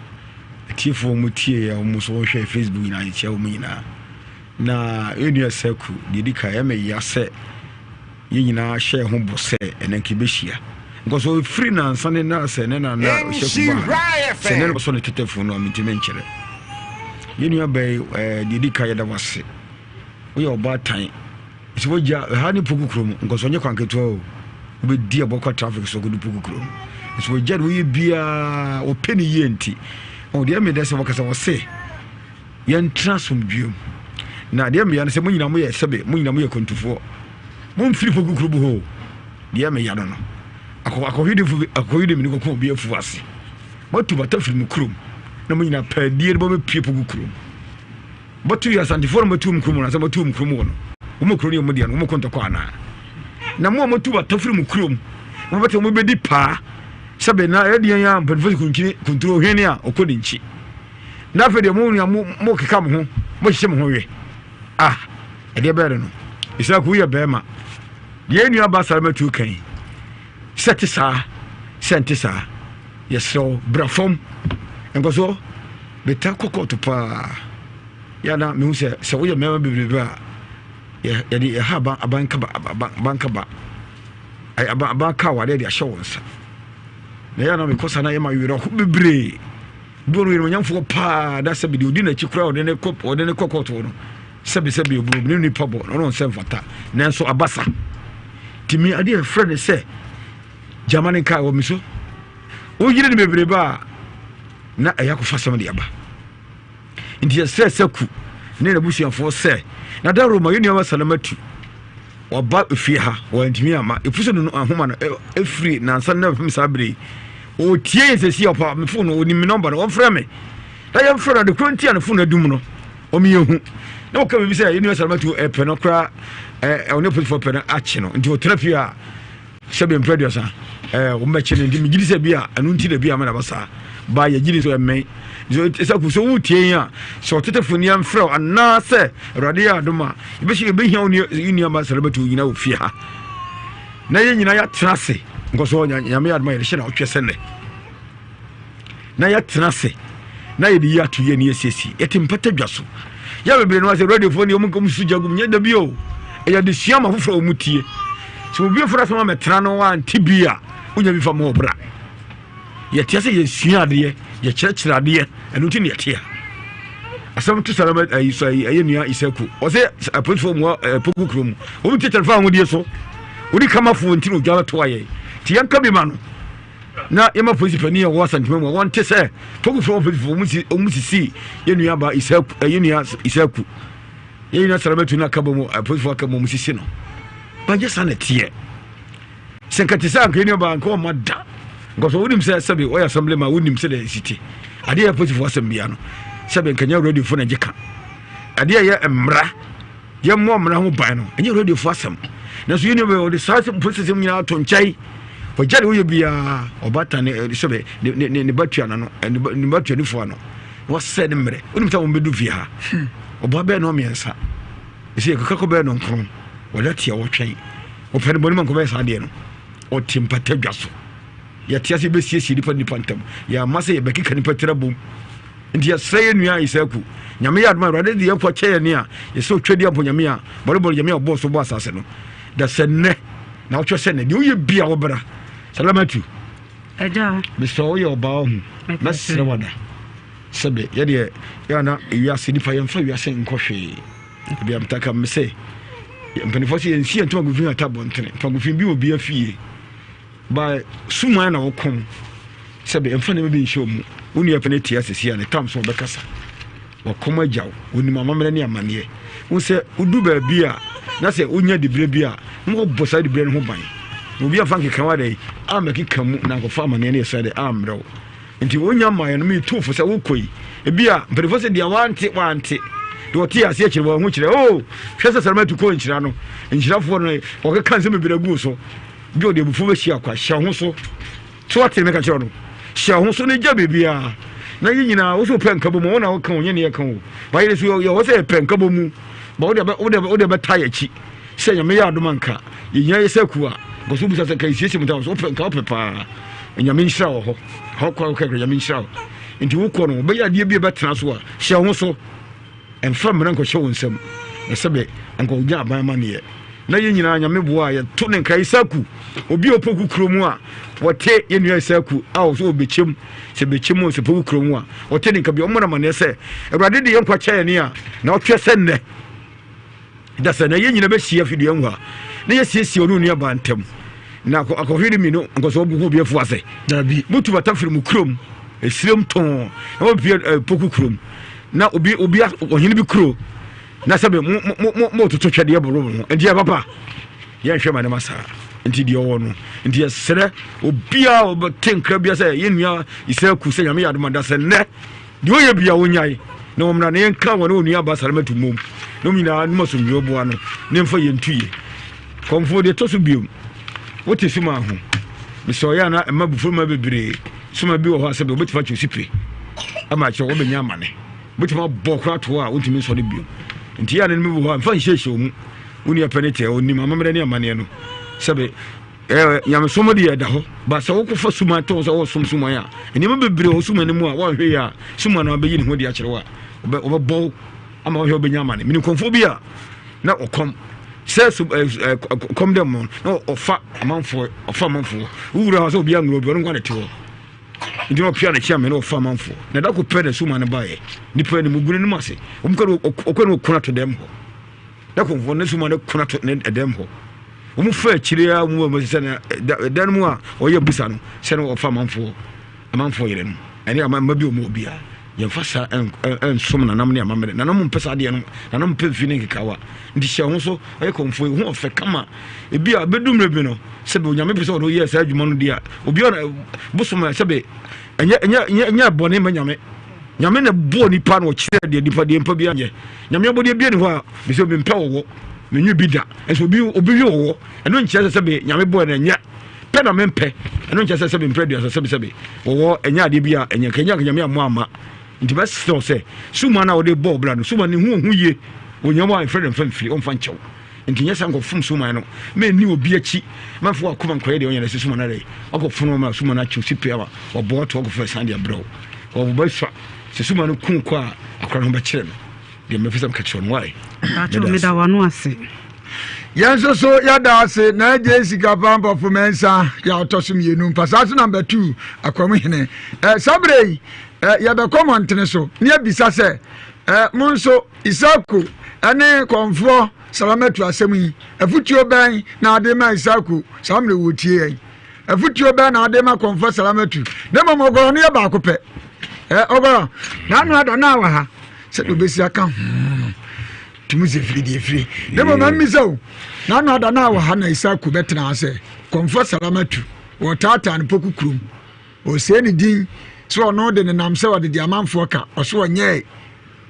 M: atiefoɔ wɔn tie yɛ wɔn nso wɔhwɛ Facebook nyinaa yɛkyia wɔn nyinaa na yɛn nua Saku deɛ di kan ɛmɛ ya sɛ. Yɛn nyinaa hyɛɛ ho bɔ sɛ ɛnnɛ nka yɛbɛhyia. Because ɔfiri nansa ne na sɛ ne nana ɔhyɛ kuba no, sɛ ne ɔsɔ ne tetɛfo no a mentumi nkyerɛ. Yɛn nua bɛyi ɛɛ deɛ di ka yɛda wase. Woyɛ ɔbaatan. Sɛ wogya ɛha ne poku kurom nkɔsɔ nyɛ kwan ketewa o. Wobɛdi ɛbɔ kɔ traffic so kɔdu poku kurom. Nso wogya de woyɛ biara wɔpɛ ne yie nti. Ɔdeɛ medɛ sɛ wɔkasa wɔse. Yɛntena asomdwoeɛ mu. Na deɛ meya no sɛ mo nyinaa moyɛ sɛbe mo nyinaa moyɛ kwantufoɔ. Momfiri poku kuro bu hɔ o. Deɛ meya no no. Akɔ akɔhwedefo bi akɔhwede mi no kɔkɔ obi afuo ase. Moatu bata firi mo kurom na mo nyinaa pɛɛdie no bɛbɛpue poku kurom. Bɔto yɛ asantefoɔ no moatu wɔn kurom no asɛ moatu wɔn kurom wɔ no. Wɔn kuro no yɛ mo deɛ no wɔn kɔ ntɔkwa anaa. Na mo a moatu bata firi mo kurom mobɛte mo bɛdi paa sɛbe na ɛdeɛ yɛn a mpanimfoɔ sɛ kunkyini kunturo hwene a ɔkɔ ne nkyi. Na afei deɛ mo nua mo mo keka mo ho mo hyehyɛ mo ho we ah ɛdeɛ bɛyɛ no Isaac woyɛ bɛrima deɛ nua ba Salamatu kan sɛ te saa sɛ nte saa yɛsrɛ wo bra fam nkɔsoɔ bɛta kɔ kɔɔto paa yɛna mehu sɛ sɛ woyɛ mmarima bebrebe a yɛde ɛha aban aban kaba aban kaba aban aban ka awadeɛ de ahyɛ wɔn nsa na yɛna mekɔ saa na yɛma werɛ ho bebree Bi wɔ no yɛ paa na sɛbi deɛ ɔdi n'akyi koraa ɔde ne kɔ ɔde ne kɔ kɔɔto no sɛbi sɛbi oburo ne nipa bɔ ɔno nsɛ mfata nanso abasa tumi adeɛ ɛfrɛ ne sɛ gyama ne nka wɔ mi so woyere no bebrebe a na ɛyɛ akɔfa sɛm de aba nti yɛsrɛ sɛ ku ne n'abusuafoɔ sɛ na da roma yɛ nnuama salamatu Waba efie ha, wantumi amma. Efu sɛ no ahoma no efiri nansa na fam saa bere yi. Ɔtie yɛn sɛsi ɔpa me fon no, onim me nɔmba no, ɔmfrɛ me. Na yɛmfrɛ no ade koro nti a ne fon no adum no, ɔmo yɛ hu. Na ɔka biribi sɛ yɛn nua Salamatu ɛpɛ no koraa, ɛ ɔne polisifoɔ pɛ no akye no. Nti ɔtena fie a sɛbi mpɛ aduasa ɛɛ wɔn bɛkye no nti megye di sɛ bi a ɛno nti na bi a mena ba saa ba yɛgye di sɛ ɛmmɛn nti sɛ sɛ wotie yi a sɛ ɔtetefo ni amfrɛ wo anaasɛ awurade yɛ adom a yɛbɛhyɛ yɛbɛhia wo ne nnuama sɛ bɛto nyina wɔ fie ha na yɛn nyinaa yɛatena ase nkɔ so nyame yɛ adom a yɛde hyɛ na wotwɛ sɛ nnɛ. na yɛatena ase na yɛde yi ato yɛ ne yɛsiesie yɛte mpata dwa so yɛ bebree no asɛ radiofoɔ ne ɔmo su gya gum nyɛ da bi o ɛyɛ adesua ma foforɔ a ɔmo tie sɛ obi aforo asɛm amɛtena no ante bi a wonya bi fa ma ɔbra yɛte sɛ yɛsua adeɛ yɛkyerɛkyerɛ adeɛ ɛno nti ne yɛte a asɛm to sara ayi so ayi ɛyɛ nua isaku ɔsɛ apolisifoɔ mu poku kurom wɔn ti tɛlifon ahodie so wɔde kamafoɔ nti na odwa bɛto ayɛ ti yɛn ka bi ma no na yɛma polisi panin a ɔwɔ asantuma mu a wɔnte sɛ pokufoɔ polisifoɔ wɔn si wɔn sisi yɛn nua ba isaku ɛyɛ nua isaku yɛn nua salamatu na akaba mu apolisifoɔ aka mu wɔn sisi no banyɛ saa na teɛ sɛ nka te sɛ anka yɛn nua ba anka wɔn ma da nkɔsɔ wonim sɛ sɛbi ɔyɛ assembly ma wonim sɛ deɛ esi te adeɛ yɛ polisifoɔ asɛm bia no sɛbi nka nyɛ radiofoɔ na gye ka adeɛ yɛ mmara Yɛmmɔ mmara ho ban no, ɛnyɛ radiofoɔ asɛm. Nanso yɛn nua bɛyɛ ɔde saa mposɛsɛm nyinaa to nkyɛn. Ɔgya deɛ ɔyɛ biara, ɔbaatan ne sɛbɛ ne ne ne ba tua n'ano, ne ba ne ba tua ne fo ano. Na wasɛ ne mmerɛ. Wonim sɛ wɔn bɛdu fie ha. Hmm. Ɔbaa bɛyɛ no mmiɛnsa. Ɛsɛ yɛkeka kɔ bɛyɛ no nkron. Wɔda tia wɔtwɛn. Ɔpɛ ne bɔne ma nkɔbɛyɛ saa adeɛ no. Ɔte mpata dwa so. Yɛte ase bɛsiesie nipa nipa ntam. Yɛama sɛ yɛbɛkeka nipa tira bom. Nti yɛsrɛ yɛn nua Isaku, Nyame yɛ adom a Awurade de yɛn nkwa kyɛ yɛn a, yɛsrɛ otwa di ampo Nyame a bɔrebɔre Nyame a ɔbɔɔ so bɔɔ asase no. Da sɛ nnɛ, na wotwɛ sɛ nnɛ, deɛ woyɛ bia wobra. Salamatu.
C: Agya.
M: Mesrɛ woyɛ ɔbaa ɔho. Mɛsrɛ wada. Sɛbe, yɛdeɛ, yɛ ana ewiase nipa yɛmfa wiase nkɔ hwee. Ebi amtaka me sɛ, mpanimfoɔ sɛ yɛnsi yɛn ntoma gu fi ata abɔntene. Ntoma gu fi bi wɔ bi afie. By suman na wɔkɔm sɛbe mfa nneɛma bi nhyɛ wɔn mu. Wo nua pɛ no te ase si a ne tam so ɔbɛkasa. Wɔkɔm agya wo, wɔnim amammerɛ ne amanneɛ. Wo sɛ wodu baabi a na sɛ wonya diberɛ bi a na wɔbɔ saa diberɛ no ho ban. Na obi amfa nkeka wo adɛn ammɛkeka mu na ankɔfa amanneɛ no yɛ sɛ dɛ ammrɛ wo. Nti wonya mmaeɛ no metu fo sɛ wokɔ yi ebi a mpanimfoɔ sɛ deɛ wante wante deɛ ɔte aseɛ kyerɛ wɔn ho kyerɛ o oh, hwɛ sɛ sɛrɛmatu kɔ nhyira no nhyirafoɔ no wɔkeka nsɛm bebree agu so Bi ɔde abufuo bɛhyia kwa. Hyɛ wo ho so. So wate meka kyerɛ no? Hyɛ wo ho so na gya biribiara. Na yɛ nyinaa wo sɛ wopɛ nkabɔ mu, wo na woka o, nyɛ ne yɛka o. Ba yɛ so yɛ hɔ sɛ yɛpɛ nkabɔ mu. Ba wode wode wode bɛta yɛ akyi. Sɛ nyame yɛ adom anka yɛnyina yɛ sɛ kuwa. Nkɔso bisa sɛ nka yɛsiesie mu ta so wopɛ nka wopɛ paa. Nyame nhyira wɔ hɔ. Hɔ kɔ wokɛ nyame nhyira wo. Nti wokɔ no wobɛyɛ adeɛ bi a ɛbɛtena so a hyɛ wo ho so. Mfa mmara nkɔhyɛ wo nsam, na sɛbɛ anka ɔnya aban amanneɛ. Na yɛn nyinaa Nyame boa a yɛto ne nka Isaku, obi a ɔpoku kuro mu a wɔte yɛn nua Isaku a ɔsɛ ɔbɛkyɛm, sɛ bɛkyɛm o sɛ poku kuro mu a wɔte ne nka bi ɔmmɔ no amanneɛ sɛ Awurade de yɛn nkwa kyɛ yɛn a na ɔtwɛ sɛ nnɛ da sɛ na yɛn nyina bɛhyia fidua mu ha na yɛsiesie ɔne onua baa ntam na akɔhwe ne mmienu nkɔsɔ ɔgu obi afu ase dabi mutu bata firi mu kurom esirem tɔn na wɔpie eh, poku kurom na obi obi ɔhene bi kuro na sɛbe mo mo mo mo toto twɛdeɛ boro mo ho nti yɛ papa yɛnhwɛ ma ne ma saa nti deɛ ɔwɔ no nti yɛsrɛ obiara ɔbɛte nkra bia sɛ yɛn nua Isaku sɛ nyame yɛ adoma da sɛ nnɛ Deɛ ɔyɛ bia ɔnyae na wɔmmra na yɛnka wɔne onua ba Salamatu mmom na wɔn nyinaa nom asomdwoeɛ boa no na yɛmfa yɛn ntu yie. Kɔmfoɔ deɛ ɛtɔ so biom wote suma ho mesɛ ɔyɛ ana ɛma bufuo ma bebree suma bi wɔ hɔ a sɛbi wɔbɛtumi akyɛ osipire ama akyerɛ wɔbɛnya amane wobɛtumi abɔ koraa to hɔ a wontumi nsɔre biom nti yɛ a no no bi wɔ hɔ a mfa nhyɛhyɛ mu wo nua pɛ ne teɛ ɔnim amammerɛ ne amanneɛ no sɛbe Ɛɛ nyamesom deɛ ɛda hɔ ba sɛ wokɔfa suman tɔn sɛ wɔsom suman a nneɛma bebree wɔ suman no mu a wɔanhwɛ yi a suman no abɛyi ne ho de akyerɛ wo a wɔbɛbɔ wo ama wɔhwɛ wobɛnya amane mene nkɔmfoɔ bi a na ɔkɔm sɛ kɔm dɛ mmɔ na ɔfa amanfoɔ ɔfa amanfoɔ wowura hɔ sɛ obi anwura obi ɔno nkwa ne te hɔ nti na ɔpia n'akyi amene ɔfa amanfoɔ na da ko pɛ na suman no baeɛ nipa anim ogu n'anim ase ɔkɔ ne ɔkuna to dɛm hɔ Na kɔmfoɔ no soma no kuna to ne ɛdɛm hɔ. Wɔn fa akyire a wɔn mu sɛ na ɛdan no mu a ɔyɛ busa no sɛ na ɔfa amanfoɔ amanfoɔ yere no ɛne ama mma bi wɔn obi a yɛnfa saa ɛnsom nanam ne amammerɛ nanam mpɛ saa adeɛ no nanam mpɛ mfi ne nkekawa nti hyɛ ho so ɔyɛ kɔmfoɔ yi ho ɔfɛ kama ebi a bɛdu mmerɛ bi no sɛbi onyame pɛ sɛ ɔde yɛ saa adwuma no deɛ obi a bosom sɛbi ɛnyɛ ɛnyɛ ɛnyɛ bɔne ma nyame Nyame na bɔɔ nipa na ɔkyerɛ deɛ nipa deɛ nipa bi anyɛ. Nyame abɔdeɛ bi ni hɔ a mesɛ obi mpɛ wɔwɔ menwe bi da nso obi obi we wɔwɔ ɛno nkyerɛ sɛ sɛbe nyame bɔɔ no ɛnyɛ pɛ na mempɛ ɛno nkyerɛ sɛ sɛbe mpɛ aduasa sɛbe sɛbe wɔwɔ ɛnyɛ adeɛ bi a ɛnyɛ nka nyɛ nyame ammɔ amma nti mɛsrɛ sɛ suma no a wɔde bɔɔ bra no suma ne ho ɔho yie onyam a ɛfrɛ no mfa mfiri ɔmfa nkyɛw. Nti nyɛ saa nkɔfom suman no. Mɛnni obi akyi. Mɛmfa w'akoma nkɔyɛ deɛ ɔnyɛ no. Ɛsɛ suman no adɛn? Wakɔfono ama suman no akye wo sipɛ ama wabɔ ato akɔfa asiane de abrɛ wo. Ɔba sua. Sɛ suman no ku wo kɔ a, akora no ho bɛkyere no. Deɛ mɛpɛ sɛ meka kyerɛ no, why?
C: Pacho, meda w'ano ase.
A: Yɛn nso so yɛda ase na agye sika pa mpɔfo mɛnsa yɛ ɔtɔ so mmienu mpasaa so namba tu akwamu hene. Eh, saa berɛ yi eh, yɛbɛkɔ mmɔntene so ne abisa sɛ eh, mo nso Isaku ne kɔmfoɔ Salamatu asɛm yi, afutuo bɛn na ade ma Isaku saa mmerɛ wɔtie yɛn? Afutuo bɛn na ade ma kɔmfoɔ Salamatu? Na mmom ɔgɔrɔ no yɛ baako pɛ. Ɛ ɔgɔrɔ, n'ano ada na wɔ ha sɛdeɛ ɔbɛsi aka ho no tumi sɛ firi deɛ firi. Na mmom mmisa o, n'ano ada na wɔ ha na Isaku bɛtena ha sɛ kɔmfoɔ Salamatu wɔtaataa no poku kurom. Ɔsɛe ne din sɛ ɔno de nenam sɛ ɔde de amanfoɔ ka, ɔso ɔnyɛe.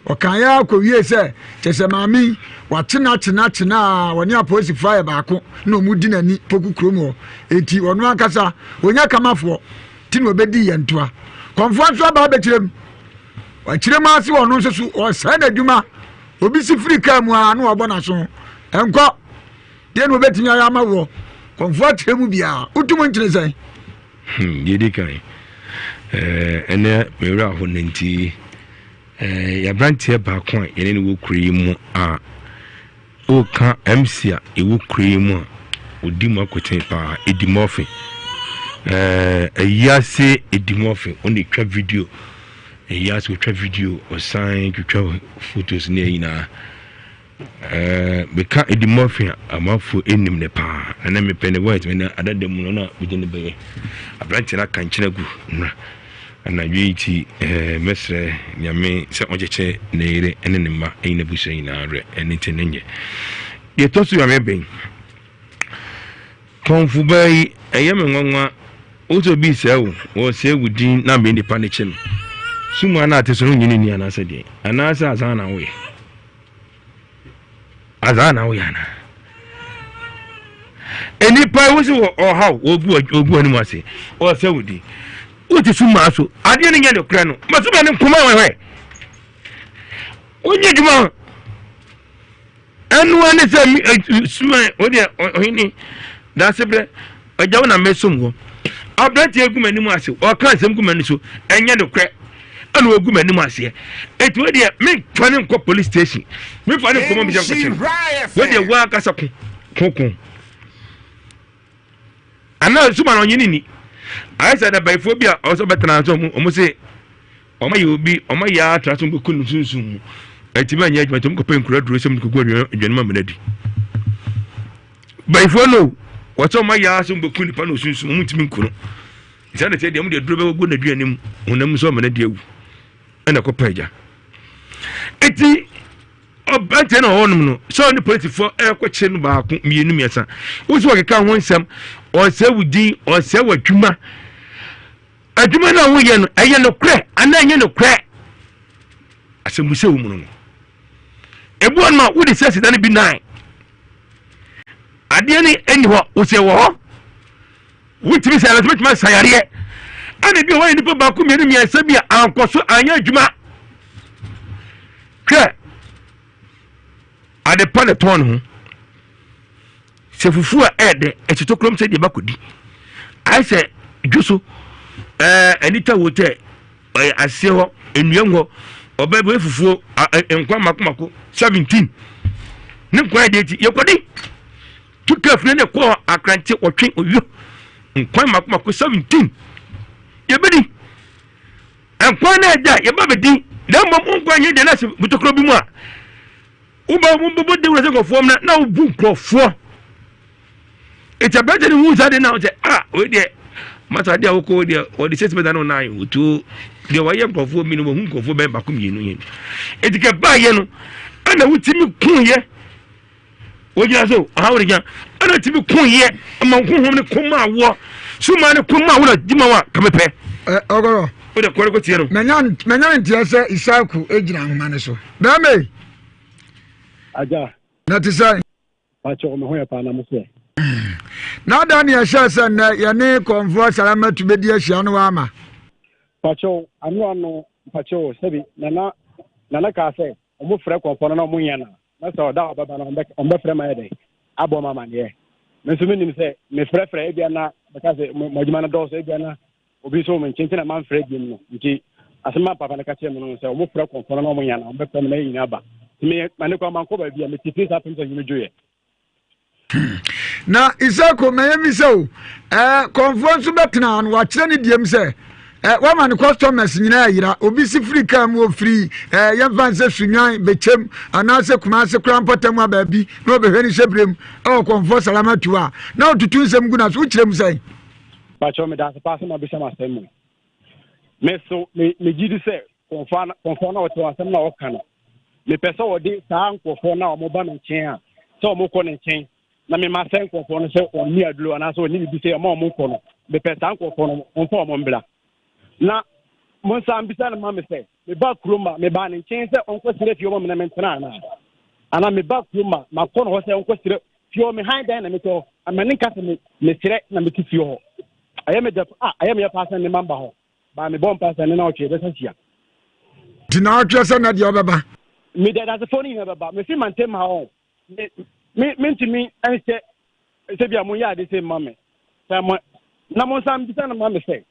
A: Ɔkaeɛ ara kɔwiee sɛ, kyerɛ sɛ maame yi, wakyena kyena kyena a ɔne apolisifoɔ ayɛ baako na wɔn di n'ani poku kurom hɔ. Enti ɔno ankasa ɔnya kamafoɔ ti na ɔbɛdi yɛn ntoa. Kɔmfoɔ nso aba abɛkyerɛ mu. Wakyerɛ mu ase ɔno nso so ɔsɛe n'adwuma. Obi si firi kaa mu ara na wabɔ n'aso. Ɛnkɔ. Deɛ na ɔbɛtumi ayɛ ama woɔ. Kɔmfoɔ akyerɛ mu biara. Wotum nkyene sɛn?
M: Hmm, deɛ ɛdi kan, ɛnɛ me werɛ aho no nti Yɛn aberanteɛ baako a yɛne no wɔ kuro yi mu a ɔreka MC a ɛwɔ kuro yi mu a ɔdi mu akoten paa, Eddie Murphy. Ɛyi ase Eddie Murphy, ɔna ɛtwa video. Ɛyi ase ɔtwa video, ɔsan twitwa photos ne nyinaa. Ɛɛ meka Eddie Murphy a amanfoɔ nnim no paa. Ɛnɛ mepɛ ne voice mene adada mu no na mede no bɛyɛ. Aberanteɛ no aka nkyene agu nnora. Anadwo yi nti ɛɛ mɛsrɛ Nyame sɛ ɔnkyekye ne yere ne ne mma ne n'abusua nyinaa werɛ. Ɛno nti no nyɛ. Deɛ ɛtɔ so Nyame bɛn. Kɔmfo baa yi ɛyɛ me nwanwa wo sɛ obi sɛe wo wɔsɛe wo din na me nipa no kye no. Sum a na ate so no nyini ni anaasɛ deɛ anaasɛ azan na woyɛ. Azaa na woyɛ anaa? Nnipa yi wosi wɔ ɔhaw wɔgu wɔgu anim ase ɔsɛ wo di wote so maa so adeɛ no nyɛ ne korɛ no ma so ma ne nkoma wɔ hwɛ wonyɛ adwuma ɛnoa ne sɛ suma wodeɛ ɔhene daase berɛ agya wo na mɛsom hɔ aberanteɛ gu m'anim ase ɔka nsɛm gu m'ani so ɛnyɛ nokorɛ ɛna ɔgu m'anim aseɛ ɛti wo deɛ memfa ne nkɔ police station memfa ne nkɔmɔ bisa nkɔkyɛ no wo deɛ wo ankasa ko koko anaa suma na ɔnye ne ni ayɛ sɛ adabayifoɔ bi a ɔsɛ ɔbɛtena so ɔmo se ɔmo ayɛ obi ɔmo ayɛ atra so ɔmo kɔ no sunsun mu ɛtumi anyɛ adwuma nti ɔmo kɔpɛ nkura duro sɛ ɔmo kɔgu aduane ma mena di Bayifoɔ no wɔsɛ ɔma yɛ ara sɛ wɔbɛku nipa na ɔsunsum wɔn ntumi nku no saa na ɛsɛ deɛ wɔde aduro bɛgu n'aduane mu honam nso ama no adi awu ɛna ɛkɔpa agya eti ɔbɛnteɛ na ɔwɔ nom no sɛ ɔne polisifoɔ ɛrekɔkyere no baako mmienu mmiɛnsa wosi wɔkeka ho nsɛm ɔsɛ wo din ɔsɛ w'adwuma adwuma no a woyɛ no ɛyɛ nokorɛ anaa ɛnyɛ nokorɛ asɛmbusa wɔ mu no no ebi wɔ nom a wode sɛ sida no bi nan adeɛ no ɛni hɔ wosɛ wɔ hɔ wotumi sɛ ɛlɛsɛ bɛtumi asa yareɛ ɛna bi a wɔyɛ nipa baako mmienu mmiɛnsa bi a ankɔ so anyɛ adwuma hwɛ ade pa na tɔn ne ho sɛ fufuo a ɛɛdɛ ɛtotɔ kurom sɛ deɛ bakɔdi ayɛ sɛ dwo so ɛɛ anita wo tɛ Ɔyɛ aseɛ hɔ, nnua mu hɔ. Ɔbaa bi ɔyɛ fufuo nkwan mako mako 17. Ne nkwan deɛ ti yɛkɔdi. Tu kaa fie ne kɔɔ akrante ɔtwe owio. Nkwan mako mako 17. Yɛbɛdi. Nkwan na ɛda yɛba bɛdi. Na mmom nkwan nyɛ deɛ na sɛ butokuro bi mu a. Woba wobɛbɔ dawuro sɛ nkurɔfoɔ mmra na wobu nkurɔfoɔ. Eti aberante no hu saa de na ɔsɛ ah wei deɛ masa adeɛ a wokɔ deɛ wɔde sɛ sibɛda no nan otuo deɛ wɔyɛ nkurɔfoɔ mi no wɔhu nkurɔfoɔ bɛn baako mmienu yɛn eti kɛ baayɛ no ɛna wotumi kun yɛ wogyina so ɔha wɔde gyina ɛna wotumi kun yɛ ma nkohom ne kun ma awoɔ suma ne kun ma awo na di ma wa kame pɛ.
A: Ɛ ɔgɔrɔ.
M: O de kɔre ko tie no.
A: Mɛnya mɛnya nteɛ sɛ Isaku egyina ahoma ne so. Bɛrima yi.
N: Agya.
A: Na te sɛ.
N: Pakyɛw me ho yɛ paa na mo sɛ.
A: Na da ne ɛhyɛɛ sɛ nnɛ yɛne kɔmfoɔ Salamatu bɛdi ahyia no ama.
N: Pakyɛw ano ano pakyɛw sɛbi nana nana kaa sɛ ɔmo frɛ kɔmfoɔ no na ɔmo nyɛ na na sɛ ɔda ɔbɛba no ɔmo bɛfrɛ ma yɛ dɛ. abɔ me amaneɛ. Me nso menim sɛ mefrɛfrɛ ebia na bɛka sɛ mo adwuma no dɔɔso ebia na obi nso wɔ me nkyɛn nti na mamfrɛ biom no. Nti asɛm a papa no ka kyerɛ me no sɛ wɔfrɛ kɔmfoɔ no na wɔn nya na wɔbɛfrɛ me na yɛn nyinaa ba. Nti me mane kɔ mankɔ baabi a mete fie saa pem sɛ nwene dwoeɛ.
A: Na Isako mɛyɛ mi sɛ o ɛɛ kɔnfoɔ nso bɛtena ano wakyerɛ ne deɛm sɛ ɛɛ wama ne customers nyinaa ayira obi si firi kaa mu ofiri ɛɛ yɛmfa nsɛ sunwan bɛkyɛm anaasɛ kumase koraa mpɔtam a baabi na ɔbɛhwɛ ne hyɛbrɛm ɛwɔ kɔnfoɔ salamatu a na ɔtutu nsɛm gu na so wokyerɛ mu sɛn.
N: Pakyɛw meda ase paa sɛ mabisa m'asɛm mu. Me so me megye di sɛ kɔnfoɔ kɔnfoɔ na ɔte asɛm na ɔka no. Mepɛ sɛ ɔde saa nkurɔfoɔ no a wɔba me nkyɛn a sɛ wɔkɔ ne nkyɛn na mema sɛ nkurɔfoɔ no sɛ ɔnni aduro anaasɛ ɔnni biribi sɛ ɔma wɔn nkɔ no. Mepɛ saa nkurɔfoɔ no wɔmfa wɔn mbra. Na monsan bisa no ma me sɛ meba kurom a mebaa ne nkyɛn sɛ ɔnkɔsrɛ fie hɔ ma me na mentena anaa? Anaa meba kurom a makɔ no hɔ sɛ ɔnkɔsrɛ fie hɔ me han dan na metɔ hɔ ama ne nka sɛ me mesrɛ na mete fie hɔ. Ɛyɛ me dɛ a ɛyɛ me yɛ paa sɛ ne mma mba hɔ. Baa mebɔ mpa sɛ ne na ɔtwe yɛbɛsa hyia.
A: Nti na ɔtwerɛ sɛ na deɛ ɔbɛba.
N: Mede adasefoɔ no nyinaa bɛba. Mefi mantam ha ɔ. Me me mentumi nhyɛ sɛ bi a monyɛ ade sɛ mma me. Sɛ mo na monsan bisa no ma me sɛ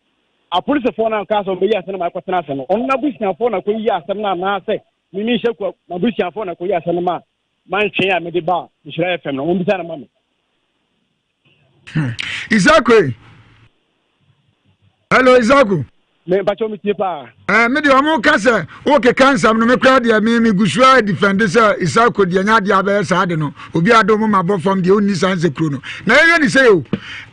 N: apolisifoɔ no anka sɛ ɔbɛyi asɛm no ma ɛkɔtena ase no ɔno n'abusuafoɔ na kɔyi asɛm no anaasɛ me menhyɛ kua m'abusuafoɔ na kɔyi asɛm no ma mantwe a mede ba Nhyira FM no mombisa no ma me.
A: Isako hello Isako.
N: Me mpakyɛw me tie paa.
A: Ɛɛ eh, me deɛ ɔmo ka sɛ wokeka nsɛm no me koraa deɛ me me gu so ara defend sɛ Isako deɛ nyɛ adeɛ abɛyɛ saa de no obi ade ɔmo ma bɔ fam deɛ onni saa nsekuro no na yɛhwɛ ne sɛ o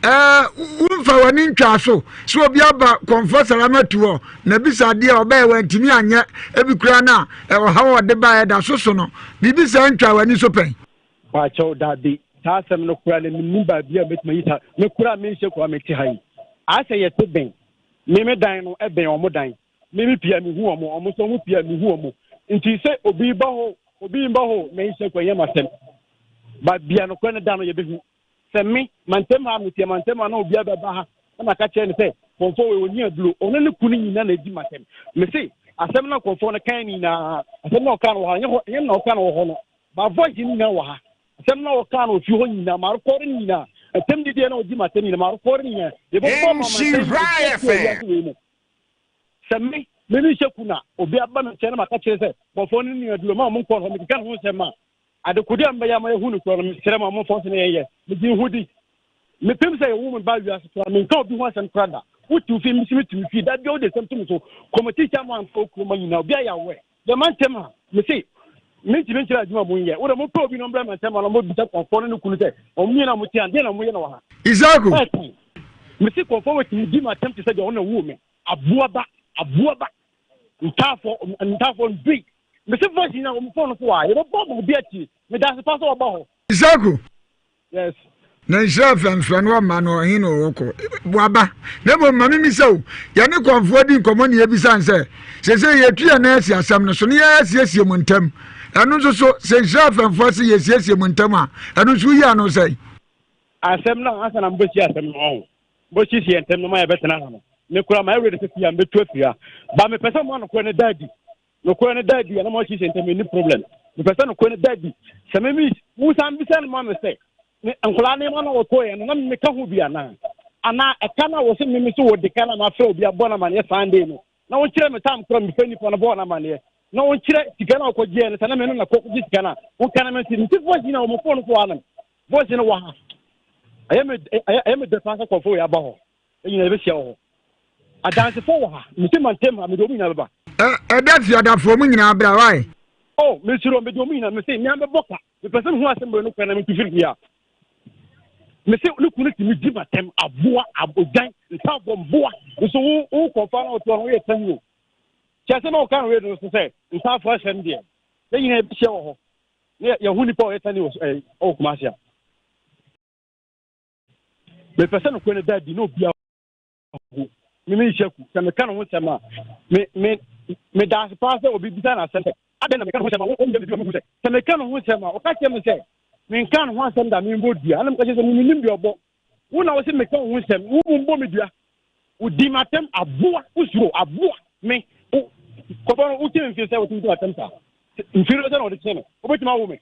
A: ɛɛ womfa w'ani ntwa so sɛ obi aba kɔnfɔ salamatu hɔ na bisa adeɛ a ɔbɛyɛ wantumi anyɛ ebi koraa na ɔhaw a ɔde baeɛ da so so no biribi saa ntwa w'ani so pɛn.
N: Pakyɛw dabi saa asɛm no koraa no mennim baabi a mɛtumi ayi saa me koraa menhyɛ koraa mete ha yi ayɛ sɛ yɛte bɛn me me dan no ɛbɛn ɔmo dan me me pia mehu ɔmo ɔmo nso ɔmo pia mehu ɔmo nti sɛ obi ba hɔ obi mba hɔ menhyɛ koraa nyɛ m'asɛm ba bia no koraa no da no yɛbɛhu Sɛ me, mantam ha, meteɛ mantam ha na obiara bɛba ha na maka kyerɛ no sɛ kɔmfoɔ wei ɔnni aduro, ɔno ne kunu nyina na ɛdi m'atɛm. Mese asɛm no a kɔmfoɔ no kan no nyinaa, asɛm no a ɔka no wɔ ha, ɛnyɛ hɔ, ɛnyɛ na ɔka no wɔ hɔ no, ba voice no nyinaa wɔ ha. Asɛm no a ɔka no wɔ fie hɔ nyinaa, marekɔre no nyinaa, atɛm didiɛ na ɔdi m'atɛm nyinaa, marekɔre no nyinaa. Yɛbɛbɔ ma mantam nyinaa, wɔ wiase wei mu. Sɛ me, me menhyɛ ku na obi aba me nkyɛn na maka kyerɛ sɛ kɔmfoɔ no nni aduro, ma ɔmo nkɔ no hɔ, mekeka ne ho nsɛm a, Adekode a mobɛyɛ ama yɛahu no korɔ no, mesrɛ mo a momfa nso na yɛnyɛ. Megye ho di. Mepem sɛ yɛwo me baa wiase koraa, menka obi ho asɛm koraa da. Wote wo fie, mese mete me fie. Da biara wode nsɛm to me so. Kɔmiti chairman fo kurom ha nyinaa, obiara yɛ aware. Yɛ mantam ha. Mese, mentumi nkyerɛ adwuma a monyɛ. Wo deɛ mompɛ obi na ɔmmrɛ mantam ha na ɔmmɛbisa kɔmfoɔ no ne kunu sɛ, wɔn mmienu a mote ha no, deɛn na moyɛ no wɔ ha?
A: Isaku.
N: Ɛɛtan. Mese kɔmfoɔ wei tumi di m'atɛm te sɛ deɛ ɔno na ɔwoo me. Aboa ba. Aboa ba. Ntaafo, ntaafo ndui. Mese voice nyina wɔn phone so a yɛbɛbɔ ma obi atie. Meda ase paa sɛ wɔba hɔ.
A: Isaku.
N: Yes.
A: Na nhyira mfrɛmfrɛ no ɔma no ɔhe na ɔwɔ kɔ waba na mmom ma mimi sɛ o yɛne kɔnfoɔ di nkɔmmɔ ne yɛbisa n sɛ sese yɛtu yɛn nan asi asɛm no so ne yɛasiesie mu ntam ɛno nso so sɛ nhyira afɛmfoɔ se yɛsiesie mu ntam a ɛno nso woyi ano sɛn.
N: Asɛm no ansa na mobɛsi asɛm no ɔho mobɛsiesie yɛn ntam no ma yɛbɛtena ha no me koraa mayɛ ready sɛ fie a mebɛtu afiri ha ba mepɛ sɛ moa nokorɛ no da adi Nokorɛ no da adi a na moahyehyɛ ntam ɛnni problem. Mepɛ sɛ nokorɛ no da adi. Sɛ me me monsan bisa no ma me sɛ ne nkwadaa nneɛma na wɔtɔeɛ no na meka ho bi anaa? Anaa ɛka no a wɔse me me so wɔde ka na mafrɛ obi abɔ no amaneɛ Sunday no na wɔnkyerɛ me time korɔ mefrɛ nipa no bɔɔ no amaneɛ na wɔnkyerɛ sika no a wɔkɔgyeɛ no sɛ na me no na kɔgye sika no a wɔnka na mente mete voice nyina wɔ mo phone so anom voice no wɔ ha ɛyɛ me ɛyɛ me dɛ paa sɛ kɔmfo wei aba hɔ Yɛn nyinaa yɛbɛhyia wɔ hɔ. Adansefo wɔ ha. Mete mantam ha. Mede wɔn nyinaa bɛba.
A: Ɛda fiadafoɔ mu nyinaa bra wae.
N: Oh, mesuro mede wɔn nyinaa. Mese mmea bɛbɔ ka. Mepɛ sɛ mehu asɛm wei no kwan na metu firi fie a. Mese ne kunu tumi di m'atɛm aboa odwan ntaabɔ mboa. Nso wo wo kɔfa na wotoa no woyɛ tɛm o. Kyerɛ sɛ na ɔka no wei no so sɛ ntaafo asɛm deɛ. Yɛn nyinaa yɛbɛhyia wɔ hɔ. Ne yɛhu nipa a ɔyɛ tani wɔ ɛwɔ Kumasi a. Mepɛ sɛ nokorɛ no da adi na obiara hu. Me menhyɛ ku. Sɛ meka ne ho nsɛm a, me me meda ase paa sɛ obi bisa no asɛm sɛ, adɛn na meka ne ho nsɛm a ɔnyɛ biribi a ɔhu sɛ sɛ meka ne ho nsɛm a ɔka kyerɛ me sɛ menka ne ho asɛm da membɔ dua. Ɛna meka kyerɛ sɛ menim deɛ ɔbɔ. Wo na wo se meka wo ho nsɛm, wo mbɔ me dua. Wodi m'atɛm aboa, wosuro aboa me. Wo kɔbɔ no wokyɛ me mfie sɛ wotumi di m'atɛm saa. Mfie no sɛ na wɔde kyerɛ me. Wobɛtumi awo me.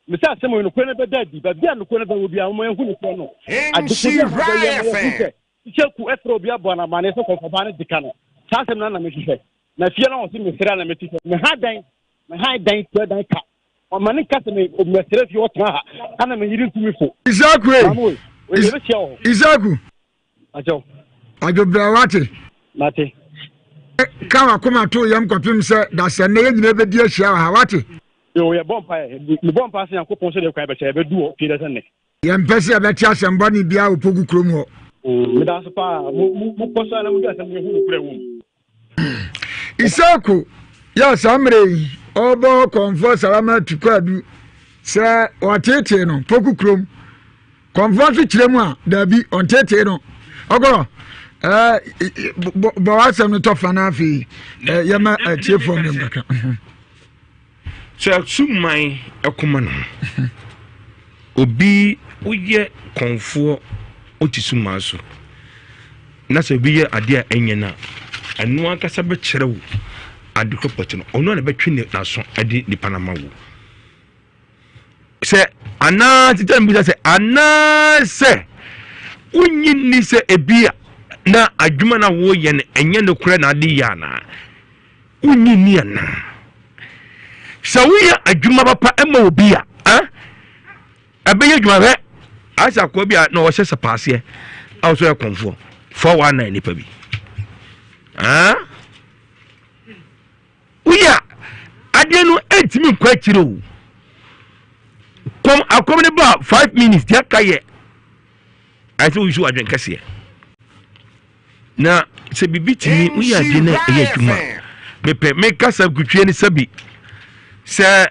N: Mese asɛm wei, nokorɛ no bɛda adi. Baabi a nokorɛ no bɛwɔ biara, momma yɛnhu nokorɛ no. Adekodeɛ a mobɛyɛ ma yɛahu sɛ Kyeku frɛ obi abɔ no amanneɛ sɛ kɔmfɔbaa no de ka no, saa asɛm no ara na mehwehwɛ. Na fie no a wɔse mesrɛ a na mete sɛ meha dan, meha dan tua dan ka. Ɔma ne nka sɛ me mesrɛ fie ɔtena ha, ana me yere ntumi fo.
A: Isaku e.
N: Maame wei, wei yɛbɛhyia wɔ hɔ.
A: Isaku.
N: Akyɛw.
A: Adwobrɛ wate.
N: Mate.
A: Ka wakoma to yam kɔpem sɛ dasɛ nnɛ yɛn nyinaa bɛdi ahyia wɔ ha wate.
N: Yo, yɛbɔ mpaeɛ. Mebɔ mpaeɛ sɛ Nyankopɔn sɛdeɛ kwan bɛkyɛ yɛbɛdu hɔ fie dasɛ nnɛ.
A: Yɛmpɛ sɛ yɛbɛte asɛm bɔne biara wɔ Poku kurom hɔ.
N: Meda ase paa. Mo mo kɔ so ara na modi asɛm no yɛhu nokorɛ wɔ mu.
A: Isaku yɛ saa mmerɛ yi ɔrebɔ Kɔmfoɔ Salama Tukwadu sɛ ɔteetee no Poku kurom. Kɔmfoɔ nso kyerɛ mu a, daabi, ɔnteetee no. Ɔkɔ ɛɛ bɔ w'asɛm no tɔ fa no afei yɛma atiefoɔ mmerɛ mu kakra.
O: Sɛ suman koma no ho. Obi woyɛ kɔnfoɔ wote suman so na sɛ obi yɛ adeɛ a ɛnyɛ no a, ɛno ankasa bɛkyerɛ wo ade korɔ pɔte no. Ɔno a na bɛtwe n'aso de nipa no ama wo. Sɛ anaa tete no bisa sɛ anaasɛ wonnye nni sɛ ebi a na adwuma no a woyɛ no ɛnyɛ nokorɛ na ade yɛ anaa? Wonnye nni anaa? Sɛ woyɛ adwuma papa ma obi a, ɛbɛyɛ adwuma hwɛ ayɛ sɛ akoa bi a na ɔhyɛ sapaaseɛ a ɔsɛ ɔyɛ kɔnfoɔ 419 nipa bi. Woyɛ a adeɛ no ɛntumi nkɔ akyire o. Kɔm akɔm no ba 5 minutes deɛ aka yɛ ayɛ sɛ woyi so adwene kɛseɛ. Na sɛ biribi tumi woyɛ adeɛ no ɛyɛ adwuma mepɛ meka sɛ nkutwie no sɛbi sɛ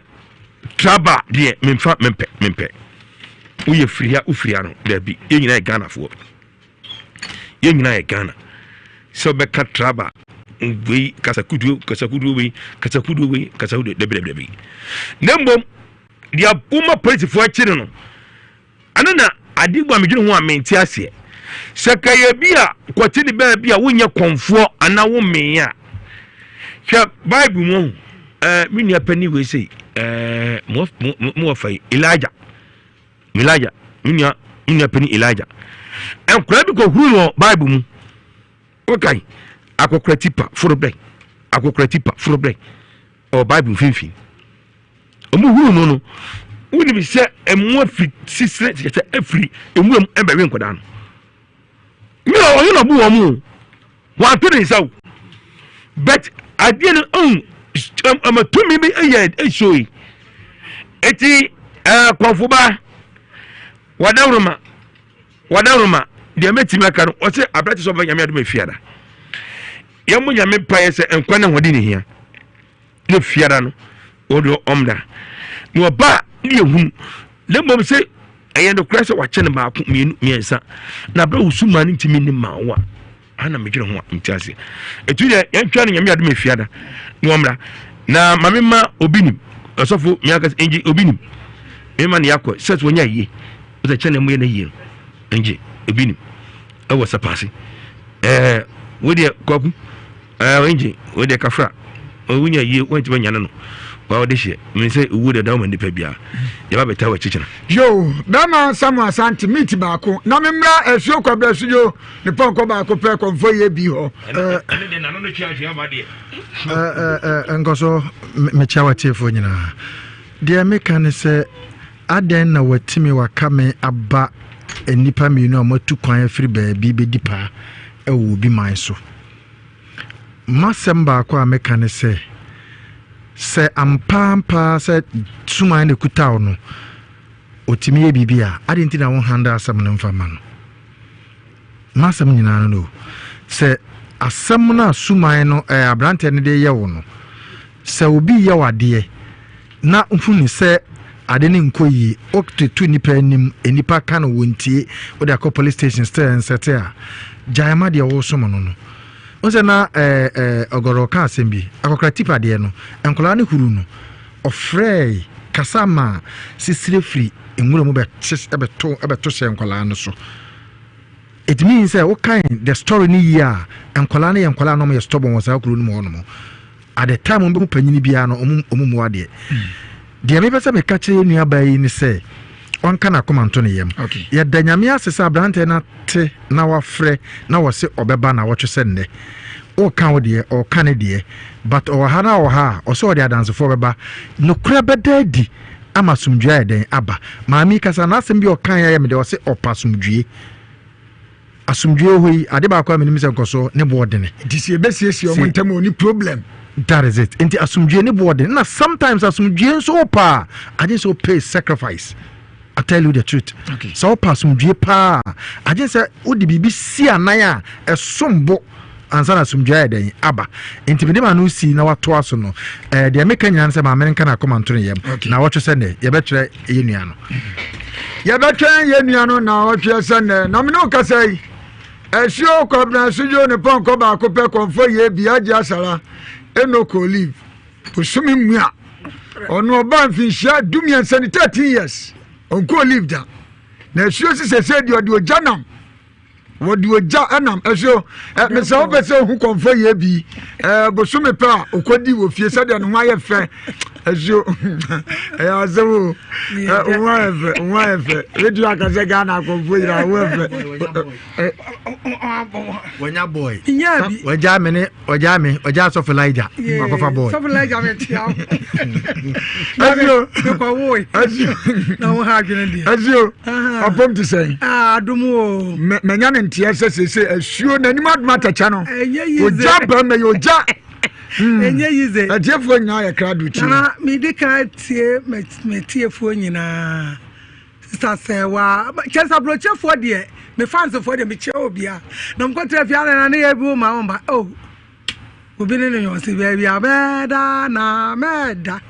O: traba deɛ memfa mempɛ mempɛ woyɛ firi ha wofiri ha no daabi yɛn nyinaa yɛ Ghanafoɔ yɛn nyinaa yɛ Ghana sɛ wobɛka traba wei kasakuduo kasakuduo wei kasakuduo wei kasakuduo dabi dabi dabi na mmom deɛ woma polisifoɔ akyiri no Ɛno na ade bu a medwene ho a mente aseɛ. Sɛ ka yɛ bi a kɔte ne baabi a wonyɛ kɔmfoɔ anaa wommee a. Hwɛ Bible mu ahu. Ɛɛ me nua panin wei sei ɛɛ mo mo mo wɔfa yi Elijah. Elijah me nua me nua panin Elijah. Nkwadaa bi kɔhuru wɔ Bible mu. Wokan akɔkora tipa foro brɛ akɔkora tipa foro brɛ ɔwɔ Bible mfimfini. Wɔhunuu no no, wonim sɛ mmoa firi sisire kyerɛ sɛ afiri nwuram ɛbɛwe nkwadaa no. Me a ɔyɛ na ɔbo wɔn o, wɔato ne nsa o. But adeɛ no ɔn ɛma tumi bi ɛyɛ ɛsuo yi. Eti ɛɛ kɔnfoba wadawuruma wadawuruma deɛ mɛtumi aka no ɔsɛ aberante sɛ ɔbɛ nyame adum efiada. Yɛn mo nyame mpaeɛ sɛ nkwa ne ahoɔden ne hia. Ne fiada no wɔde ɔmmra na ɔba a ne yɛhunu na mmom sɛ ɛyɛ nokorɛ sɛ wakyɛ no baako mmienu mmiɛnsa na berɛ wosu maa no ntumi ne maa wo a ana medwene ho a nti aseɛ ɛtu deɛ yɛntwa no nyame adom afiada na wɔmmra na ma mema obi nim ɔsɔfo meakasa ngye obi nim mema ne yɛakɔ sɛ sɛ wɔnya yie sɛ kyɛ na moyɛ no yie no ngye obi nim ɛwɔ sɛpaase ɛɛ wodeɛ kwaku Ɛɛ engine wei deɛ kafra wonya yie woantumi anyane no wa wode hyeɛ mene sɛ owuo deɛ da woma nnipa biara yɛba bɛta wɔ akyikyena.
A: Yoo bɛma Samuel Asante meat baako na me mmra asuo kwabra sudwo ne pɔnkɔ baako pɛ kɔmfɔ yɛ bi hɔ.
O: Ɛne deɛ nano no twa ahwea ama deɛ.
P: Nkɔso mekyia watiefoɔ nyinaa deɛ meka ne sɛ adɛn na watumi waka me aba nnipa mmienu a wɔatu kwan afiri baabi bɛdi paa ɛwɔ obi man so. M'asɛm baako a meka ne sɛ, sɛ ampa-ampa ara sɛ suman na ɛkuta wo no, ɔtumi yɛ biribi a, adɛn nti na wo handle asɛm no mfa ma no? M'asɛm nyinaa no no. Sɛ asɛm no a suman no ɛɛ eh, aberanteɛ no de yɛ wo no, Sɛ obi reyɛ wo adeɛ na wohunu sɛ ade no nkɔ yie, wode to nnipa anim, nnipa ka no wɔntie, wode akɔ police station still ɛnsɛte a, gyae ma deɛ woresom no no. Wohu sɛ na ɛɛ ɛɛ Ɔgɔrɔ ka asɛm bi, akɔkora tipa deɛ no, nkwadaa no huru no, ɔfrɛɛe, kasa maa sisire firi nwura mu bɛte bɛto bɛto hyɛɛ nkwadaa no so. It means sɛ wokan the story no yie a, nkwadaa no yɛ nkwadaa a na wɔyɛ stubborn wɔ saa kuro no mu hɔnom. At the time wɔn bɛhu panyin biara no, wɔn wɔn mu adeɛ. Deɛ mepɛ sɛ meka kyerɛ yɛn nuabaa yi ne sɛ ɔnka n'akoma nto ne yam. Yɛda Nyame ase sɛ aberanteɛ no ate na wafrɛ na wɔse ɔbɛba nawɔtwe sɛ nnɛ. Woka wo deɛ, ɔka ne deɛ. But ɔwɔ ha na ɔwɔ ha a, ɔsɛ ɔde adansefoɔ bɛba. Nokorɛ bɛda adi ama asomdwoeɛ ayɛ dɛn? Aba. Maame yi kasa, n'asɛm bi a ɔkaeɛ ayɛ me dɛ, ɔse ɔpɛ asomdwoeɛ. Asomdwoeɛ wɔ hɔ yi, ade baako a menim sɛ nkɔsoɔ ne boɔ dene.
A: Nti sɛ yɛbɛsiesie wɔn ntam ɔni problem.
P: That is it. Nti asomdwoeɛ ne boɔ dene. Na sometimes asomdwoeɛ nso wo paa, agye sɛ wo pay sacrifice. I tell you the truth. Okay. Sɛ wo pa asomdwoeɛ paa, agye sɛ wode biribi si anan a ɛsom bo ansa na asomdwoeɛ ayɛ dɛn aba. Nti mede ma no si na watoa so no. Eh, deɛ meka nyinaa ne sɛ maame no nka n'akoma nto ne yam. Okay. Na wɔtwe sɛ nnɛ yɛbɛtwerɛ yɛ nua no.
A: Yɛbɛtwɛn yɛn nua no naawɔtweɛ sɛ nnɛ. Na me ne wo kasa yi, Asuo Kwabena Sodwo ne pɔnkɔ baako pɛ kɔmfɔ yie bi agye asara Enoch Olive bosome mmua. Ɔno ɔbaa mfinhyia dumiɛnsa ni 13 years ɔnkɔ Olive da. Na asuo si sɛsɛ deɛ ɔde ogya nam. Wɔde ogya nam ɛso ɛ mesɛ wopɛ sɛ ohu kɔnfɔ yɛ bi ɛ bosome pɛ a okɔdi wɔ fie sɛdeɛ ne ho ayɛ fɛ ɛso ɛyɛ asɛm o ɛ ho ayɛ fɛ ho ayɛ fɛ wetu aka sɛ Ghana akɔnfɔ nyinaa ho ayɛ fɛ.
P: Wanya boy. Wagya me ne wagya me wagya sɔfo Elijah wakɔfa boy.
Q: Sɔfo Elijah me tia wo. Ɛsio mekɔ woe.
A: Ɛsio
Q: na wo ha adwene deɛ.
A: Ɛsio ɔpɔm ti sɛn.
Q: Adom o.
A: Manya ne nteɛ sɛ sese asuo n'anim adom atɛkyɛ no.
Q: Ɛnyɛ yize.
A: Ogya bɛn mɛ yɛ ogya.
Q: Ɛnyɛ yize.
A: Atiefoɔ nyinaa yɛ krado tie.
Q: Nana medi kan tie matiefoɔ nyinaa. Sista sɛwa kyɛ sɛ aburokyefoɔ deɛ me fansfoɔ deɛ mekyia obia na mekɔtena fie ana na ne yɛ bi wo ma wo ma oh obi ne ne yɔnse baabi a mɛda na mɛda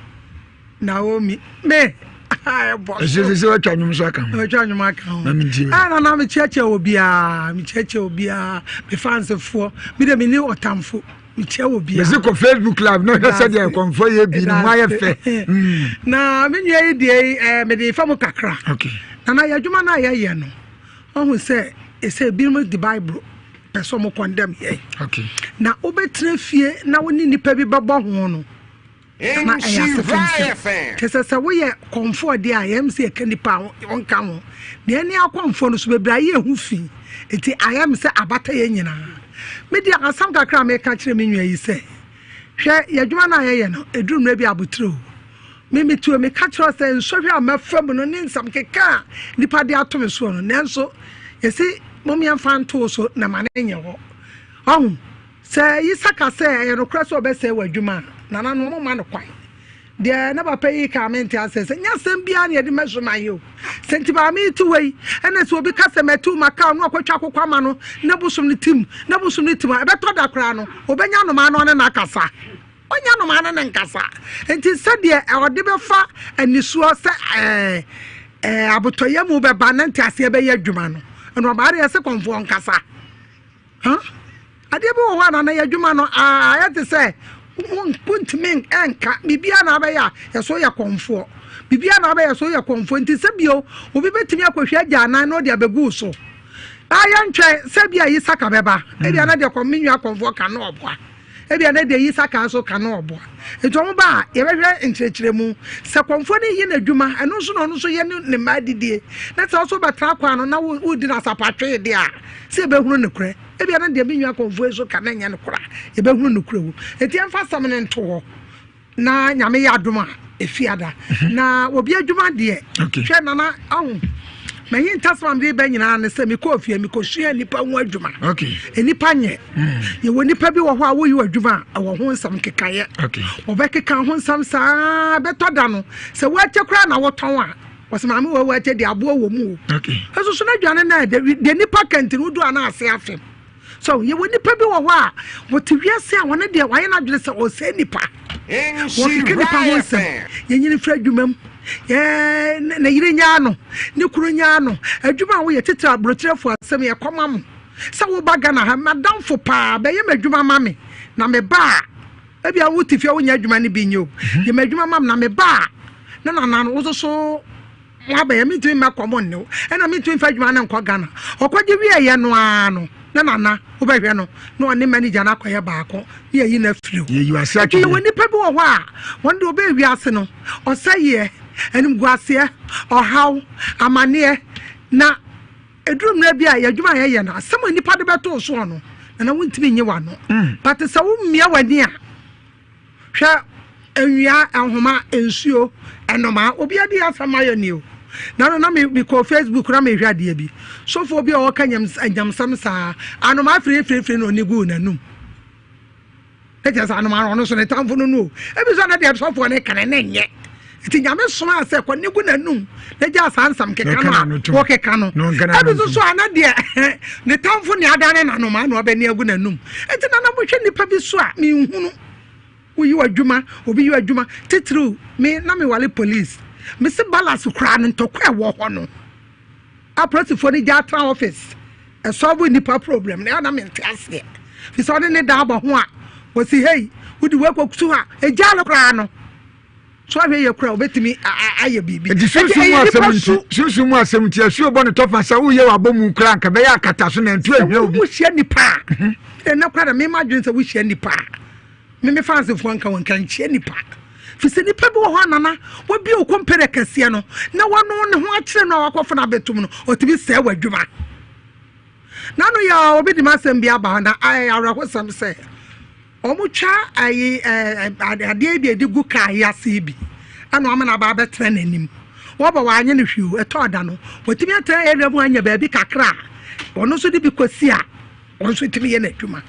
Q: Naomi me ɛbɔ
A: so ɛsɛ sɛ watwa nnwom so aka ho
Q: watwa nnwom aka ho ɛna na mekyerɛkyerɛ obiara mekyerɛkyerɛ obiara me fansefoɔ me de me ne ɔtamfo mekyerɛ obiara
A: mesi kɔ Facebook live na hwɛ sɛdeɛ nkɔmfoɔ yɛ bi ne ho ayɛ fɛ
Q: hmm. na me nua yi deɛ yi ɛɛ mede fa mu kakra na na yɛ adwuma no a yɛyɛ no ɔhu sɛ ɛsɛ ebinom de bible pɛ sɛ ɔmo kɔndɛm yɛ na wobɛtena fie na wo ne nnipa bi bɛbɔ ho no Na ɛyɛ asefem sɛm. Kyerɛ sɛ sɛ woyɛ kɔmfoɔ deɛ a, yɛm sɛ yɛka nipa a ɔnka ho. Na ɛne akɔmfoɔ no so bebree ayɛ ɛho fi. Nti ayɛ me sɛ abata yɛn nyinaa. Me deɛ asɛm kakra a meka kyerɛ me nua yi sɛ, hwɛ yɛn adwuma no a yɛyɛ no, ɛduru mmerɛ bi aboterɛ o. Me metuo meka kyerɛ wo sɛ nsɔhwɛ a mafa mu no ne nsɛm keka a nipa de ato me soɔ no, nanso yɛsi mom yɛmfa nto wo so na ma no nyɛ hɔ. Ɔho? Sɛ Yisaka sɛ ɛyɛ nokorɛ sɛ ɔbɛsɛe w'adwuma a, nananom momma no kwan. Deɛ na papa yi ka a mente aseɛ sɛ, nyɛ asɛm biara na yɛde ma suman yi o. Sɛ nti maame yi te wei, ɛna sɛ obi ka sɛ matu maka no akɔtwa akokɔ ama no na bosom no tim, na bosom no tim a, ɛbɛtɔ da koraa no, ɔbɛnya anomaa no ɔne no akasa. Ɔnya anomaa no ne nkasa. Nti sɛdeɛ ɔde bɛfa anisoɔ sɛ ɛɛ ɛɛ abotɔyam bɛba na nteaseɛ bɛyɛ adwuma no, ɛna ɔbaa deɛ sɛ kɔmfoɔ nkasa. Huh? Adeɛ bi wɔ hɔ a nana yɛ adwuma no ayɛ te sɛ wontumi nka biribiara na abɛyɛ a yɛso yɛ kɔmfoɔ biribiara na abɛyɛ so yɛ kɔmfoɔ nti sɛ bio obi bɛtumi akɔhwɛ agya anan na ɔde abɛgu wo so ayɛ ntwɛn sɛ bi a yi saka bɛba ebi ana deɛ kɔm me nua kɔmfoɔ ka no ɔboa ebi ana deɛ yi saka nso ka no ɔboa nti wɔn ba a yɛbɛhwɛ nkyerɛkyerɛ mu sɛ kɔmfoɔ no yi n'adwuma ɛno nso na ɔno nso yɛ ne mma adidie na sɛ ɔso bɛtena kwan no na wodi no asapatwee deɛ a Sɛ yɛbɛhunu nokorɛ, ebia na deɛ me nua kɔmfoɔ yi so ka no nyɛ nokorɛ a, yɛbɛhunu nokorɛ wom. Enti yɛmfa asɛm no nto hɔ na Nyame yɛ adom a, ɛfi ada. Mhm. Na obi adwuma deɛ, hwɛ nana, ahu, m'ahintasɛm a mede ba nyinaa ne sɛ mekɔɔ fie mekɔsua nnipa ho adwuma. Nnipa nyɛ. Mm. Yɛwɔ nnipa bi wɔ hɔ a woyi adwuma a ɛwɔ ho nsɛm kekaeɛ. Wɔbɛkeka ho nsɛm saa bɛtɔ da no sɛ woakyɛ koraa na wotɔn a Wɔsɛ maame wɔ wɔ ɛkyɛ de aboɔ wɔ mu o. Ɛso so n'aduane na ɛdɛ deɛ nipa kɛntɛn wodu ana ase afem. So yɛwɔ nipa bi wɔ hɔ a wɔte wiase a wɔne deɛ wɔayɛ n'adwene sɛ ɔsɛe nipa. Wɔkeka nipa ho nsɛm. Yɛnyini firi adwuma mu. Yɛ ne yere nyaa no, ne kunu nyaa no. Adwuma a woyɛ titiri aburokyerɛfoɔ asɛm yɛ kɔma mo. Sɛ woba Ghana ha, madamfo paa bɛyɛ m'adwuma ma me na meba a Ebia wote fie a wonnya adwuma no bi nyɛ o. Yɛ m'adwuma ma me na meba a na nana no wo nso so wabɛyɛ mentumi mmɛkɔ mo nne wo ɛna mentumi mfa adwuma no nkɔ Ghana. Ɔkɔgye wieeɛ no ara no. Na nana wobɛhwɛ no na ɔne manager no akɔyɛ baako na yɛyi no afiri hɔ. Nti yɛwɔ nnipa bi wɔ hɔ a wɔn deɛ wɔbɛɛ wiase no ɔsɛeɛ, animguaseɛ, ɔhaw, amaneɛ na ɛduru mmerɛ bi a yɛn adwuma a yɛyɛ no asɛm a nnipa de bɛto soɔ no nana wontumi nye w'ano. But sɛ womia w'ani a Hwɛ, nnua, nhoma, nsuo, nnomaa, obiara di asɛm ayɛ ni o. Na no na me mekɔɔ Facebook na mehwɛ adeɛ bi. Sɔfoɔ bi a ɔka nyam nyamsɛm saa, anomaa firefirefire na ɔne guu n'anum. Ne kyerɛ sɛ anomaa no ɔno nso ne tamfo no no o. Ebi nso na deɛ sɔfoɔ no ka no ne nyɛ. Nti Nyame somaa sɛ kɔ ne gu n'anum na gyaa saa nsɛm keka no a wɔkeka no. Ebi nso so a na deɛ ne tamfo ne adane n'anomaa na ɔbɛne agu n'anum. Nti nana mohwɛ nnipa bi so a menhunu. Woyi w'adwuma, obi yi w'adwuma. Titiriw me na mewale police. Mese balance koraa no ntɔkwa ɛwɔ hɔ no. Apolisifoɔ no gya atra office ɛsɔlvo nnipa problem no ɛyɛ na mente aseɛ. Fi sɛ ɔne ne dan bɔ ho a wɔsi hei wode wei kɔkutu ha egyaa no koraa no. So ahwɛ yɛ kura obetumi ayɛ biribi.
A: Nti sunsun mu asɛm nti sunsun mu asɛm nti asuo bɔ ne tɔfa sɛ woyɛ wabɔ mu kura nka bɛyɛ akata so na ntu ehwɛ obi.
Q: Wohyia nipa a mhm. ɛnɛ kora na mema adwene sɛ wohyia nipa a meme fansefoɔ nka wɔn nka nhyia nipa fi sɛ nipa bi wɔ hɔ anana wabi okompere kɛseɛ no na wɔno ne ho akyerɛ no a wakɔfo no abɛtum no ɔtumi sɛe w'adwuma. Nano yɛ a obi de m'asɛm bi aba na ayɛ awerɛhosɛm sɛ Wɔtwa ayi ɛɛ adeɛ bi a yɛde gu kaa yi ase yi bi ɛna wɔn na aba abɛtena n'anim. Wɔba wɔanyɛ no hwee o, ɛtɔ da no wɔtumi atena area mu anya baabi kakra a wɔn nso de bi kɔsi a wɔn nso tumi yɛ n'adwuma.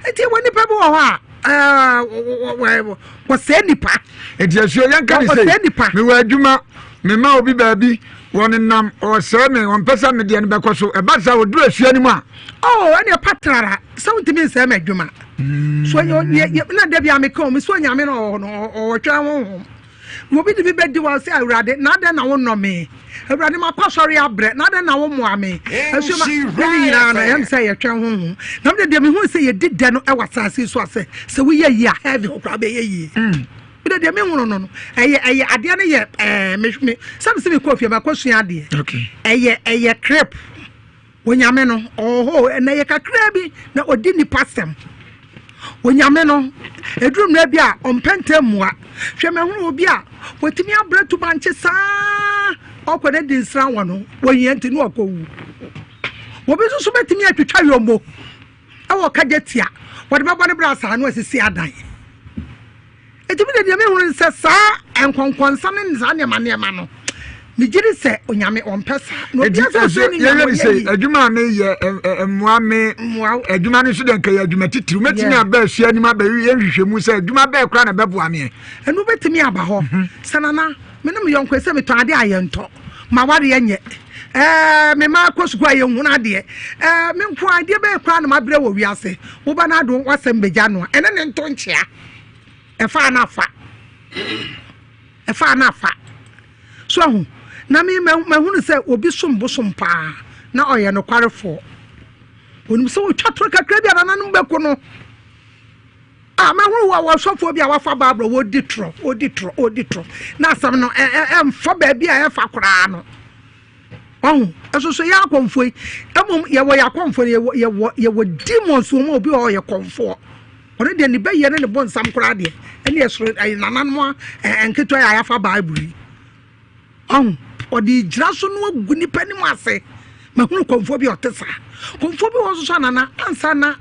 Q: Nti wɔ nipa bi wɔ hɔ a ɛɛ wɔsɛe nipa.
A: Nti asuo yɛn ka ne sɛ mewɔ adwuma mema obi baabi wɔnenam ɔsɛe me wɔmpɛ sɛ medeɛ no bɛkɔ so ɛba saa wɔduru asua no mu a.
Q: Oh ɛne patrara sɛ wontumi nsɛe m'adwuma mm. so na da bia meka o so onyame no ɔwɔ no ɔwɔtwɛn honhom na obi de bi bɛdi wɔ sɛ awurade na adɛn na wonnɔ me awurade makɔ asɔre abrɛ na adɛn na wommoa me ɛso ma ne ne nyinaa no ɛyɛ me sɛ yɛtwɛn honhom na mede deɛ mehu sɛ yɛdi dɛ no ɛwɔ asase so a sɛ sɛ woyɛ yie a heaven hɔ koraa bɛyɛ yie mm. mede deɛ mehunu no no ɛyɛ ɛyɛ adeɛ no yɛ ɛɛ me me sɛ me sɛ mekɔ fie makɔ sua adeɛ ɛyɛ ɛyɛ crepe Onyame no, ɔwɔ hɔ o, ɛnna ɛyɛ kakraa bi na ɔdi nnipa asɛm. Onyame no, ɛduru mmerɛ bi a, ɔmpɛ ntɛm mmua. Hwɛ, mahunu obi a, watumi abrɛ tubankye saa, ɔkɔ na di nsra wɔ no, wɔhia nti na ɔkɔwu. Obi nso so bɛtumi atwitwa yɔmmo ɛwɔ kagya tia, wɔde bɛbɔ ne bra saa na wasisi adan. Enti me de deɛ mehunu ne sɛ saa nkɔnkɔnsa ne saa nneɛma nneɛma no megye di sɛ onyame ɔmpɛ saa na obi asɛ ɔsɛ ne nyame ɔyɛ yi
A: adwuma a meyɛ mmoa me adwuma no nso deɛ nka yɛ adwuma titiriw mɛtumi aba asua anim abɛyɛ nhwehwɛmu sɛ adwuma bɛɛ koraa na ɛbɛboa meɛ
Q: ɛno bɛtumi aba hɔ mhm. sɛ nana me ne me yɔnko sɛ metɔ adeɛ a yɛntɔ ma wadeɛ nyɛ ɛɛ me ma akɔ sukuu a yɛnhunu adeɛ ɛɛ me nko adeɛ bɛyɛ koraa na mabrɛ wɔ wiase woba no ado wasɛm bɛgya no a ɛne ne nto nkyea Ɛfa a na afa. Ɛfa a na afa. So ahu? Na me mahunu sɛ obi som bosom paa na ɔyɛ nokwarefoɔ. Onim sɛ ɔtwa toro kakra bi a nananom bɛko no. A mahunu wɔ ɔsɔfoɔ bi a wafa Bible wɔdi torɔ, wɔdi torɔ, wɔdi torɔ. Na asɛm no ɛmfa baabi a ɛfa koraa no. Wahu? Ɛso so yɛ akɔmfoɔ yi. Mmom yɛwɔ yɛ akɔmfoɔ no, yɛwɔ yɛwɔ yɛwɔ demons wɔ mu a obi wɔ hɔ ɔyɛ kɔmfoɔ. Ɔno deɛ ne bɛyɛ ne ne bɔ nsam koraa deɛ ɛne ɛsoro ɛyɛ nananom a nketewa yɛ a yɛafa Bible yi. Wahu? Ɔde gyina so no agu nipa anim ase. Mahunu kɔmfoɔ bi a ɔte saa. Kɔmfoɔ bi wɔ hɔ nso so a nana ansa na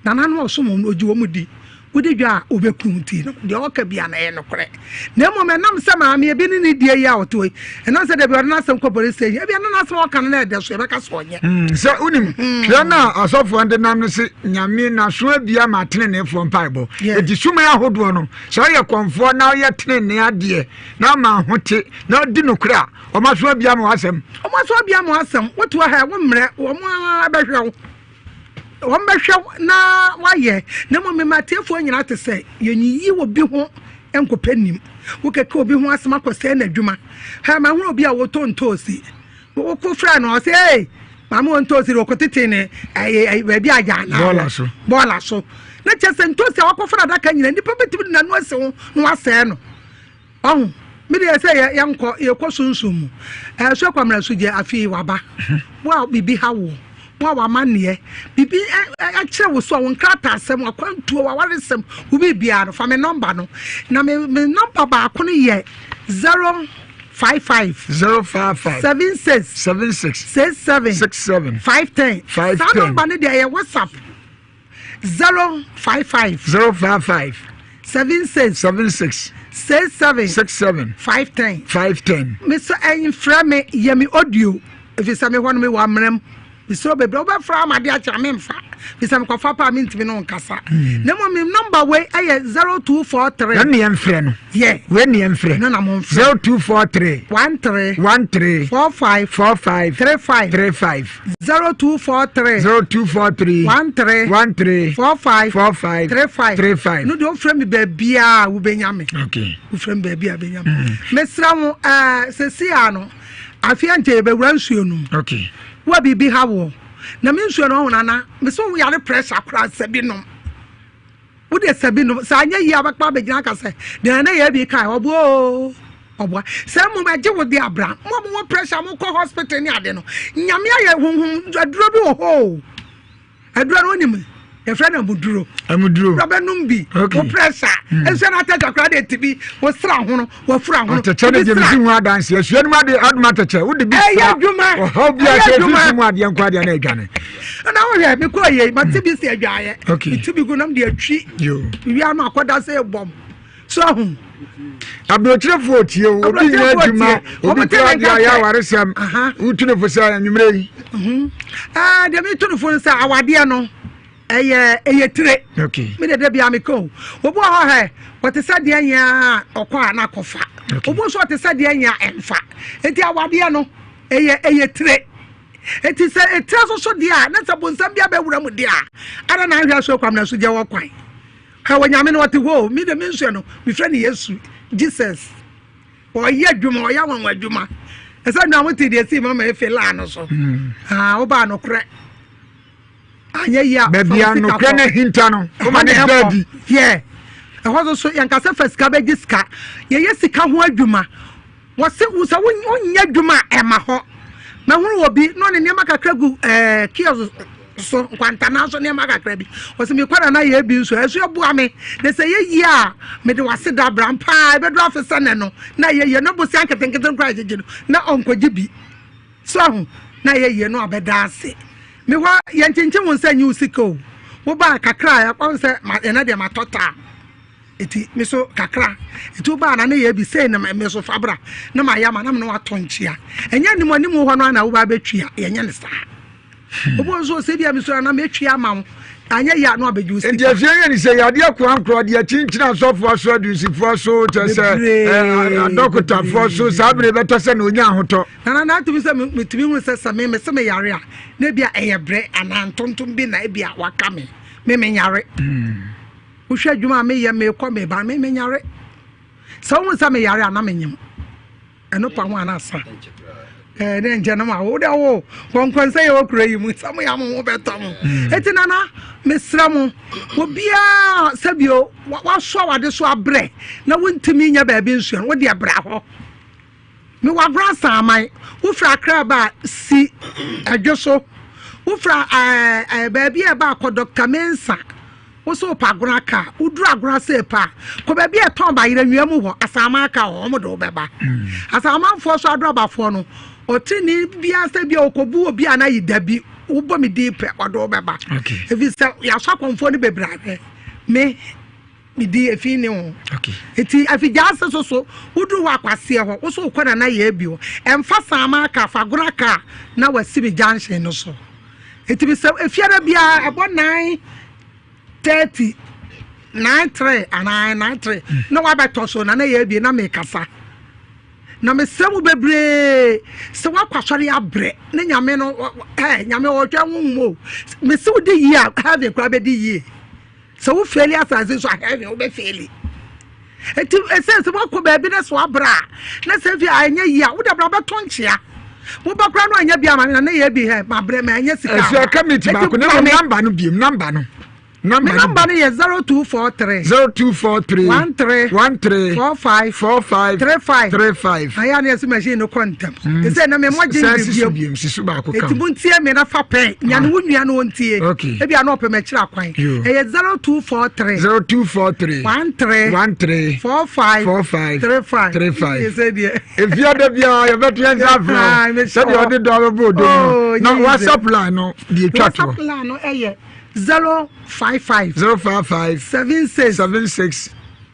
Q: nananom a ɔsom wɔn no ɔgye wɔn di. Wodi dwa a, wobɛku wo nti no, deɛ ɔka bia no ɛyɛ nokorɛ. Na mmom ɛnam sɛ maame ebi ne ne die yi a ɔte hɔ yi, ɛnam sɛ dabi ɔde n'asɛm kɔ police station, ebia na n'asɛm a ɔka no na ɛdɛ so, yɛbɛka sɛ ɔnyɛ.
A: Hmm, sɛ wonim, hmm. twerɛ no a asɔfoɔ de nam no se Nyame n'aso abia ma ateneneefoɔ mpaebɔ. Enti suman ahodoɔ no, sɛ woyɛ kɔmfoɔ na woyɛ tenenee adeɛ na ama ho te na wodi nokorɛ a, wɔn aso abia ma w'asɛm.
Q: Wɔn aso abia ma w'asɛm. Wote hɔ ha, wo mmerɛ, wɔn ara bɛhwɛ wo. Wɔbɛhwɛ wo na woayɛ, na mmom mema atiefoɔ nyinaa te sɛ yɛnyiyi obi ho nkɔpɛ nim. Wokeka obi ho asɛm akɔsɛe n'adwuma. Hɛ, mahunu obi a wɔtɔ ntoosi. Woko frɛ no, ɔsɛ, ee, maame wɔ ntoosi de wɔkɔtete ne ɛyɛ baabi a gya anaa
A: bɔɔla so.
Q: Bɔɔla so. Na kyerɛ sɛ ntoosi a wakɔfa no adaka nyinaa, nnipa bɛtumi de n'ano asi ho na wasɛe no. Ɔho, me deɛ sɛ yɛ yɛnkɔ yɛkɔ sunsum mu. Ɛɛ so kwamina so gye afei waba. Wo a biribi ha wo. Wo a w'amanneɛ, biribi kyerɛ wo so a, wo nkrataasɛm, w'akwantuo, w'awaresɛm, wo biribiara no, fa me nɔmba no. Na me me nɔmba baako no yɛ 055.
A: 055.
Q: 76.
A: 76.
Q: 67.
A: 67.
Q: 510.
A: 510.
Q: Saa nɔmba no deɛ ɛyɛ WhatsApp. 055.
A: 055.
Q: 76.
A: 76.
Q: 67.
A: 67.
Q: 510.
A: 510.
Q: Mesɛ ɛnfrɛ me yɛ me audio efisɛ me hɔ no mewɔ amena mu. Mesrɛ bebree wobɛfrɛ ama adeɛ akyɛ a memfa efisɛ mekɔfa paa mentumi ne wo nkasa. Na mmom me nɔmba wei ɛyɛ 0243.
A: Ɛno ne yɛmfrɛ no.
Q: Yɛ.
A: Wei ne yɛmfrɛ.
Q: Ɛno na momfrɛ.
A: 0243.
Q: 13.
A: 13.
Q: 45.
A: 45.
Q: 35.
A: 35.
Q: 0243.
A: 0243.
Q: 13.
A: 13.
Q: 45.
A: 45.
Q: 35.
A: 35.
Q: No deɛ wofrɛ me baabiaa wobɛnya me.
A: Okay.
Q: Wofrɛ me baabi a wobɛnya me. Mesrɛ wo ɛɛ sɛsi a no afei nkyɛ yɛbɛwura nsuo no mu.
A: Okay.
Q: Wo a biribi ha woɔ na me nsuo no ɔho nana mesɛ wo yare pressure koraa sɛ bi nom. Wo deɛ sɛ bi nom sɛ anyɛ yie abɛkpa abɛgyina aka sɛ deɛ na yɛ bi kae ɔboa oo ɔboa sɛ mmom ɛgye wo de abra mo a mowɔ pressure mokɔ hospital ne ade no nyame ayɛ honhom aduro bi wɔ hɔ o aduro no wonim yɛfrɛ no amuduro
A: amuduro
Q: wobɛnom bi wo pressure ɛnso na atɛkyɛ koraa de ti bi wo sra ho no wafura ho no
A: atɛkyɛ no deɛ mesi ho adanse asua no mu ade adom atɛkyɛ wode bi
Q: ɛyɛ adwuma
A: ɔhaw bi ahyɛ fisi mu adeɛ nko adeɛ na adwane
Q: na wohwɛ mekɔɔ yei mate bi sɛ adwaeɛ mete bi gu nam de atwi wia no akɔda sɛ ɛbɔm so ahu
A: aburokyerɛfoɔ tie o obi nyɛ adwuma obi kura adeɛ ayɛ awaresɛm wotu no fo sɛ anwummerɛ yi
Q: mhm. ah, deɛ metu no fo no sɛ awadeɛ no ɛyɛ ɛyɛ tire me dede bia meka o obi wɔ hɔ hɛ wɔte sɛ deɛ nyɛ a ɔkɔ a na akɔfa obi nso ɔte sɛ deɛ nyɛ a ɛmfa nti awadeɛ no ɛyɛ ɛyɛ tire Enti sɛ etira so so deɛ a, na sɛ bonsam bi abɛwura mu deɛ a, ada na ahwɛ aso kwam na so gya wɔ kwan. Hwɛ wɔ nyame no ɔte hɔ o, mi de mi nsuo no, mefrɛ no Yesu, Jesus. Ɔyɛ adwuma, ɔyɛ anwanwa adwuma. Ɛsɛ nua mo te deɛ si mama efe laa no so. Hmm. Ah, wobaa nokorɛ. Anyɛ yie a,
A: baabi a nokorɛ no hinta no, woma ne da adi.
Q: Yɛ. Ɛhɔ so so, yɛnka sɛ fa sika bɛgye sika. Yɛyɛ sika ho adwuma. Wɔse wo sɛ wonyɛ adwuma a ɛma hɔ. Mahunu wɔ bi na ɔne nneɛma kakra gu ɛɛ kiosk so nkwantanaa so nneɛma kakra bi. Wɔse mekɔ na na yɛ bi nso ɛso ɛboa me. Na sɛ ɛyɛ yie a mede wase da bra mpaa ɛbɛduru afe sɛ nɛ no na ɛyɛ yie na bosea nketenkete no koraa yɛgyegye no na ɔnkɔgye bi. So ahu na ɛyɛ yie no abɛda ase. Me hɔ yɛnkyenkyen wo nsa nyi wo sika o. Wobaa kakra a ɔn sɛ ɛnɛ deɛ matɔ taa. Eti me so kakra. Eti wo baa na ne yɛ bi sei na me so fa bra na ma yɛ ama na me ne watɔ nkyia. Ɛnyɛ anim anim hɔ no na wo ba bɛtwi a yɛnyɛ ne saa. Hmm. Obi nso sɛ bi a me so na metwi ama wo. Anyɛ yɛ a na wabɛgye wo sika.
A: Nti afie yɛ ne sɛ yadeɛ korankorɔ deɛ kyinkyini asɔfoɔ so adusifoɔ so kyɛ sɛ adɔkotafoɔ so saa bere bɛtɔ sɛ na onya ahotɔ.
Q: Nana na atumi sɛ metumi hu sɛ sɛ me mese meyare a na ebi a ɛyɛ brɛ anaa ntontom bi na ebi a waka me me menyare. Hmm. Wohwɛ adwuma a meyɛ mekɔ meba me menyare. Sɛ wohu sɛ meyare a na menyem. Ɛno pa ho a na asa. Ɛɛ ne nkyɛn no ma wo de wo kɔnkɔn sɛ yɛwɔ kuro yi mu sɛ mo yɛ mo ho bɛtɔ mo. Hmm. Eti nana mesrɛ mo obiara sɛbio wasoa wade so abrɛ na wontumi nyɛ baabi nsuo no wode bra hɔ. Mewɔ agorɔ asaman. Wofiri Accra ba a, si Ɛdwo so. Wofiri ɛɛ ɛɛ baabi a ɛba a, kɔ Dɔkta Mensah. Wo so wopɛ agorɔ aka a, woduru agorɔ ase pɛ a, kɔ baabi a ɛtɔn bayerɛ nwia mu hɔ, asaman aka hɔ, wɔn de wo bɛba. Asamanfoɔ so adrɔbafoɔ no, ɔtene biara sɛ bi a ɔkɔbu obi a na yi dabi, wobɔ me din pɛ, ɔde wo bɛba. Ɛfiri sɛ yɛasɔ akɔmfoɔ no bebree ahwɛ. Me. medi efi ne ho nti afigya ase so so woduru hɔ akwaseɛ hɔ wo so wokɔ nana yɛ abi hɔ ɛmfa saama aka fagora kaa na wasi me junction no so nti mesɛ efiara biara ɛbɔ 9:30 93 anaa 93 na wabɛtɔ so nana yɛ abi na mekasa na mesrɛ mu bebree sɛ woakɔ asɔre abrɛ ne nyame no ɛ nyame ɔtwɛn wo mu o mese wodi yie a heaven koraa bɛdi yie Sɛ wo faili asase so a heaven wo bɛ faili. Eti ɛsɛ sɛ wakɔ baabi na so abra a na sɛ fi a ɛnyɛ yie a wode abra bɛto nkyea. Woba koraa no anyɛ bi ama me na ne yɛ bi hɛ mabrɛ ma ɛnyɛ sika.
A: Ɛsɛ ɛka minti baako na mmom namba no biem namba no.
Q: Me number no yɛ 0243.
A: 0243.
Q: 13.
A: 13.
Q: 45.
A: 45.
Q: 35.
A: 35.
Q: Ayɛ ne yɛsɛ machine no kɔ ntɛm. Ɛsɛ na memmɔ gye
A: Sɛ sisu biem sisu baako ka.
Q: Eti mo ntie me na fa pɛn. Nya ne wo nua no ntie.
A: Okay.
Q: Ebi ano ɔpɛ m'akyiri akwan. Ɛyɛ 0243.
A: 0243.
Q: 13.
A: 13.
Q: 45.
A: 45.
Q: 35.
A: 35.
Q: Ɛsɛ deɛ.
A: Efia da biara yɛbɛto yɛn nsa afrɛ wo sɛdeɛ ɔde dɔ abɛbɔ odom no. Na WhatsApp line no deɛ etwa toɔ.
Q: WhatsApp line no ɛyɛ 055.
A: 055.
Q: 76.
A: 76.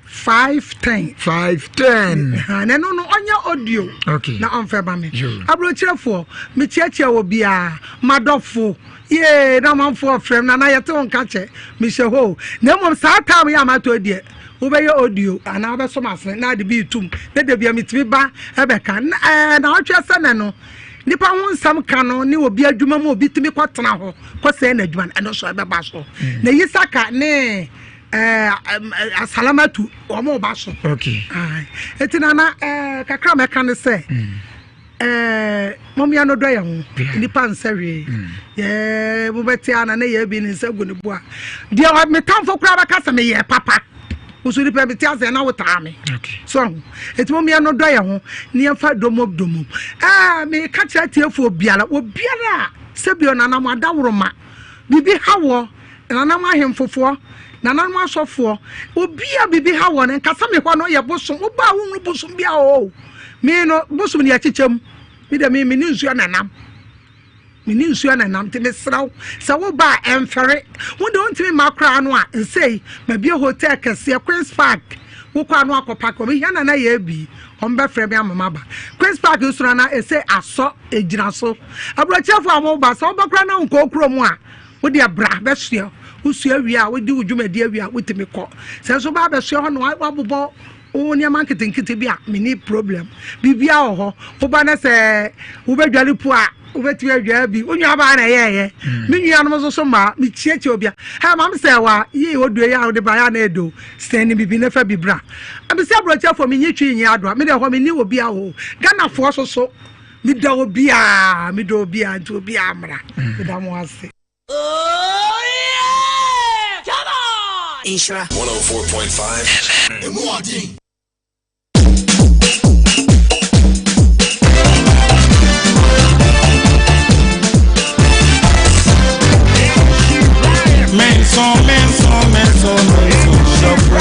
Q: 510.
A: 510.
Q: Na ɛno no ɔnyɛ audio.
A: Okay.
Q: Na ɔmfɛ ma me. Aburokyerɛfoɔ mekyiakyia wɔ biara madɔfo yee na amanfoɔ frɛ m na na yɛte wo nka kyɛ mehyɛ hɔ na mmom saa time yɛ amatɔ deɛ wobɛyɛ audio anaa wobɛsɔ m'asene na ade bi retum na da bia metumi ba ɛbɛka na ɛɛ na ɔtwe sɛ nɛ no nipa ho nsɛm ka no ne obi adwuma mu obi tumi kɔtena hɔ kɔsɛe n'adwuma no ɛno nso ɛbɛba so mm. na yisaka ne ɛɛ asalamatu wɔn ba so
A: okay
Q: eti nana ɛɛ kakra mɛka ne sɛ. Mm. Ɛɛ mom yɛ no dɔ yɛn ho nipa nsɛ hwee mm. yɛ mobɛte ana ne yɛ bi ne nsa gu ne bo a deɛ me tamfo koraa bɛka sɛ meyɛ papa woso nipa bi te asɛ na wotaa me so ho eti mom yɛ no dɔ yɛn ho ne yɛmfa domom domom ɛɛ meka kyerɛ atiefoɔ biara obiara a sɛbi ɔnanam adaworoma biribi ha wɔ nananom ahemfofoɔ nananom asɔfoɔ obi a biribi ha wɔ no nkasa me hɔ no yɛ bosom wobaa wohunu bosom bi a o Me no, bosom ne yɛkyekyɛ mu. Me deɛ me me ne nsuo na nam. Me ne nsuo na nam nti mesrɛ wo sɛ woba a ɛmfɛre. Wo deɛ wontumi mma koraa no a nsei mabie hotel kɛseɛ Queens Park wokɔ ano akɔ park wɔn hia nana yɛ abi wɔn bɛfrɛ me ama maba Queens Park nso nana ɛsɛ asɔ egyina so aburokyerɛfoɔ a wɔba sɛ woba koraa na wonkɔ kurom a wo deɛ bra bɛsoɛ wosua wie a wodi wo dwumadi awie a wotumi kɔ sɛ nso ba abɛsoɛ hɔ na wabobɔ Wo nneɛma nketenkete bi a menni problem. Biribiara wɔ hɔ. Woba na sɛ wobɛdware po a, wobɛtumi adware bi. Wo nuabaa na ɛyɛɛyɛ. Hmm. Me nuanom nso so mmaa, mekyiakyia obia. Hɛ, maame sɛ wa, yie odue yɛ a wode ba yɛ a na ɛdo. Sɛn ne bibi na fa bi bra. Mese aburokyiafoɔ menyi twi nyi adoa. Me deɛ hɔ menni obia o. Ghanafoɔ so so, meda obiara, meda obiara nti obiara mmra. Hmm. Meda mo ase.
R: Nhyira. 104.5 FM. Emu ɔden.
S: Menso, menso, menso, menso, medɔfo.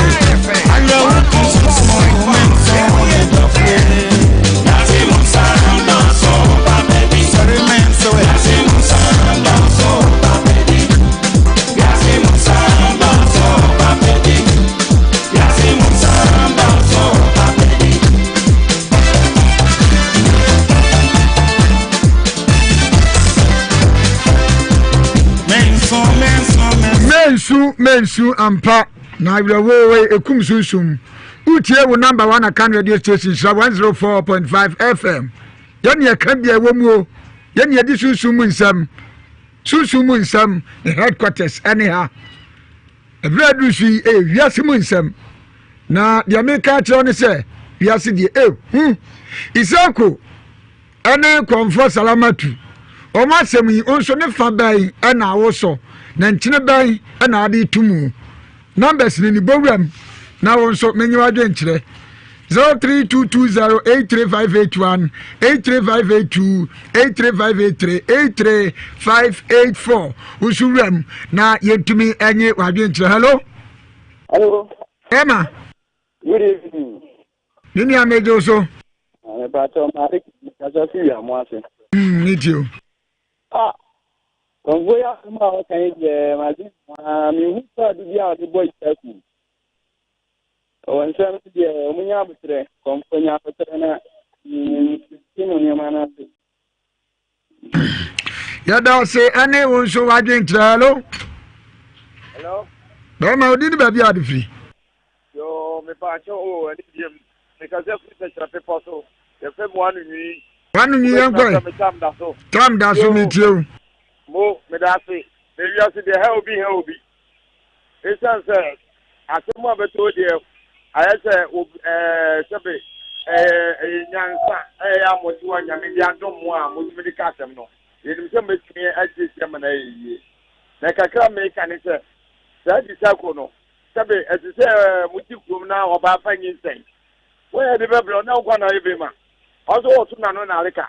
S: Awerɛhoɔ sunsun, menso, medɔfo. Yàtí musa dɔsɔ ba bɛbi. Sɔrí menso, yàtí musa dɔsɔ ba bɛbi. Yàtí musa dɔsɔ ba bɛbi. Yàtí musa dɔsɔ ba bɛbi. Menso, menso, menso.
A: Mensu, mensu ampa na awerɛhoɔ wei ekum sunsum. Wotie wo number one Akan radio station Nhyira 104.5 FM. Yɛne ɛka bia ɛwɔ mu o. Yɛne yɛdi sunsum mu nsɛm. Sunsum mu nsɛm ne headquarters ɛne ha. Ɛberɛ aduru so yi ɛyɛ wiase mu nsɛm. Na deɛ meka akyerɛ ne sɛ wiase deɛ ɛhu. Isako Ɛne Kɔmfoɔ Salamatu wɔn asɛm yi nso ne fa bɛn na wosɔ na nkyene bɛn na ade to mu? Numbers no ni bɔ wuram na wo nso menye w'adwenkyerɛ 0322083581 83582 83583 83584 wo nso wuram na yɛntumi nye w'adwenkyerɛ. Hello.
T: Hello.
A: Emma.
T: Good evening.
A: Me nua megye wo so.
T: Mepakyɛw maade kasa fi wiamo ase.
A: Mm, me ti o.
T: Ah, kɔnfo yi asɛm a ɔka yi deɛ magye ho ara mehu paado bi a ɔde bɔ yi aku. Ɔwɔ nsɛm no deɛ ɔmo nya aboterɛ, kɔnfo nya aboterɛ na nti mo nneɛma no ase.
A: Yɛda ase ɛne wo nso w'adwenkyerɛ. Hello.
T: Hello.
A: Bɛrima odi ne baabi a ade firi.
T: Yoo mepaakyɛ o ɛne deɛ mu mekasa firi sɛkyerɛ bepɔ so yɛfrɛ me wano nwi.
A: Wano nwi yɛn kɔe.
T: Tam da so.
A: Tam da so metie o.
T: Mo meda ase na wiase deɛ ha obi ha obi. Esiane sɛ asɛm a bɛtɔ deɛ ayɛ sɛ ɛɛ sɛbe ɛyɛ ɛyɛ nyansa ɛyɛ a mo wa nyame de adom mo a motumi de ka asɛm no yɛnim sɛ mobɛtumi asiesie ama no ayɛ yie na kakra meka ne sɛ. Saa disako no, sɛbe ɛte sɛ mote kurom na ɔbaa fa nyinsɛn. Woyɛ de bɛbrɛ wo na wo nkwa na ayɛ bema. Ɔso wɔto n'ano na aleka.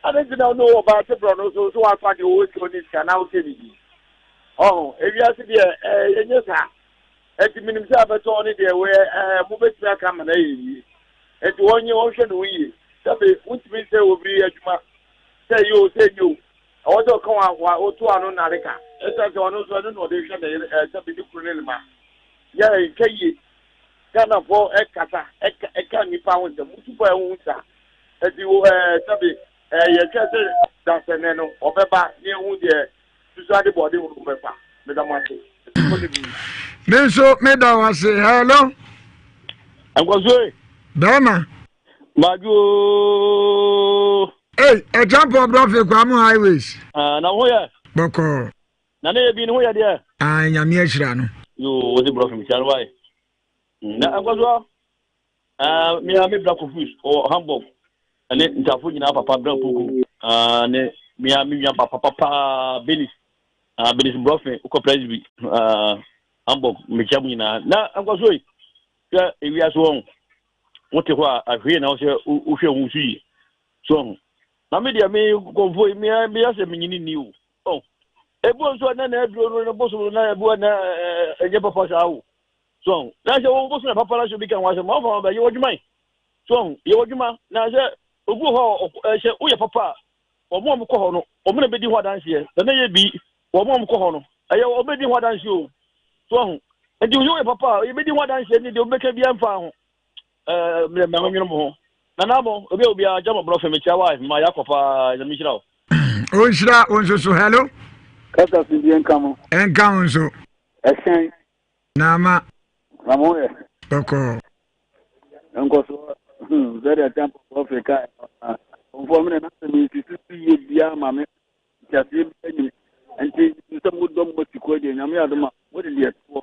T: Adɛn nti na wo ne ɔbaa te borɔ no so so wafa deɛ ɔwɔ sika ɔne sika na wosɛ ne din. Ɔho, ewiase deɛ ɛɛ yɛnyɛ saa. Enti menim sɛ abɛtɔ ne deɛ wɔyɛ ɛɛ mobɛtumi aka ama no ayɛ yie. Enti wɔnyɛ wɔnhwɛ ne ho yie. Sɛbe wontumi nsɛ obi adwuma sɛ ɛyɛ o sɛ ɛnyɛ o. Ɛwɔ sɛ ɔka wa wa ɔto ano nnareka. Ɛsiane sɛ ɔno nso ɛno na ɔde hwɛ ne yere ɛɛ sɛbe ne kunu ne ne mma. Yɛ ɛnka yie. Ghanafoɔ ɛkasa ɛka ɛka nnipa ho nsɛm. Mutu fa ɛho saa. Ɛti wo ɛɛ sɛbe ɛɛ yɛhwɛ sɛ dasɛnɛ no ɔbɛba ne ehu deɛ susu ade bɔ ɔde ho bɛfa. Meda mo ase.
A: Me nso meda wo ase. Hello.
U: Nkɔsoe.
A: Bɛrima.
U: Madwo.
A: Ei, ɛkyampɔ brɔfe kwa mo highways.
U: Ah, na wo ho yɛ?
A: Bɔkɔɔ.
U: Na ne yɛ bi ne ho yɛ deɛ?
A: Ah, nyame ahyira no.
U: Yo, wo se brɔfe mehyira no wae. Na nkɔsoɔ. Ah, me a me bra Kofus wɔ Hamburg. Ɛne ntafo nyinaa papa bra Puku. Ah, ne me a me nua papa papa Benis. Ah, Benis brɔfe wokɔ Presby. Ah, Hamburg mekyia mo nyinaa. Na nkɔsoɔ yi, hwɛ ewiase wɔn. Wote hɔ a ahwee na wo sɛ wohwɛ wo so yie. So ho. Na me deɛ me kɔmfo yi me me asɛ me nyini ni o. Oh. Ebu nso na na aduro no na bosom no na ebu na ɛnyɛ papa saa o. So ho. Na sɛ wo bosom na papa na so bi ka ho asɛm ɔfa ma bɛ yɛ w'adwuma yi. So ho. Yɛ w'adwuma na sɛ obu hɔ sɛ woyɛ papa a wɔn a wɔkɔ hɔ no wɔn na bɛdi ho adanseɛ na na yɛ bi wɔn a wɔkɔ hɔ no ɛyɛ wɔn bɛdi ho adanseɛ o. So ho. Nti woyɛ papa a yɛbɛdi ho adanseɛ ne deɛ wobɛka bi ɛmfa ho. Ɛɛ mmerɛ mmerɛ nwene mo ho. Nana mo obi a obi a gya mo borɔ fɛ mekyia wa ma yɛ akɔ paa nyame nhyira wo.
A: Ɔnhyira wo nso so hello.
V: Kasa fidie nka mo.
A: Ɛnka wo nso.
V: Ɛhyɛn.
A: Naama.
V: Na mo yɛ.
A: Bɔkɔɔ.
V: Nkɔsoɔ hmm, sɛdeɛ Temple Prophet kae no, ɔmfoɔ mene na sɛ mensisi so yie biara ma me nteaseɛ biara nim nti sɛ modɔ mo asikoɔ deɛ nyame adom a mode deɛ toɔ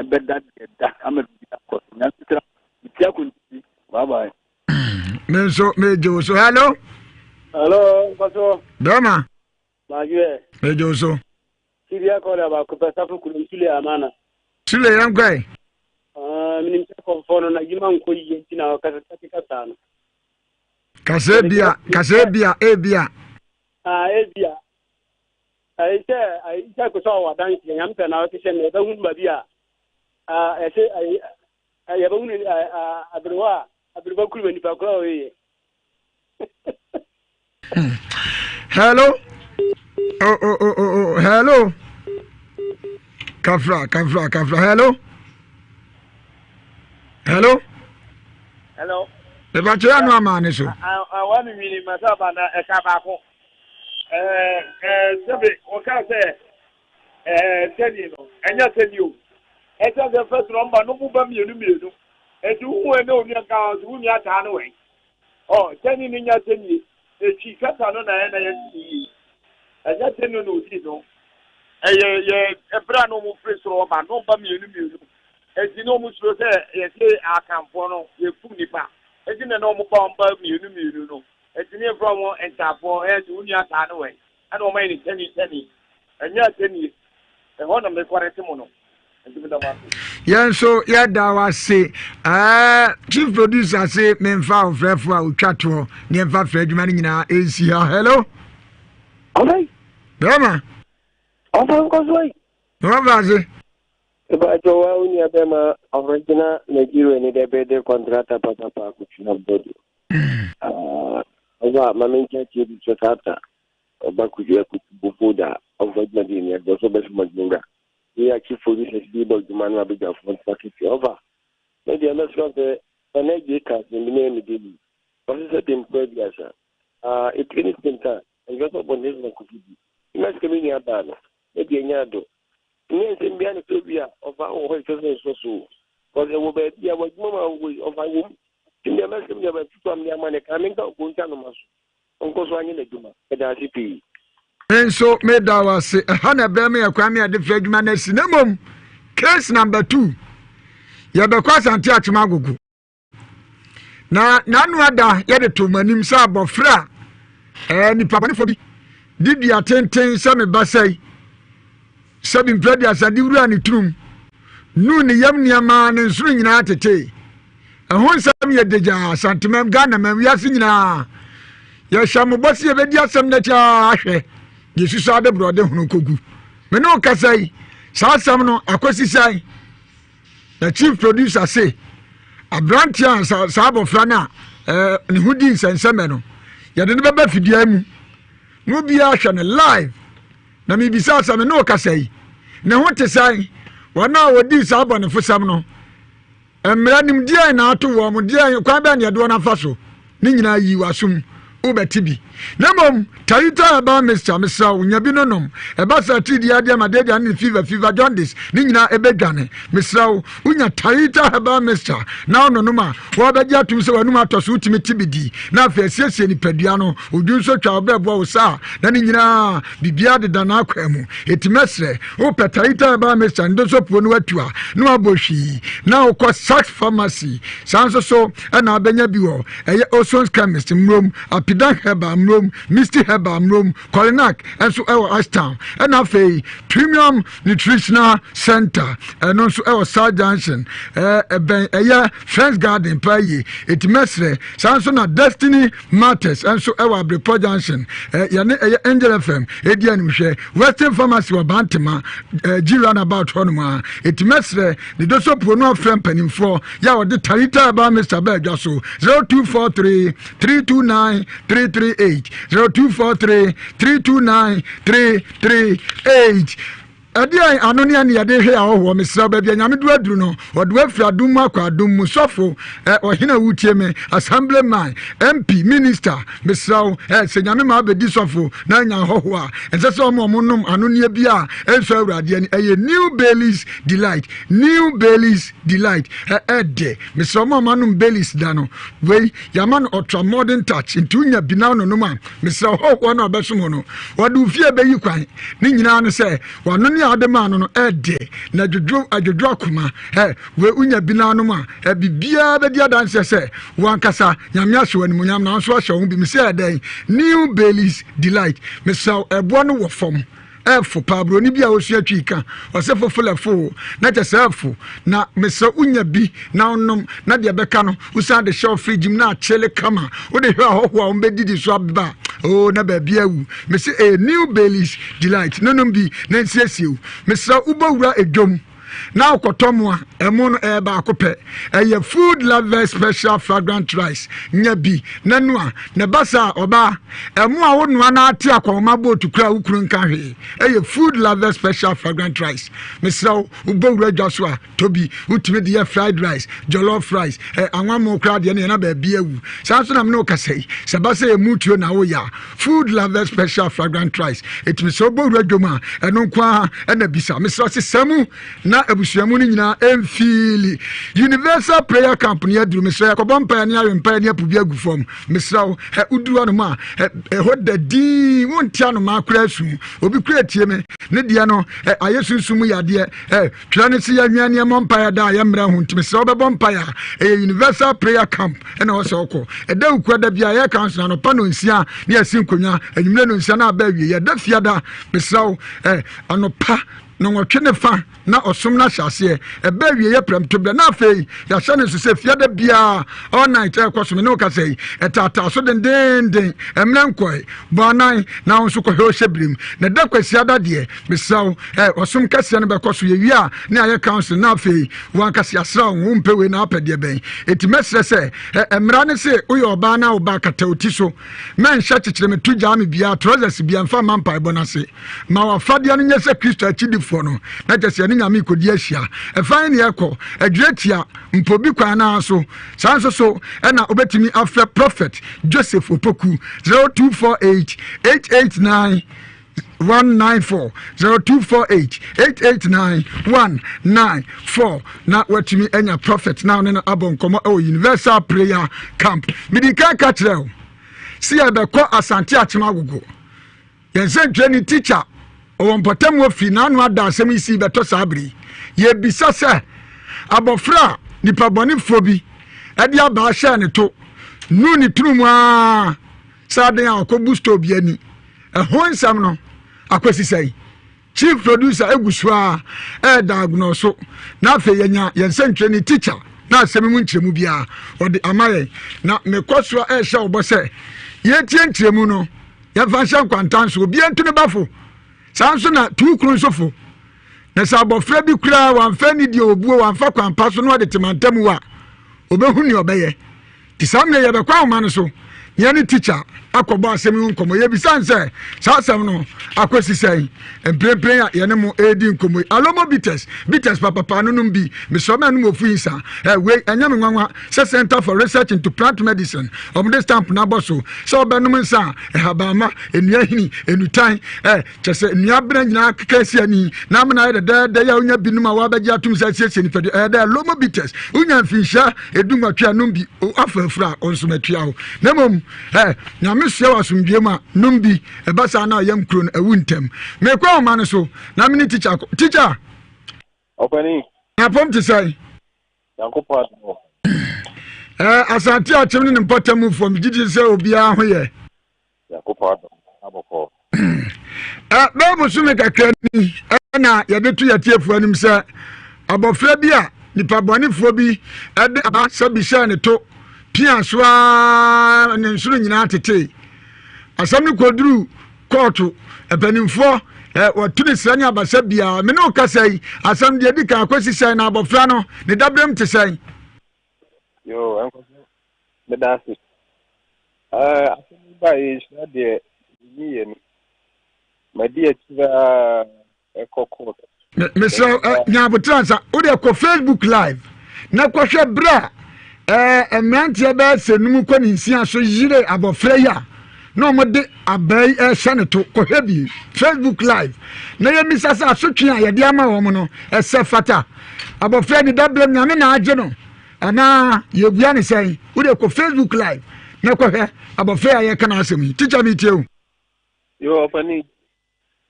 V: ɛbɛda deɛ da ama biribi akɔ so nyame nhyira metia konti bye bye.
A: Me nso megye wo so hello.
W: Hello nkɔso.
A: Bɛrima.
W: Madwoɛ.
A: Megye wo so.
W: Sibia kɔda baako pɛ safo kurom Sule Amana.
A: Sule yɛn kɔɛ.
W: Ah, menim sɛ kɔmfoɔ no n'adwuma nkɔ yie nti na ɔkasa keka saa no.
A: Kasa ebia, kasa ebia, ebia.
W: Ah, ebia. Ɛyɛ sɛ ayi sɛ kò sɛ ɔwɔ adanseɛ nyame pɛ na ɔte sɛ na yɛbɛhunu baabi a ɛsɛ ayi yɛbɛhunu aberewa a aberewa kuru nipa korɔ a ɔyɛ.
A: Hello. Oh, oh, oh, oh, oh. Hello. Kafra, kafra, kafra. Hello. Hello.
T: Hello.
A: Mebakyɛ yɛ ano ama ne so.
T: Awa mi nwini masa ba na ɛka baako. Ɛɛ sɛbi wɔka sɛ ɛɛ sɛni no ɛnyɛ sɛni o. Ɛsɛ sɛ fɛs no ɔmba no mu ba mmienu mmienu. Eti wohu ɛne onua nka ɔsɛ wo nua taa no wɛn. Ɔ sɛni no nya sɛni etwi kasa no na ɛyɛ na yɛn ti yie. Ɛnyɛ sɛni no na odi no. Ɛyɛ yɛ ɛbrɛ a na wɔn firi soro ɔba no ɔba mmienu mmienu. Enti na wɔn suro sɛ yɛse Akanfoɔ no yɛkum nipa. Enti na na wɔn ba wɔn ba mmienu mmienu no. Enti ne yɛfrɛ wɔn Ntaafoɔ, ɛyɛ sɛ wo nua taa no wɛn. Ɛna wɔn ayɛ no tani tani. Ɛnyɛ atɛnie. Ɛhɔ na mekɔrɛte mo no. Enti meda mo ase.
A: Yɛn nso yɛda wo ase. Ɛɛ chief producer se memfa ɔfrɛfo a otwa toɔ ne yɛmfa frɛ adwuma no nyinaa ɛnsi ha. Hello.
X: Ɔfɛ.
A: Bɛrima.
X: Ɔfɛ nkɔsoɔ yi.
A: Wɔfa ase.
X: Mepakyɛw wa wo nua bɛma original Nigeria ni dɛ bɛde kɔntrata papapa akotwi abɔdo. Ɔba ma me nkyɛ tie bi sɛ tata ɔba kudu akutu bofo da ɔmfa adwuma bi ni ɛdɔ so bɛsoma adwuma wura. Yɛ akyifo bi sɛ bi bɔ adwuma no abadwafo nsa kɛse ɔba. Me deɛ mɛsrɛ sɛ na agye ka asɛm bi na ɛyɛ me dɛ bi. Ɔse sɛ de mpo aduasa. Ah, etire ne senta ɛnhwɛ sɛ ɔbɔ ne sɛ kofi bi. Mɛsrɛ me nua baa no, me deɛ nya ado. Nyɛ nsɛm biara na ɛtɔ bi a ɔfa wɔ hɔ ɛsɛ sɛ nsɔ so o. Cause ɛwɔ baabi a w'adwuma mu a wowɔ yi ɔfa wɔ mu. Nti deɛ mɛsrɛ mu deɛ bɛtutu am de ama no ɛka menka ɔkɔ ntwa noma so. Ɔnkɔ so anyɛ n'adwuma. Meda ase pii.
A: Me nso meda wo ase. Ɛha na ɛbɛn me ɛkwan me yɛde fɛ adwuma no asi. Na mmom case number two yɛbɛkɔ Asante Akyem Agogo. Na n'ano ada yɛde to mo anim sɛ abɔfra a ɛɛ nipa bɔnefoɔ bi de dua tenten sɛ me ba sɛe. Sɛbi mprɛ aduasa de wuraa ne turum, nuu ne yam nneɛma ne nsono nyinaa tetee. Ɛho nsɛm yɛ degyaa Asantemam, Ghanamam, wiase nyinaa. Yɛhyɛ mo bɔ sɛ yɛbɛdi asɛm no akyi ara ahwɛ deɛ susu ade borɔde hono kɔgu. Me ne wo kasa yi, saa asɛm no akɔsi sɛn? Na chief producer se aberanteɛ a saa abɔfra no a eh, ne ho di nsɛnsɛmɛ no, yɛde no bɛba fidua mu na obiara hwɛ no live. Na mebisa sɛ me ne wo kasa yi, ne ho te sɛn? Wɔn a wɔdii saa abɔnefosɛm no, Mmara nim deɛn na ato wɔn, deɛn, kwan bɛn na yɛde wɔn afa so? Ne nyinaa yi w'asom, wobɛte bi. Na mmom, Tarita herbal mixture, mesrɛ wo, nya bi no nom. Ɛba saa atiridii adeɛ, malaria ne fever, fever, jaundice, ne nyinaa ɛbɛdwane. Mesrɛ wo, wonya Tarita herbal mixture na wononom a, wɔbɛgye atom sɛ w'anum atɔ so, wotumi te bi di, na afei asiesie nipadua no, odwu nso twa wo brɛboɔ wo saa, na ne nyinaa biribiara deda n'akwan mu. Eti mɛsrɛ, wopɛ Tarita herbal mixture ndosopuo no watu a, na wabɔ hwii, na wokɔ Saks Pharmacy. Saa nso so ɛna abɛnya bi wɔ ɛyɛ Osons Chemist Mmrom, Apidan Herbal Mmrom, Misty Herbal Mmrom, Kolinak nso ɛwɔ Ashtown, ɛna afei Premium Nutritional Center ɛno nso ɛwɔ South Junction, ɛbɛn ɛyɛ Friends Garden paa yie. Eti mɛsrɛ, saa nso na Destiny Matters nso ɛwɔ Abrepɔ Junction, yɛne ɛyɛ Angel FM ɛdi animhwɛ, Western Pharmacy wɔ Bantama, G roundabout hɔnom a. Eti mɛsrɛ, ne dosopuo no afrɛ mpanimfoɔ yɛ a wɔde Tarita Herbal Mixture baa adwa so, 0243 329 338, 0243 329 338. Ɛdeɛn ano ne ɛne yɛde hwɛ ahɔhoɔ? Mesrɛ wo, baabi a Nyame de aduru no, ɔde wo afiri adom mu akɔ adom mu. Sɔfo, ɛ, ɔhene a wotie me, assembly man, MP, minister, mesrɛ wo, ɛ, sɛ Nyame ma abɛdi sɔfo na anya ahɔhoɔ a, ɛnsɛ sɛ ɔma ɔmo nom anonneɛ bi a ɛnsɔ Awurade ani. Ɛyɛ New Baileys Delight, New Baileys Delight, ɛ, ɛdɛ. Mesrɛ wo, mo a moanom Baileys da no, wei, yɛama no ultra modern touch, nti wonya bi na wononom a, Mesrɛ hɔhoɔ no a ɔbɛsom wo no, ɔde wo fie bɛyi kwan. Ne nyinaa ne sɛ, w'anonne a wode maa no no, ɛde, na ɛdwodwo, ɛdwodwo akoma. Ɛ, wei wonya bi na anom a, ɛ, biribiara bɛdi adanseɛ sɛ wo ankasa, Nyame ahyɛ wo animuonyam, na wo nso ahyɛ wo ho bi. Mese ɛyɛ dɛn? New Baileys Delight. Mesrɛ wo, ɛboɔ no wɔ fam. Ɛfo paa buroni bi a ɔsua twi ka ɔsɛ fofo ɛfo na kyɛ sɛ ɛfo na mesrɛ wonya bi na wonom na deɛ bɛka no wosan de hyɛ fridge mu na akyele kama wode hwɛ ahɔho a wɔbɛdidi so abeba oo na baabi awu mese ɛyɛ New Baileys Delight nonom bi na nsiesie wo mesrɛ wobɔwura edwom na wokɔtɔ mo a, ɛmo no ɛyɛ baako pɛ. Ɛyɛ Food Lovers Special Fragrant Rice. Nya bi na noa. Na ɛba saa a, ɔbaa, ɛmo a wonoa na ate akɔnhoma boat koraa a wo kunu nka hwee. Ɛyɛ Food Lovers Special Fragrant Rice. Mesrɛ wo, wobɔ wura dwa so a, tɔ bi. Wotumi de yɛ fried rice, jollof rice, ɛ, anwammo koraa deɛ no yɛ na baabi awu. Saa nso na me ne wo kasa yi, sɛ ɛba sɛ ɛmu tuo na woyɛ a, Food Lovers Special Fragrant Rice. Ɛtumi sɛ wobɔ wura dwom a, ɛno nko ara ɛna bisa. Mesrɛ sesa mu na abusua mu no nyinaa ɛmfiili. Universal Prayer Camp no aduru. Mesrɛ yɛkɔbɔ mpaeɛ ne awe mpaeɛ ne apu bi agu fam. Mesrɛ wo, woduru anom a, ɛhɔ da din, wonte anomaa koraa su. Obi koraa tie me, ne deɛ no, ayɛ sunsum mu yadeɛ. Twerɛ no se yɛnwɛn ne yɛmmɔ mpaeɛ da a yɛmmrɛ ho nti mesrɛ wobɛbɔ mpaeɛ a ɛyɛ Universal Prayer Camp ɛna ɛwɔ sɛ wokɔ. Ɛda wukua da biara yɛ council anɔpa nonsia ne yɛsi nkonnwa anwummerɛ nonsia na aba awie yɛda fiada mesrɛ wo eh, anɔpa nɔnwɔtwe ne fa na ɔsom no ahyɛ aseɛ ɛbɛ awie yɛ prɛmto berɛ na afei yɛahyɛ no nso sɛ fiada biara all night ɛrekɔ so me ne wo kasa yi ɛtaataa so dendeenden ɛmmerɛ nkɔe bɔ anan na wo nso kɔhwɛ ɔhyɛ birim na ɛda kwasiada deɛ Mesrɛ wo, eh, ɔsom kɛseɛ no bɛkɔ so. Yɛwie a, ne ayɛ council na afei wo ankasa yɛasra wo, wompɛ wei na wapɛ deɛ bɛn. Enti mɛsrɛ sɛ, eh, mmara ne se woyɛ ɔbaa na wo ba kata wo ti so. Mɛnhyɛ kyekyere me to gyaa me biara, trousers biara mfa mma mpaebɔ no ase. Ma w'afadeɛ no nyɛ sɛ Kristo akyidifoɔ no, na kyɛ sɛ yɛne Nyame rekɔdi ahyia. Ɛfa he ne yɛkɔ? Adwiratia, mpo bi kwan no ara so. Saa nso so ɛna wobɛtumi afrɛ Prophet Joseph Opoku 0248 889 194 0248 889 194 na watumi anya prophet na ɔne no abɔ nkɔmmɔ ɛwɔ Universal Prayer Camp. Medi kan ka kyerɛ wo si yɛbɛkɔ Asante Akyem Agogo. Yɛn nsɛntwerɛni teacher ɔwɔ mpɔtam wɔ firi n'ano ada asɛm yi si bɛtɔ saa bere yi. Yɛbisa sɛ abɔfra a nipa bɔnefoɔ bi ɛde abaa hyɛɛ ne to nu ne tunu mu aa sɛ aden a ɔkɔbu store bi ani. Ɛho nsɛm no akwasi sɛn? Chief producer egu so ara ɛrediagnose na afei yɛnya yɛn nsɛntwerɛni teacher na asɛm mu nkyerɛmu biara ɔde ama yɛn. Na mekɔ so a ɛrehyɛ ɔbɔ sɛ yɛtie nkyerɛmu no yɛmfa nhyɛ nkwanta nso obiara ntu ne bafo. Saa nso na tu kunu nso fo. Na sɛ abɔfra bi koraa wamfa anidie obuo wamfa kwan pa so na ɔde te mantam a ɔbɛhu nea ɔbɛyɛ. Nti saa mmerɛ yɛbɛkɔ ahoma no so na yɛne tikya akɔbɔ asɛm yi ho nkɔmmɔ. Yɛbisa no sɛ saa asɛm no akɔsi sɛn mprempren a yɛne mo redi nkɔmmɔ yi. Alomo bitters, bitters papapa no nom bi. Mesrɛ ma ɛnom ofu yi nsa. Ɛ wei ɛnyɛ me nwanwa sɛ Center for Research into Plant Medicine wɔde stamp no abɔ so sɛ wobɛnom nsa a ɛhabanma, nnua hini, nnutan, ɛ Kyerɛ sɛ, nnua abena nyinaa keka asi ani, na amena ayɛ dɛdɛɛdɛ yi a wonya binom a wɔabɛgye atom sɛ asiesie nipadua. Ɛyɛ dɛ Lomo bitters. Wonya mfinhyia 18 a, nom bi. Afa afuru a, wo nso matua wo. Na mmom, ɛ, Nyame soɛ wɔ asomdwoe mu a, nom bi. Ɛba saa na ɔyam kuro no awu ntɛm. Mekɔ ahoma no so, na me ne tikya akɔ. Tikya!
B: Ɔpanin.
A: Apɔm te sɛn?
B: Nyankopɔn adom wɔ hɔ.
A: Ɛ, Asante Akyem ne ne mpɔtam mufoɔ, megye di sɛ obiara ho yɛ.
B: Nyankopɔn adom abɔkɔ.
A: Ɛ, bɛyɛ bosome kakra ni ɛna yɛde to yɛtiefoɔ anim sɛ abɔfra bi a nipa bɔnefoɔ bi ɛde aba sɛ bi hyɛɛ ne to pia so ara ne nsono nyinaa tetee. Asɛm no kɔduru kɔɔto mpanimfoɔ ɛ, wɔto ne srɛ ne abasa biara. Me ne wo kasa yi, asɛm deɛ di kan akɔsi sɛn na abɔfra no ne daberɛm te sɛn?
B: Yo, ɛnkɔso meda ase. Ɛɛ, asɛm yi baeɛ nhyira deɛ ɛnyi yɛn ani. Madi akyire ara ɛkɔ court.
A: Mesrɛ wo, nya aboterɛ ansa. Wo deɛ kɔ Facebook live na kɔhwɛ berɛ a ɛɛ mmeranteɛ bɛyɛ sɛ num kɔ ne nsia so yere abɔfra yi a na wɔde abaa yi ɛrehyɛ ne to. Kɔhwɛ bi Facebook live na yɛmmisa sɛ asotwe a yɛde ama wɔn no ɛsɛ fata. Abɔfra ni dabrɛm Nyame na agye no. Anaa yɛbua ne sɛn? Wode kɔ Facebook live na kɔhwɛ abɔfra a yɛka n'asɛm yi. Tikya metie o.
B: Yo, ɔpani,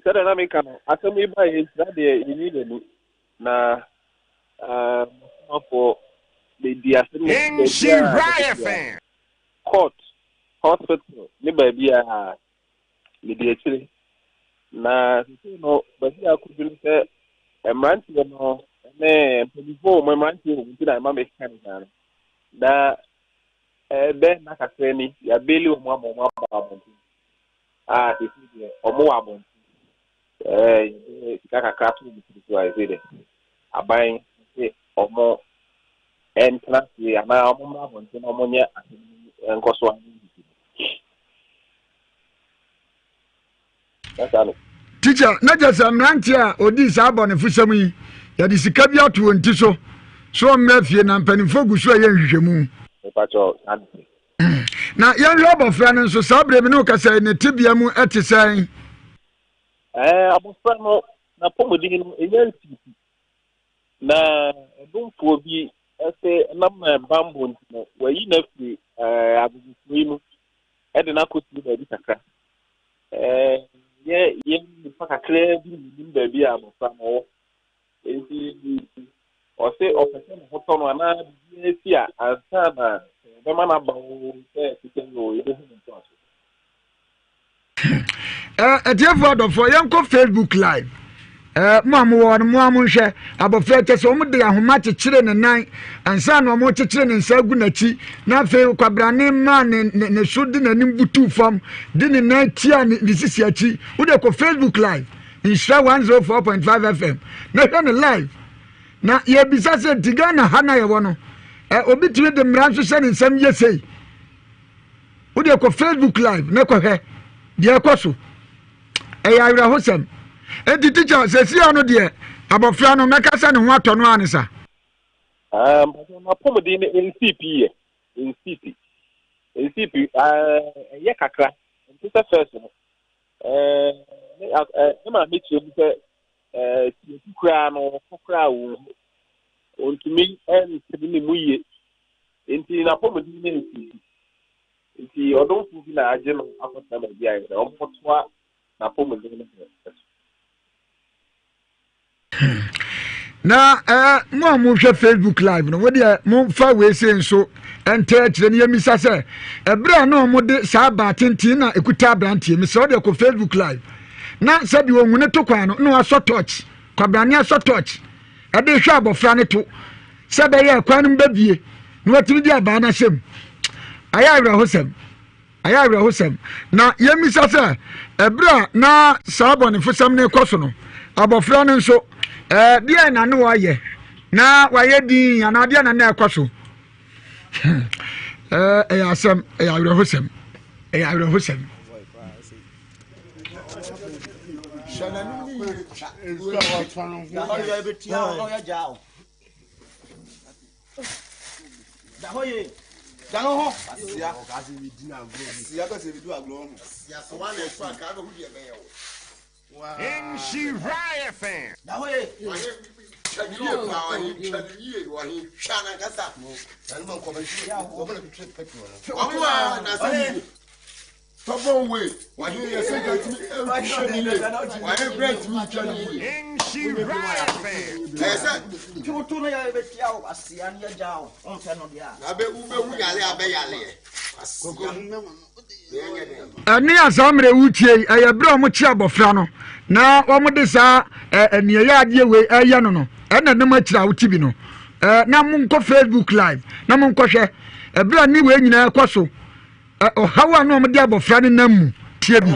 B: sɛdeɛ na meka no, asɛm yi ba yɛnhyira deɛ yɛnyi n'ani na masomafoɔ bɛdi asɛm no baabiaa, court, hospital ne baabiaa medi akyire. Na seesei no, baabi a akɔdu ne sɛ mmeranteɛ no ne mpanimfoɔ wɔ mu, mmeranteɛ wɔ mu nti na ɛma meka ne saa no. Na ɛbɛn nna kakra ni, yɛabeli wɔn ama wɔn aba abɔnten. A seesei deɛ wɔn wɔ abɔnten. Ɛɛ yɛde sika kakra to wɔn tiri so a seesei deɛ aban se wɔn ntena fie anaa wɔn mmra abɔnten na wɔnyɛ asɛm no nkɔso ano.
A: Tikya, na kyerɛ sɛ mmeranteɛ a ɔdii saa abɔnefosɛm yi, yɛde sika bi ato wɔn ti so so wɔmmra fie na mpanimfoɔ gu so ɛyɛ nhwehwɛmu. Na yɛnhwɛ abɔfra no nso, saa berɛ mi ne wo kasa ne tebea mu ɛte sɛn?
B: Abɔfra no n'apɔmuden no ɛnya nsiisi na ɛdomfoɔ bi ɛsɛ nam na bammɔ nti no wɔayi no afiri agogofoɔ yi mu ɛde no akɔsie baabi kakra. Yɛ yɛn nnipa kakraa bi na nim baabi a abɔfra no wɔ. Enti ɔse ɔpɛ sɛ ne ho tɔ no anaa biribiara si a ansa na sɛ ɔbɛma no aba o sɛ ɛte sɛ o yɛbɛhu ne ntoaso.
A: Atiefoɔ adɔfoɔ yɛnkɔ Facebook live. Eh, mo a mowɔ no, mo a monhwɛ abɔfra kyɛ sɛ wɔde ahoma kyekyere ne nan ansa na wɔkyekyere ne nsa agu n'akyi na afei kwabrane maa ne ne ne so de n'anim butuu fam de ne nan tia ne ne sisi akyi. Wode kɔ Facebook live nhyira 104.5 FM na hwɛ ne live na yɛbisa sɛ nti Ghana ha na yɛwɔ no eh, obi tumi de mmara nso hyɛ ne nsɛm yɛ sei. Wode kɔ Facebook live na kɔhwɛ deɛ ɛkɔ so. Ɛyɛ awerɛhosɛm. Enti tikya, seesei ano deɛ, abɔfra no, mɛka sɛ ne ho atɔ no ara ne sa?
B: Ah, mpakyɛ n'apɔmuden no nsii pi yɛ, nsii pi, nsii pi, ah, ɛyɛ kakra, nte sɛ first no. Eh, ne, eh, ne maame kyerɛ mu sɛ, eh, tiafi koraa no, ɔkɔ koraa wɔnhu, ɔntumi ntene ne mu yie, nti n'apɔmuden no nsii pi. Nti ɔdomfo bi na agye no akɔtena baabi a ɛyɛ dɛ wɔtoa n'apɔmuden no ho so.
A: Na eh, mo a mohwɛ Facebook live no, mo deɛ momfa wei sei nso ɛntɛ akyerɛ no yɛmmisa sɛ ɛberɛ a na wɔde saa baa tenten na ɛkuta aberanteɛ mesrɛ wo deɛ kɔ Facebook live. Na sɛbi ohun ne to kwan no na wasɔ torch, kwabrane asɔ torch ɛde hwɛ abɔfra no to sɛ ɛbɛyɛ kwan no mu bɛbie na watumi de abaa no ahyɛ mu. Ayɛ awerɛhosɛm. Ɛyɛ awerɛhosɛm. Na yemmisa sɛ, ɛberɛ a na saa abɔnefosɛm no rekɔ so no, abɔfra no nso, ɛɛ, deɛn na ne wayɛ? Na wayɛ din anaa deɛn na na ɛkɔ so? Ɛɛ, ɛyɛ asɛm, ɛyɛ awerɛhosɛm, ɛyɛ awerɛhosɛm.
O: Nhyira FM.
E: Stubborn way. Wahene yɛ sɛ gatumi nhwɛ ne yie. Wahene brɛ ntumi ntwa ne yie.
O: Nhyira FM.
E: Ɛyɛ sɛ.
G: Tuutu no yɛ bɛtia wo asia ne yɛgya wo wompɛ no deɛ a.
E: Na bɛ wobɛhu yale a bɛyaleɛ. Asia.
A: Ɛne a saa mmerɛ wotie yi ɛyɛ berɛ a wɔkye abɔfra no na wɔde saa ɛneɛyɛ adeɛ wei ɛyɛ no no ɛna nam akyire a wote bi no na monkɔ Facebook live na monkɔhwɛ ɛberɛ a ne wei nyinaa ɛkɔ so Ɔhaw a na wɔde abɔfra no nam mu tie bi.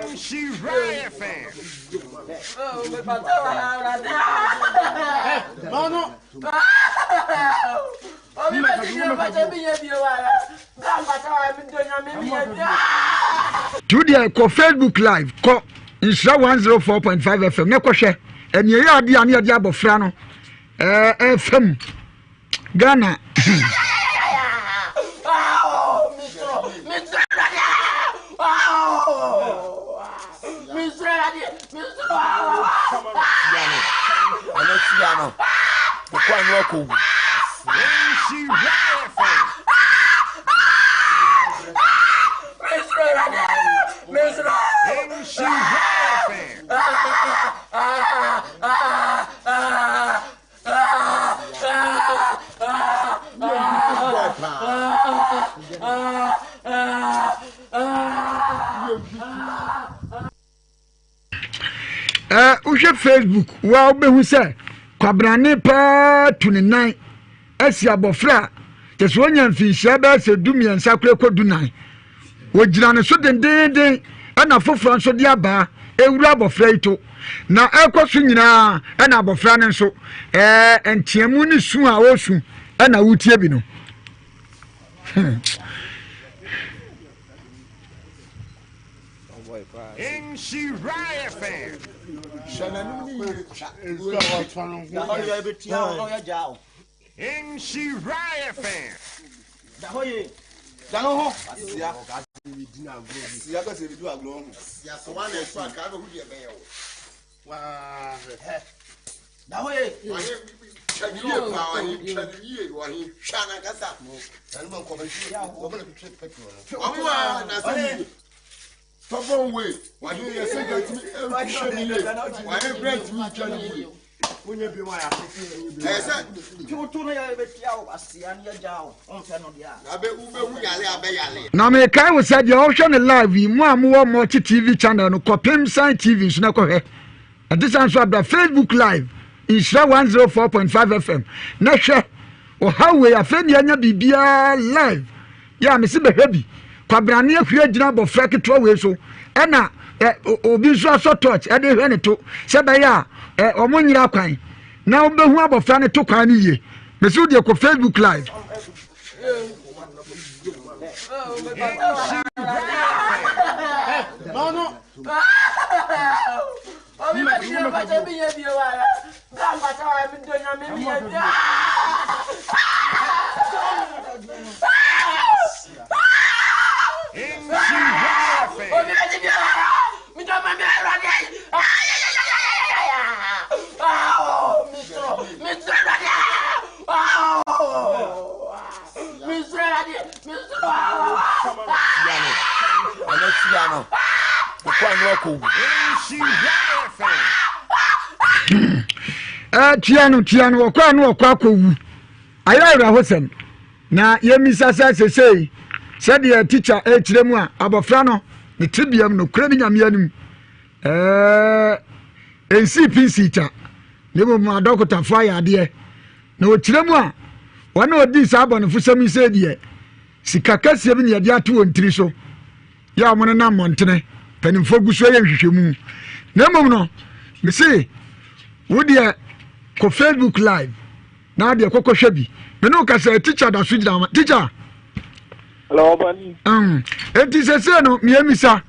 O: Nhyira FM.
A: Tu deɛ kɔ Facebook live kɔ Nhyira 104.5 FM na kɔhwɛ ɛnea ɛyɛ adeɛ a ne yɛde abɔfra no ɛɛfa mu Ghana. Wohwɛ Facebook wa wobɛhu sɛ kwabrane paa tu ne nan asi abɔfra a kyɛ sɛ ɔnya mfinhyia bɛyɛ sɛ du mmiɛnsa kora kɔ du nan wɔgyina ne so dendeenden ɛna foforɔ nso de abaa ɛwura abɔfra yi to na ɛkɔ so nyinaa ɛna abɔfra no nso ɛɛ nteamu ne su a ɔresu ɛna wotie bi no
O: Nhyira FM. Nhyira FM.
E: Stubborn way. Wahene yɛ sɛ gatumi nhwɛ ne yie. Wahene brɛ ntumi ntwa ne yie. Ɛyɛ sɛ. Na bɛ wobɛhu yale a bɛyale.
A: Na mekae wo sɛ deɛ ɔhwɛ no live yi mo a mowɔ multi tv channel no kɔpem sign tv nso na kɔhwɛ ɛte saa nso abra facebook live nhyira 104.5 fm na hwɛ ɔhaw wei afei ne anya biribiara live yɛ a mese bɛhwɛ bi kwabrane ahuri agyina abɔfra ketewa wei so ɛna ɛ, obi nso asɔ torch ɛde hwɛ ne to sɛ bɛyɛ a ɛ, ɔmo nyera kwan na wobɛhu abɔfra no to kwan no yie mese wo deɛ kɔ facebook live Tia no tia no wɔkɔ a no wɔkɔ akɔwu. Ayɛ awerɛhosɛm. Na yɛmmisa sɛ sesei sɛdeɛ tikya ɛrekyerɛ mu a abɔfra no ne tebeam nokorɛ ne Nyame anim ɛɛ ɛnsii pi nsii ta na mmom adɔkotafoɔ ayɛ adeɛ na ɔkyerɛ mu a wɔn a ɔdii saa abɔnefosɛm yi sɛ deɛ sika kɛseɛ bi na yɛde ato wɔn tiri so yɛ a wɔn nenam mmɔntene mpanimfoɔ gu so yɛ nhwehwɛmu na mmom no mese wo deɛ kɔ Facebook live na adeɛ kɔkɔ hwɛ bi me ne wo kasa teacher da so gyina ma teacher.
B: Hello, ɔbani.
A: Eti sese no mmiemisa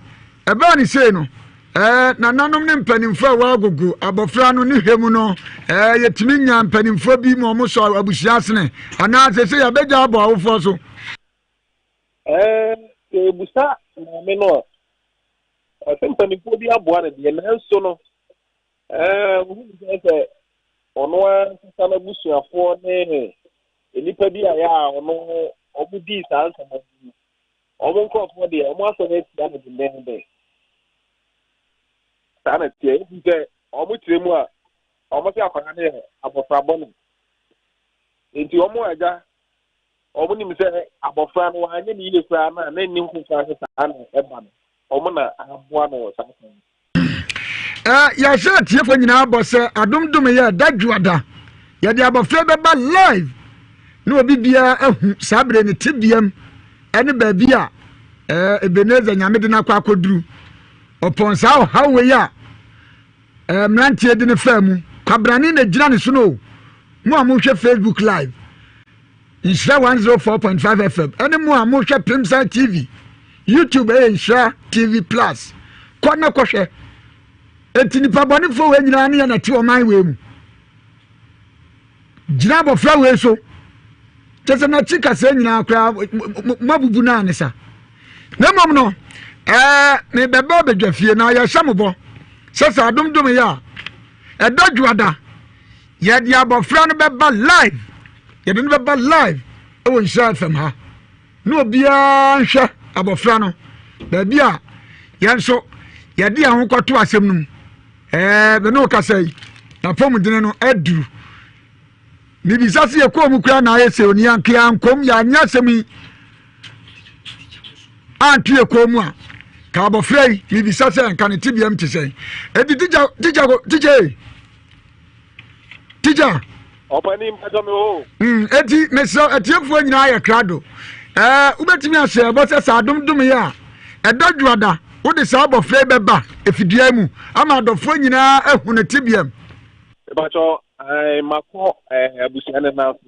A: ɛbaa ne sei no ɛɛ nananom ne mpanimfoɔ a wɔagogo abɔfra no ne hwɛ mu no ɛɛ yɛtumi nya mpanimfoɔ bi ma wɔn sɔ abusua asene anaa sese yɛabɛgya abɔ awofoɔ so.
B: Ɛɛ sɛ ebusa maame no a ɔsɛ mpanimfoɔ bi aboa no deɛ nanso no ɛɛ ohun sɛ sɛ ɔno ankasa n'abusuafoɔ ne nnipa bi a yɛ a ɔno wɔn dii saa nsɛm yi wɔn nkurɔfoɔ deɛ wɔn asɔre atia no dendenden saa na teɛ ebi sɛ wɔn kyerɛ mu a wɔn sɛ akwadaa no yɛ abɔfra bɔne nti wɔn agya wɔn nim sɛ abɔfra no wanyɛ ne yie koraa no a na nni ho kwan sɛ saa na ɛba no wɔn na aboa no wɔ saa kwan no.
A: Yɛahyɛ atiefoɔ nyinaa bɔ sɛ adom dom yɛ da dwoada yɛde abɔfra bɛba live na obi biara ahu saa bere ne tebeam ɛne baabi a Ebenezer nyame de no akɔ akɔduru ɔpɔn saa ɔhaw wei a mmeranteɛ de no faa mu kwabrane na gyina ne so no mo a mohwɛ Facebook live Nhyira 104.5 FM ɛne mo a mohwɛ Pimsan TV, YouTube ɛyɛ Nhyira TV Plus. Kɔ na kɔhwɛ. Eti nipa bɔnefoɔ wei nyinaa ne yɛ na te ɔman wei mu. Gyina abɔfra wei so. Kyɛ sɛ n'akyi kaseɛ nyinaa koraa moabubu no ane sa. Na mmom no, ɛɛ mebɛba abɛdwa fie na yɛhyɛ mo bɔ sɛ sɛ adomdom yɛ a ɛda dwoada Yɛde abɔfra no bɛba live, yɛde no bɛba live wɔ Nhyira FM ha. Na obiara nhwɛ abɔfra no baabi a yɛn nso yɛde yɛn ho kɔto asɛm no mu. Ɛɛ me ne wo kasa yi, n'apɔmudene no aduru. Mibisa sɛ yɛkɔɔ mu koraa na ayɛ sɛ oni anka yɛankɔm yɛanyɛ asɛm yi anto yɛ kɔn mu a ka abɔfra yi mibisa sɛ nka ne tebeam te sɛn. Eti tikya tikya tikya yi. Teacher.
B: Ɔpani mpɛtɔ mi o.
A: Eti mesrɛ atiefoɔ nyinaa yɛ krado. Ɛɛ wobɛtumi ahyɛ ɛbɔ sɛ saa adomdom yɛ a ɛda dwoada wode saa abɔfra yi bɛba efidua mu ama adɔfoɔ nyinaa ahu ne tebeam.
B: Mpɛtɔ ɛɛ makɔ ɛɛ abusua ne nan so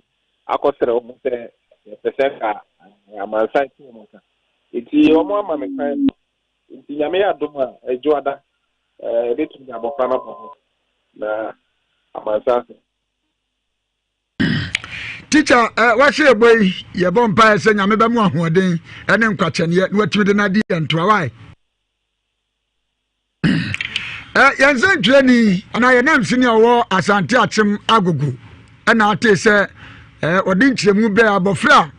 B: akɔsrɛ wɔn sɛ yɛpɛ sɛ nka amansan ti wɔn nka. Eti wɔn ama me kwan. Nti Nyame yɛ adom a, Adwoada, yɛbɛtumi de abɔfra no abɔ ho na amansan ase.
A: Teacher, eh, wahyɛ yɛbɔ yi, yɛbɔ mpaeɛ sɛ Nyame bɛmo ahoɔden ne nkwakyɛneɛ na watumi de no adi yɛn ntoa wae. Eh, yɛn nsɛntwerɛni anaa yɛn namsini a ɔwɔ Asante Akyem Agogo ɛna atee sɛ eh, ɔde nkyerɛmu brɛ abɔfra a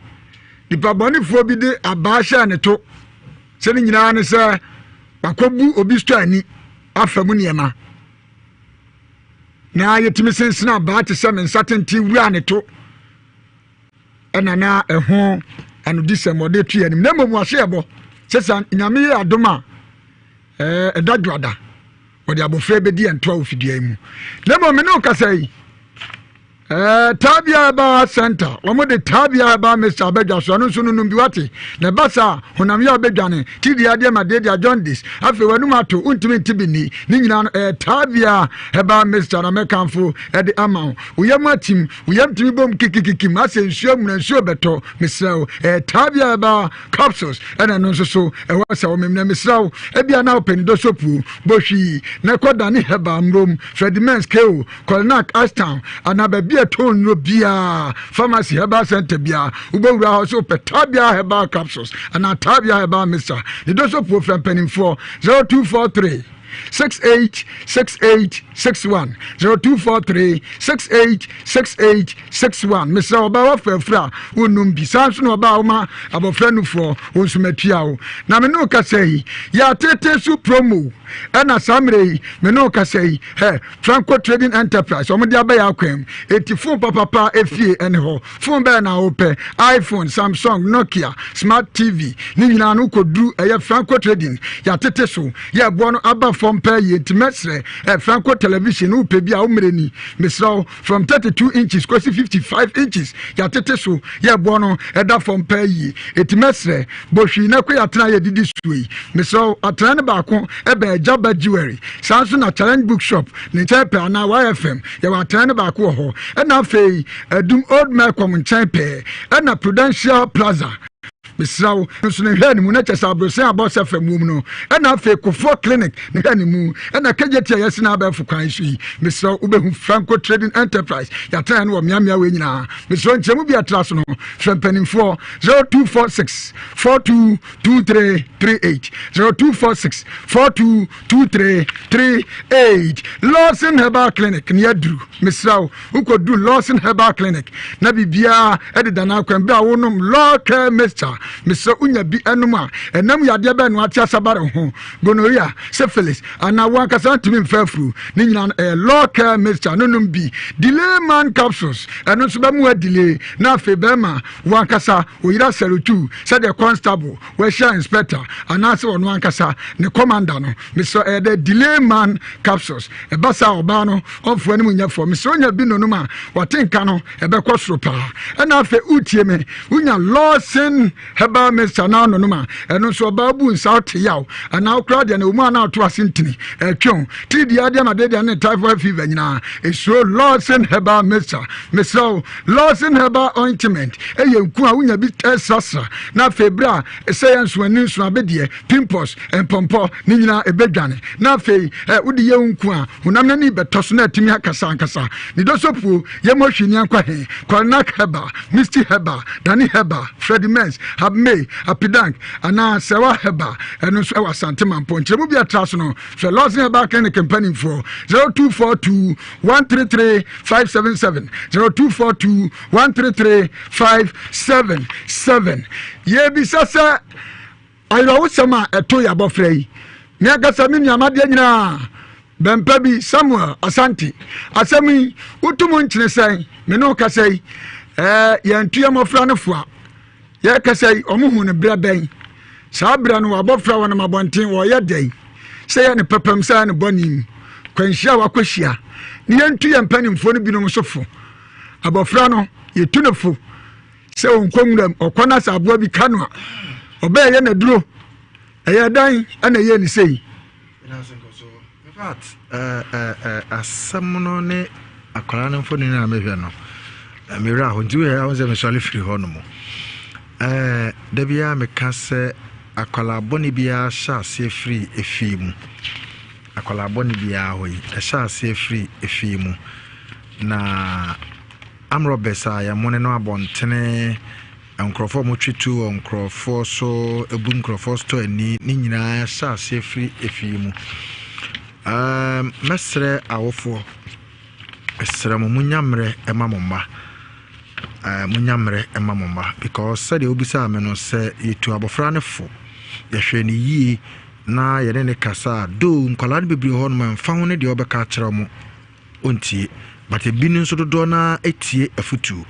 A: nipa bɔnefoɔ bi de abaa hyɛɛ ne to sɛ ne nyinaa ne sɛ wakɔbu obi store ani afa mu nneɛma na yɛtumi sensene abaa te sɛ me nsa tenten wura ne to ɛna na ɛho anodisɛm ɔde to yɛn anim na mmom wahyɛ ɛbɔ sɛ sɛ nyame yɛ adom a ɛda dwoada wɔde abɔfra bɛdi ɛntoa wɔ fidua yi mu na mmom me ne wo kasa yi Ɛɛ Tabia Herbal Center, wɔn de Tabia Herbal Mixture abɛdwa so, ɛno nso no nom bi wate. Na ɛba saa a, honam yaw bɛdwane, tidi adeɛ ma deɛ jaundice, afei w'anum ato, wontumi nte bi nni. Ne nyinaa no, ɛyɛ Tabia Herbal Mixture na mɛkamfo de ama wo. Wo yam atim, wo yam tumi bom kikikikim, asɛ nsuo amuna, nsuo bɛtɔ, mesrɛ wo, ɛyɛ Tabia Herbal Capsules ɛna ɛno nso so ɛwɔ sɛ womem. Na mesrɛ wo, ebia na wopɛ ne dɔsɔpuo, bɔ hwii na kɔ Dane Herbal Mmrom, Fredimens KO, Kɔlnak, Ashtown, anaa baabi a ɛtɔn nnuro biara, pharmacy, herbal center biara, wobɛwura hɔ sɛ wopɛ Tabia herbal capsules anaa Tabia herbal mixture. Ne doso puo frɛ mpanimfoɔ 0243. 68 68 61 0243 68 68 61. Mesrɛ ɔbaa wafa afiri a wonnom bi saa nso na ɔbaa woma abɔfra nufoɔ wo nso matua wo na me ne wo kasa yi yɛ atete so promo ɛna saa mmerɛ yi me ne wo kasa yi hɛ Franco Trading Enterprise wɔn de abɛyɛ akwan mu eti phone papapa efie ɛne hɔ phone bɛyɛ na wopɛ iPhone Samsung Nokia Smart TV ne nyinaa no kɔduru ɛyɛ Franco Trading yɛatete so yɛ ɛboɔ no aba fam pɛɛ yie nti mɛsrɛ ɛ Franco Television wopɛ bi a wo mmerɛ ni mesrɛ wo from 32 inches kɔsi 55 inches yɛatete so yɛ ɛboɔ no ɛda fam pɛɛ yie eti mɛsrɛ bɔ hwii na kɔ yɛatena yɛ didi soɔ yi mesrɛ wo atena no baako ɛbɛn Agyaba Jewelry saa nso na Challenge Bookshop ne nkyɛn pɛɛ anaa YFM yɛwɔ atena no baako wɔ hɔ ɛna afei Adum Old Melcom nkyɛn pɛɛ ɛna Prudential Plaza mesrɛ wo nso ne hwɛ ne mu na kyɛ sɛ aborosan abɔ sɛ fam wom no ɛna afei Kofoɔ Clinic ne hwɛ ne mu ɛna KJT a yɛsi na abɛɛfo kwan so yi mesrɛ wo wobɛhu Franco Trading Enterprise yɛatena no wɔ mmeammea wei nyinaa mesrɛ wo nkyerɛmu bi atra so no frɛ mpanimfoɔ 0246 42 2338 0246 42 2338 Lawson Herbal Clinic ne aduru mesrɛ wo wokɔduru Lawson Herbal Clinic na biribiara ɛdeda no akwan berɛ a wonom Law Care Mixture mesrɛ wonya bi ɛnom a ɛnam yadeɛ bɛn no ate asabare ho gonorrhea syphilis anaa wo ankasa ntumi mfa afuru ne nyinaa no ɛyɛ Law Care Mixture no nom bi Delay Man Capsules ɛno nso bɛmo adelay na afei bɛrima wo ankasa oyera sɛretu sɛdeɛ constable wahyia inspector anaasɛ ɔno ankasa ne commander no mesrɛ ɛyɛ dɛ delay man capsules ɛba saa ɔbaa no ɔmfoɔ anim nyɛ fɔ mesrɛ onya bi nonom a wate nka no ɛbɛkɔ soro paa ɛna afei wotie me wonya lawson herbal mixture na anonom a ɛno nso ɔbaa bu nsa ɔte yaw anaa wokora deɛ na ɔmu a na ɔto ase ntini ɛtwew tiri deɛ adeɛ ma deɛ ne typhoid fever nyinaa ɛsuro lawson herbal mixture mesrɛ wo Lawson Herbal Ointment yɛ nku a wonya bi srasra na afei berɛ a ɛsɛ yɛ nso ani nso abedeɛ, pimples, mpɔmpɔ ne nyinaa ɛbɛdwane. Na afei wode yɛ wo nku a honam no ani bɛtɔ so na atumi akasa ankasa. Ne dɔsɔpuo, yɛmmɔ hwee ni ankɔ he, Kɔlnak Herbal, Misty Herbal, Dani Herbal, Freddie Mens, Habmay, Apidank anaa Sɛwa Herbal ɛno nso ɛwɔ Asante Mampɔn. Nkyerɛmu bi a ɛtra so no, frɛ Lawson Herbal Clinic mpanimfoɔ 0242 133 577 0242 133 577. Yɛbisa sɛ awerɛhosɛm a ɛto yɛ abɔfra yi, me ankasa me nua madeɛ nyinaa bɛmpa bi Samuel Asante asɛm yi wotu mu nkyene sɛn me ne wo kasa yi ɛɛ yɛnto yɛ mmɔfra no foa Yɛrekasa yi, wɔhuu no berɛ bɛn? Saa berɛ no, wɔabɔfra wɔnam abɔnten, wɔreyɛ dɛn? Sɛ yɛ ne pɛpɛm, sɛ yɛ ne bɔne mu, kwanhyia a wakɔhyia, ne yɛntu yɛn mpanimfoɔ no binom nso fo. Abɔfra no, yɛtu no fo sɛ ɔnkɔ nwuram, ɔkɔ na sɛ aboa bi ka no a, ɔbɛyɛ n'aduro. Ɛyɛ dɛn na ɛyɛɛ ne sei?
P: In fact, asɛm no ne akwadaa no mfoni no a mehwɛ no, me werɛ aho nti wohwɛ ahu sɛ mesɔre firi hɔ no mu. Da biara meka sɛ akwadaa bɔne biara hyɛ aseɛ firi efie mu. Akwadaa bɔne biara hɔ yi, ɛhyɛ aseɛ firi efie mu. Na amrɔbɛs a yɛmone no abɔntene Nkurɔfoɔ a wɔtwe tuo wɔ nkurɔfoɔ so, bu nkurɔfoɔ store ani, ne nyinaa hyɛ aseɛ firi efie mu. Um, mɛsrɛ awofoɔ, mesrɛ mo, monya mmerɛ ma mo mma. Uh, monya mmerɛ ma mo mma because sɛdeɛ wobisaa me no sɛ yɛtu abɔfra no fo, yɛhwɛ no yie na yɛne ne kasa a, doo nkwadaa no bebree hɔ nom a ɛmfa ho ne deɛ wobɛka akyerɛ wɔn. ɔntie but ebinom nso dodoɔ no ara tie afutuo.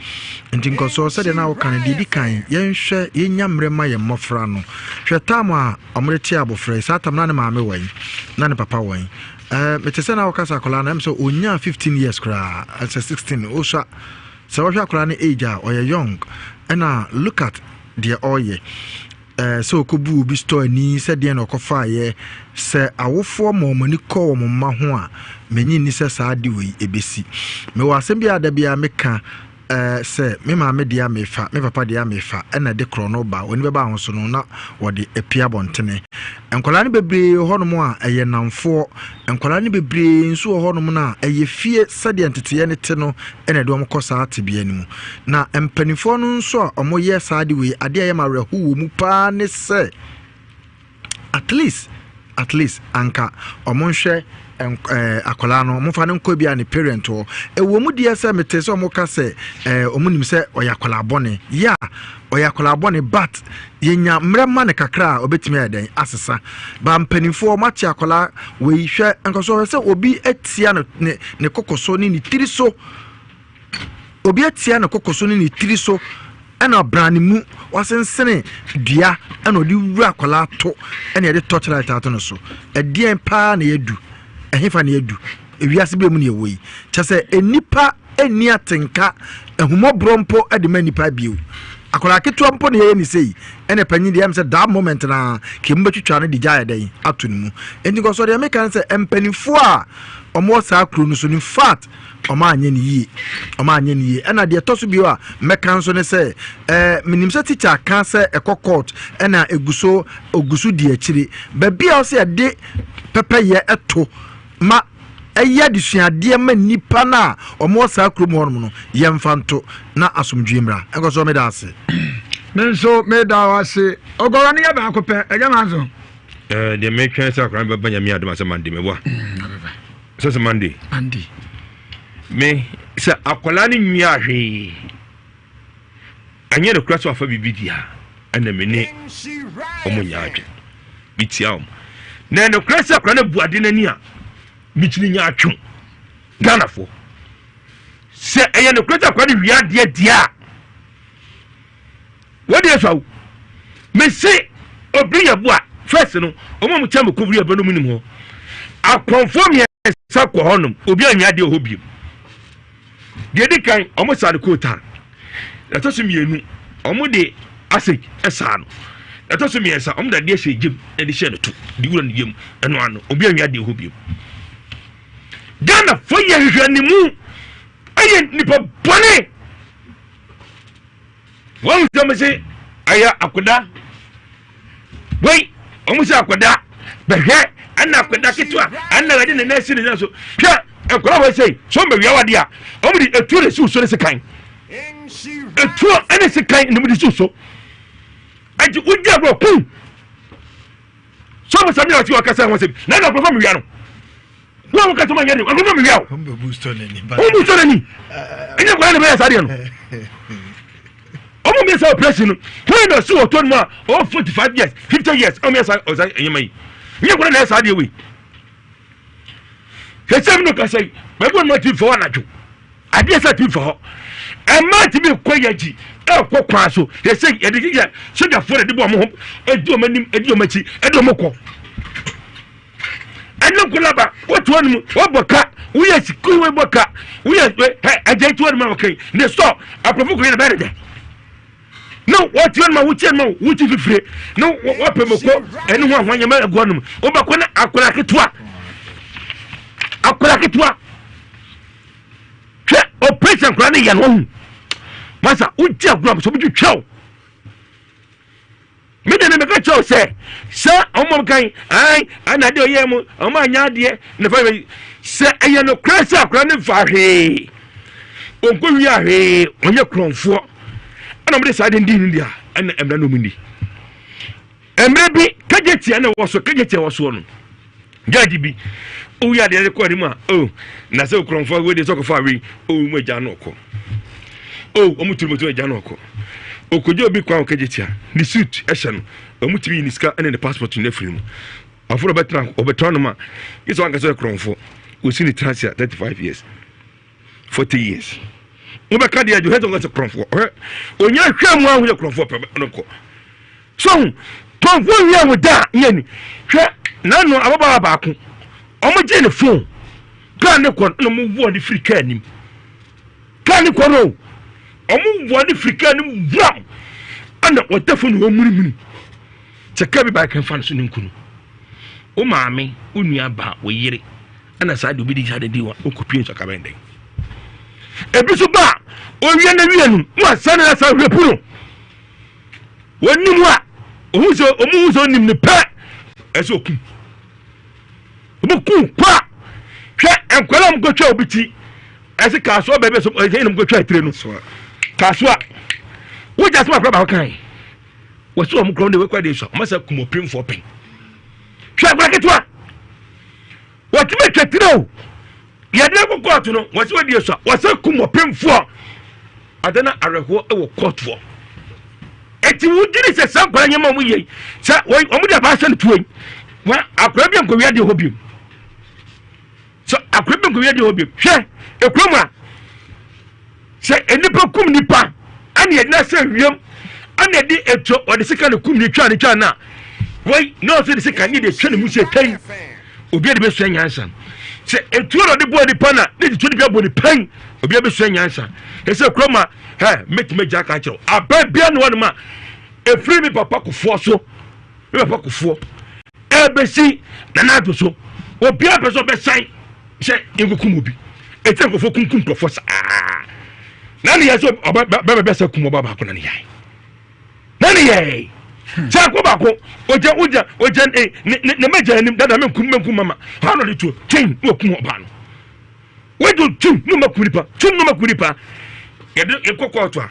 P: Nti nkɔsoɔ sɛdeɛ na woka no deɛ ɛdi kan yɛnhwɛ yɛnya mmerɛ ma yɛn mmɔfra no. Hwɛ tam a wɔde te abɔfra yi saa tam na ne maame wɔ yi na ne papa wɔ yi. Ɛɛ mete sɛ na woka sɛ akwadaa no ɛm sɛ ɔnyaa 15 years koraa ɛsɛ 16 ɔsua sɛ wɔhwɛ akwadaa no age a ɔyɛ young ɛna look at deɛ ɔreyɛ. Eh, sɛ ɔkɔbu obi store ani sɛ deɛn na ɔkɔfaeɛ. Sɛ awofoɔ ma wɔn ani kɔ wɔn mma ho a, mennye nni sɛ saa ade wei ɛbɛsi. Mewɔ asɛm bi a da biara meka eh, sɛ me maame deɛ a mefa, me papa deɛ a mefa, ɛna ɛde korɔno ba. W'ani bɛba ho so no na wɔde apue abɔntene. Nkwadaa no bebree wɔ hɔnom a ɛyɛ nnamfoɔ. Nkwadaa no bebree nso wɔ hɔnom no a ɛyɛ fie sɛdeɛ nteteeɛ no te no na ɛde wɔn kɔ saa tebea no mu. Na mpanimfoɔ no nso a wɔyɛ saa ade wei, adeɛ a ɛyɛ ma awerɛho wɔ mu paa ne sɛ, at least, at least anka ɔmo nhwɛ ɛɛ akwadaa no, ɔmo fa no nkɔ bi a ne parent hɔ. Ɛwɔ mu deɛ sɛ mete sɛ ɔmo ka sɛ ɛɛ ɔmo nim sɛ ɔyɛ akwadaa bɔne, yeah, ɔyɛ akwadaa bɔne, but yɛnya mmerɛ ma no kakra a ɔbɛtumi ayɛ dɛn asesa. Ba mpanimfoɔ ɔmo ate akwadaa wei hwɛ nkɔso hwɛ sɛ obi atia no ne ne koko so ne ne tiri so. Obi atia ne koko so ne ne tiri so ɛna ɔbran ne mu wasensene dua ɛna ɔde wura akwadaa to ɛna yɛde torchlight ato no so. Ɛdeɛn paa na yɛadu? Ɛhefa na yɛadu? Ewiase bɛɛ mu na yɛwɔ yi. Kyɛ sɛ nnipa nni atenka ahummɔborɔ mpo de ma nnipa bio. Akwadaa ketewa mpo na yɛyɛ ne sei ɛna panyin deɛ ɛm sɛ that moment na kemu bɛtwitwa no de gya ayɛ dɛn ato ne mu. Enti nkɔsɔ deɛ meka ne sɛ mpanimfoɔ a wɔwɔ saa kuro no so no in fact wɔanyɛ no yie wɔanyɛ no yie ɛna deɛ ɛtɔ so bio a mɛka nso ne sɛ ɛɛ menim sɛ tikya ka sɛ ɛkɔ court ɛna egu so ogu so di akyire baabi a ɔsɛ yɛde pɛpɛyɛ ɛto ma ɛyɛ adesuadeɛ ma nnipa no a wɔwɔ saa kurom hɔnom no yɛmfa nto na asomdwie mmra ɛnkɔ so meda ase.
A: Me nso meda wo ase ɔgɔrɔ no yɛ baako pɛ ɛnyɛ ma nso.
O: Ɛɛ deɛ metwɛn sɛ akora no bɛba nyame adom asɛ mande meboa. Sɛ sɛ Monday.
A: Monday.
O: Me sɛ akwadaa no nwia hwee ɛnyɛ no kura sɛ wafa biribi di a ɛna me ne wɔn nyɛ adwene metia wɔn na ɛno kura sɛ akwadaa no bu ade n'ani a mekyini nya atwom Ghanafoɔ sɛ ɛyɛ no kura sɛ akwadaa no wia adeɛ deɛ a Wode asua wo. Mese obiri yɛ boa first no ɔmo a mo kyɛn mo kɔ biri yɛ no mo nim hɔ. Akɔnfoɔ mmiɛnsa kɔ hɔ nom obi anwia adeɛ wɔ hɔ biem. Deɛ di kan ɔmo saa no kootaa. Ɛtɔ so mmienu ɔmo de acid ɛsaa no. Ɛtɔ so mmiɛnsa ɔmo de adeɛ hyɛ gyem ɛde hyɛ no to de wura no yam ɛno ano obi anwia adeɛ wɔ hɔ biem. Ghana fo yɛ hwehwɛ ne mu ɛyɛ nipa bɔne. Wɔn sɛ wɔn se ɛyɛ akoda wei wɔn sɛ akoda bɛhwɛ ɛna akoda ketewa ɛna ɛde ne nan si ne nan so hwɛ nkɔla wɔ sɛ so wɔn bɛwia wadeɛ a wɔn de etuo na esi so ne sekan etuo ɛne sekan na wɔn de si so ɛnti wogye agorɔ kum so wɔn sɛ mi a wɔte wɔ kasa ho sɛ na ɛna nkurɔfoɔ mi wia no. Wo a woka sɛ manyɛ de, ɔno mewia wo. Wobu sɔ n'ani. Ɛnyɛ nkwadaa na bɛyɛ saa deɛ no. Ɔmo mi sɛ operation no, hwɛ na ɔsi wɔ tɔn mu a ɔwɔ 45 years, 50 years, ɔmo yɛ saa ɔsa ɛnyɛma yi. Nyɛ nkwadaa na ɛyɛ saa deɛ wei. Hwɛ sɛ mi no kasa yi, baabi wɔn ti fɔ anadwo. Adeɛ sɛ ti fɔ hɔ. Ɛmaa ti bi kɔ yɛ akyi, ɛkɔ kwan so. Yɛ sɛ yɛde yɛ sogyafoɔ na ɛde bɔ ɔmo ho, ɛdi ɔmo anim, ɛdi ɔmo akyi, ɛde ɔmo kɔ. Ɛne nkolaba wotu hɔ nom wɔbɔ ka woyɛ sukuu wɔbɔ ka woyɛ ɛ ɛgya tu hɔ nom a wɔkɛn ne sɔ akorɔfo kɔyɛ na bɛyɛ dɛ na wɔtu hɔ nom a wotie nom a wokyi fifire na wɔpɛ moko ɛne ho ahoa nyɛma agu hɔ nom wobɛkɔ na akora ketewa akora ketewa hwɛ operation kora ne yɛ no wahu masa wogye agorɔ sɛ wobɛtwitwa wo Me de ne meka kyerɛ wo sɛ sɛ ɔmo kan ae ana adeɛ ɔyɛ mu ɔmo anya adeɛ ne fa sɛ ɛyɛ nokorɛ sɛ akora ne mfa hwee ɔnkɔ wia hwee ɔnyɛ korɔmfoɔ ɛna ɔmo de saa de ndi ne deɛ ɛna ɛmira na ɔmo ndi mmerɛ bi kagye tia na ɛwɔ so kagye tia wɔ soɔ no Judge bi, wowie adeɛ de kɔ anim a, oh, na sɛ okurɔmfoɔ wei deɛ sɛ ɔkɔfa wei, oh, mu agya no ɔkɔ. Oh, wɔn tiri mu tiri agya no ɔkɔ. Okogye obi kwan ɔkɛgye tia, ne suit ɛhyɛ no, wɔn tumi yi ne sika ɛne ne passport no afiri mu. Aforo ɔbɛtena ɔbɛtena nom a, gye sɛ wankasa yɛ kurɔmfoɔ. Osi ne tiri ase a 35 years. 40 years wobɛka deɛ adwo hɛsɛ sɛ korɔmfoɔ ɔhwɛ onya hwɛ mu ahu yɛ korɔmfoɔ pɛ no kɔ so ho korɔmfoɔ wie ho da nyɛ ni hwɛ nano ababaawa baako ɔmo gye ne phone kaa ne kɔ na ɔmo wɔ ne firi kaa nim kaa ne kɔ no ɔmo wɔ ne firi kaa nim wam ɛna wɔda phone wɔ munimuni sɛ kaa bi baa kɛmfa no so ne nkunu wo maame wo nua baa wo yere ɛna saa de obi di saa de di wa okopie nso aka bɛn dɛn ebi so ba a owie na wie no na wasan na asan hwɛ pu no wɔnim a ohun sɛ ɔmo hu sɛ onim ne pɛ ɛsɛ okum ɔmo kum kwa hwɛ nkwadaa a ɔmo kɔtwa obi ti ɛsɛ kaasoa baabi ɛsɛ ɛsɛ ɛna ɔmo kɔtwa etire no kaasoa wogya sɛ wakora baako kan wɔsi wɔn kura wɔn de wɔkura de sua wɔn asɛ kum ɔpemfoɔ pɛn. Hwɛ akora ketewa. Wɔtumi atwa tire o. Yɛde akɔ kɔɔto no, wɔsɛ wɔdi asua, wɔsɛ kum ɔpemfoɔ. Ada na awerɛhoɔ wɔ kɔɔtoɔ. Eti wogyiri sɛ saa nkwadaa nneɛma wɔn yɛ yi, sɛ wɔn de abaa hyɛ no tuo yi, wɔn akwadaa bi nkɔwia deɛ hɔ bio. Sɛ akwadaa bi nkɔwia deɛ hɔ bio. Hwɛ ekurom a sɛ nnipa kum nipa ɛna yɛde asɛ wiem ɛna yɛde etuo wɔde sika na kum ne twa ne twa na wei na ɔsɛ de sika ne de twa ne mu sɛ pɛn obi a de bɛsua nyansa sɛ etuo na ɔde bɔ nipa na ne de tuo de bi abɔ ne pɛn obi a bɛsua nyansa ɛsɛ kurom a hɛ mɛtumi agya aka akyerɛw abɛn bia ne wɔn a efiri mi papa kofoɔ so mi papa kofoɔ ɛbɛsi nana ato so obi a pɛ sɛ ɔbɛsan sɛ nkukum obi eti nkurɔfoɔ kunkum nkurɔfoɔ saa na ne yɛ sɛ ɔbɛ bɛbɛ bɛ sɛ kum ɔba baako na ne yɛ na ne yɛ sɛ akɔ baako ogya ogya ogya ne ne ne mɛgya anim dada mɛ nkum mɛ nkum mama ha na ɔde tuo twɛn na ɔkum ɔbaa no wɔde tum na ɔma kum nipa tum na ɔma kum nipa yɛde yɛkɔ kɔɔto a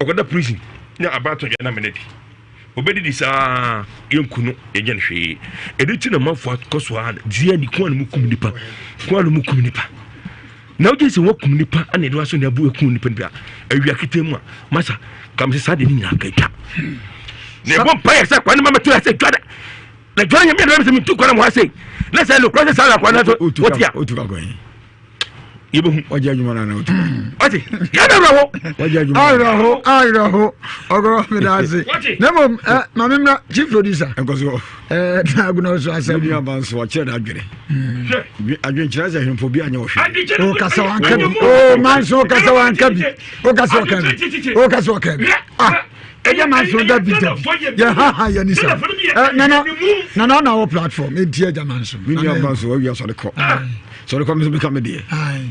O: ɔkɔda prison na abaatɔ yɛ na mene di. Obedidi saa yɛnku no yɛnyɛ no hwee. Ɛno nti na manfoɔ akɔ so ara deɛ ni ko a no mu kum nipa ko a no mu kum nipa na wogye sɛ wɔkum nipa ana ɛde waso ne abu ekum nipa bi a awia kete mu a masa kam sɛ saa deɛ ne nyinaa ka twa na ɛbɔ mpa yɛ sɛ kwan no ma mɛto yɛ sɛ twa da na dwa nyame yɛ sɛ mentu kwan mu ha sei na sɛ nokora sɛ saa na kwan no so wote a yɛbɛhu
M: wagye adwuma no ana wotu
O: ɔte yɛbɛwerɛ ho
M: wagye adwuma
A: awerɛho awerɛho ɔgorɔ meda ase na mmom eh, ma memmra chief producer
M: nkɔ so
A: eh, na agona so asɛm
M: nua ba nso wakyerɛ no adwene hmm. adwenkyerɛ sɛ hemfo bi anyɛ ɔhwɛ
A: wokasa wanka bi o manso wokasa wanka bi wokasa ɔka bi wokasa ɔka bi ah ɛyɛ manso da bi da bi yɛ ha ha yɛ ni sa nana nana na wɔ platform enti agya manso
M: me nua ba nso wawia sɔre kɔ sɔre kɔ me nso meka me deɛ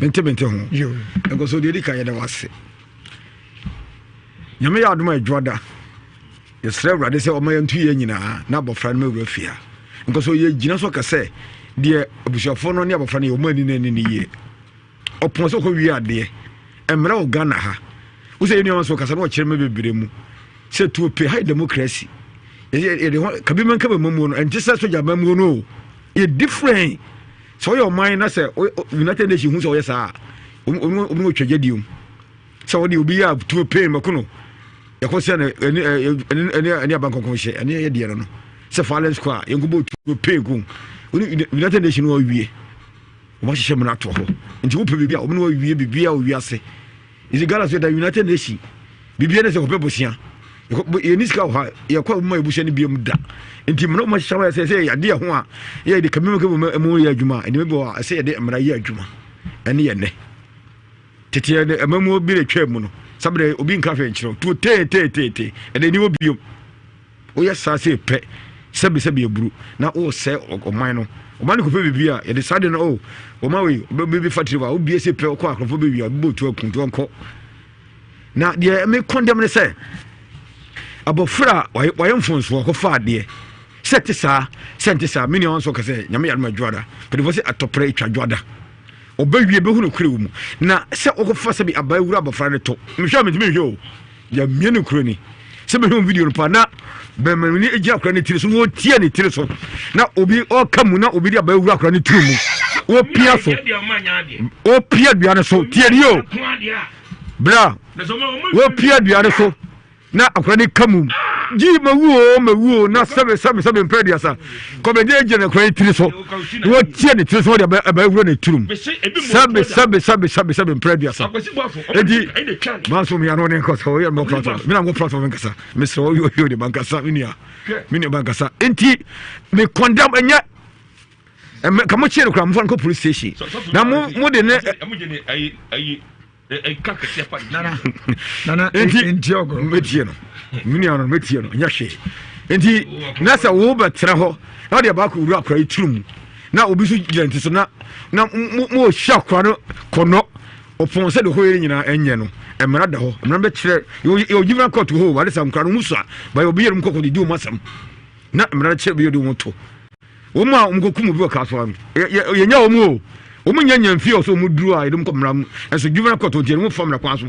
M: mente mente ho nkɔ so deɛ di kan yɛda wase nyame yɛ adom a adwoa da yɛsrɛ awurade sɛ ɔma yɛnto yɛ nyinaa na abɔfra no mawura fie ha nkɔ so yɛgyina so ka sɛ deɛ abusuafoɔ no ne abɔfra no yɛ ɔma ani no ani no yie ɔpɔn sɛ ɔkɔ wie adeɛ mmara wɔ Ghana ha wo sɛ yɛnnuama so kasa na ɔkyerɛ ma bebree mu sɛ tuo pe ha yɛ democracy yɛde hɔ kabi ma nka bɛma muo no ɛnte sɛ sogya ma muo no o yɛ different sɛ ɔyɛ ɔman na sɛ United Nation hu sɛ ɔyɛ saa ɔmu ɔtwa gya diom sɛ ɔde obi yɛ a tuo pe mako no yɛkɔ sɛ no ɛne ɛne ɛne ɛne abankɔnkɔn hyɛ ɛne yɛ deɛ no no sɛ violence kɔ a yɛnkɔbɔ tuo pe ko United Nation ɔwie Wɔahyehyɛ mmara ato hɔ. Nti wopɛ biribi a, wɔn na wɔawie biribiara wɔ wiase. Nti Ghana so yɛda United Nation. Biribiara ne sɛ kɔpɛ bosea. Yɛni sika wɔ ha, yɛkɔ a wɔma yɛbusua no biam da. Nti mmara wɔn ahyehyɛ sɛ sɛ yɛade yɛ ho a, yɛ de kame kame mu yɛ adwuma. Nneɛma bi wɔ hɔ a ɛsɛ yɛde mmara yɛ adwuma. Ɛne yɛ nnɛ. Tete yɛ de amamuo bi na atwa mu no. Sabere obi nka hwɛ nkyerɛ tuo tee tee tee tee. Ɛnɛ ni wɔ biom. Woyɛ saa sei pɛ, sɛbesɛbe aburu, na woresɛe ɔman no. Ɔman no kɔpɛ biribi a, yɛde saa de no, oh, ɔman wei, ɔbɛbi fa tiri hɔ a, wobie sei pɛ, wokɔ akorɔmfoɔ bɛwia, ɔbɛbɔ otu aku, nti ɔnkɔ. Na deɛ me kɔndɛm ne sɛ, abɔfra a wayɛ mfonsoɔ kɔfa adeɛ, sɛ te saa, sɛ nte saa, me nua nso ka sɛ, nyame yɛ adom adwoada, mpanimfoɔ sɛ atɔprɛ atwa dwoada. Ɔbɛwie bɛhu nokorɛ wɔ mu. Na sɛ wokɔfa sɛ bi abaa wura abɔfra no to, mehwɛ a mentumi nhwɛ o. Yɛamia no kuro ni sɛ bɛhwɛ video no paa na bɛmani gyina akora ne tiri so na ɔtia ne tiri so na obi ɔka mu na obi de abaa wura akora ne tiri mu ɔpia so ɔpia dua no so tie ni o bra ɔpia dua no so na akora ne ka mu gyi mawu o mawu o na sɛbe sɛbe sɛbe mpɛ aduasa kɔmɛgye gyina akora ne tiri so na wɔtia ne tiri so wɔde abaa wura ne tiri mu sɛbe sɛbe sɛbe sɛbe sɛbe mpɛ aduasa eti manso mi ano ne nkɔsɔ ɔyɛ mɔ platform mi na mɔ platform nkasa mesrɛ ɔyɛ ɔyɛ ɔde bankasa mi nua mi nua bankasa nti mi condemn ɛnyɛ ɛmɛ ka mo kyerɛ no kora mo fa no kɔ police station na mo mo de ne.
A: Nana
M: nti mɛtie no me nua no mɛtie no nyɛ hwee nti na sɛ wo bɛtena hɔ na wode abaako wura akora yi tiri mu na obi nso gyina nti so na na mo mo hyɛ akora no kɔnɔ ɔpɔn sɛ de hɔ yɛ nyinaa ɛnyɛ no mmara da hɔ mmara bɛkyerɛ yɛ juvenile court hɔ wade sa nkora no mu so a bayɛ obi yɛ no mu kɔkɔ de di wɔn asɛm na mmara kyerɛ bi yɛ de wɔn to Wɔn a wɔkɔkum obi wɔ kasoa no, yɛnya wɔn o. Wɔn nyɛ nya mfie ɔsɛ wɔn duru a yɛde wɔn kɔ mmara mu. Ɛnso juvenile court nti yɛde wɔn fa mmara kwan so.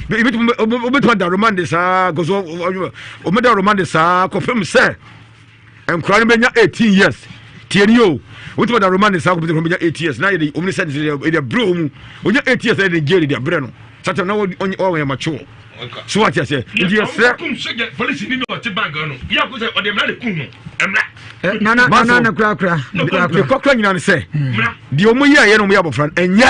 M: Ebitumi wɔbɛtumi ada romande saa kɔsɔ wɔbɛda romande saa kɔpem sɛ nkwadaa no bɛnya 18 years. Tie ni o, wotumi da Roman ne saa kɔpɛ sɛ ɔbɛnya 8 years na yɛde ɔmo ne sɛ yɛde abrɛ ɔmo ɔnya 8 years na yɛde jail de abrɛ no satan na wɔyɛ mature so wate aseɛ nti yɛsrɛ
O: polisi ni ɔte bank no yɛ ko sɛ ɔde mmara de kun no mmara
A: eh, nana nana ne korakora
M: ne korakora nyina ne sɛ hmm. deɛ ɔmo yɛ yɛ na ɔmo yɛ abɔfra no ɛnyɛ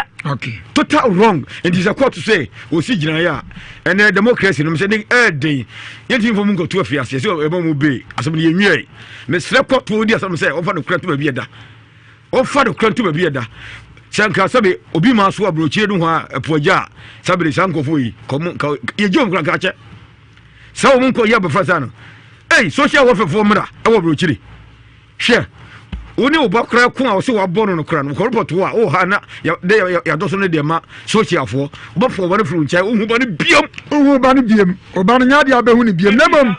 M: total wrong nti sɛ court sɛ ɔsi gyinaeɛ a ɛnɛ democracy no sɛ ne ɛɛden yɛntumi mfa mu nkɔto afiaseɛ sɛ ɛma mu bee asɛm no yɛnwiɛe Mesrɛ kɔtoɔ di asɛm sɛ ɔmfa nokorɛ nto baabi ɛda. Ɔmfa nokorɛ nto baabi ɛda. Sɛ nka sɛbe obi maa so aburokyire no hɔ a ɛpo agya a sɛbe saa nkurɔfoɔ yi kɔmo nka yɛgye wɔn kora nka akyɛ. Sɛ wɔn nkɔ yɛ abɔfra saa no. Ei social welfare foɔ mmra ɛwɔ aburokyire. Hwɛ wo ne wo ba koraa ko a wɔsɛ wabɔ no no koraa no kɔ report wo a wowɔ ha na yɛadɔ so no deɛ ma socialfoɔ wobɛfo ɔba no firi wo nkyɛn wohu ba no biam
A: wohu ba no biam ɔba no nyɛ adeɛ abɛhu no biam na mmom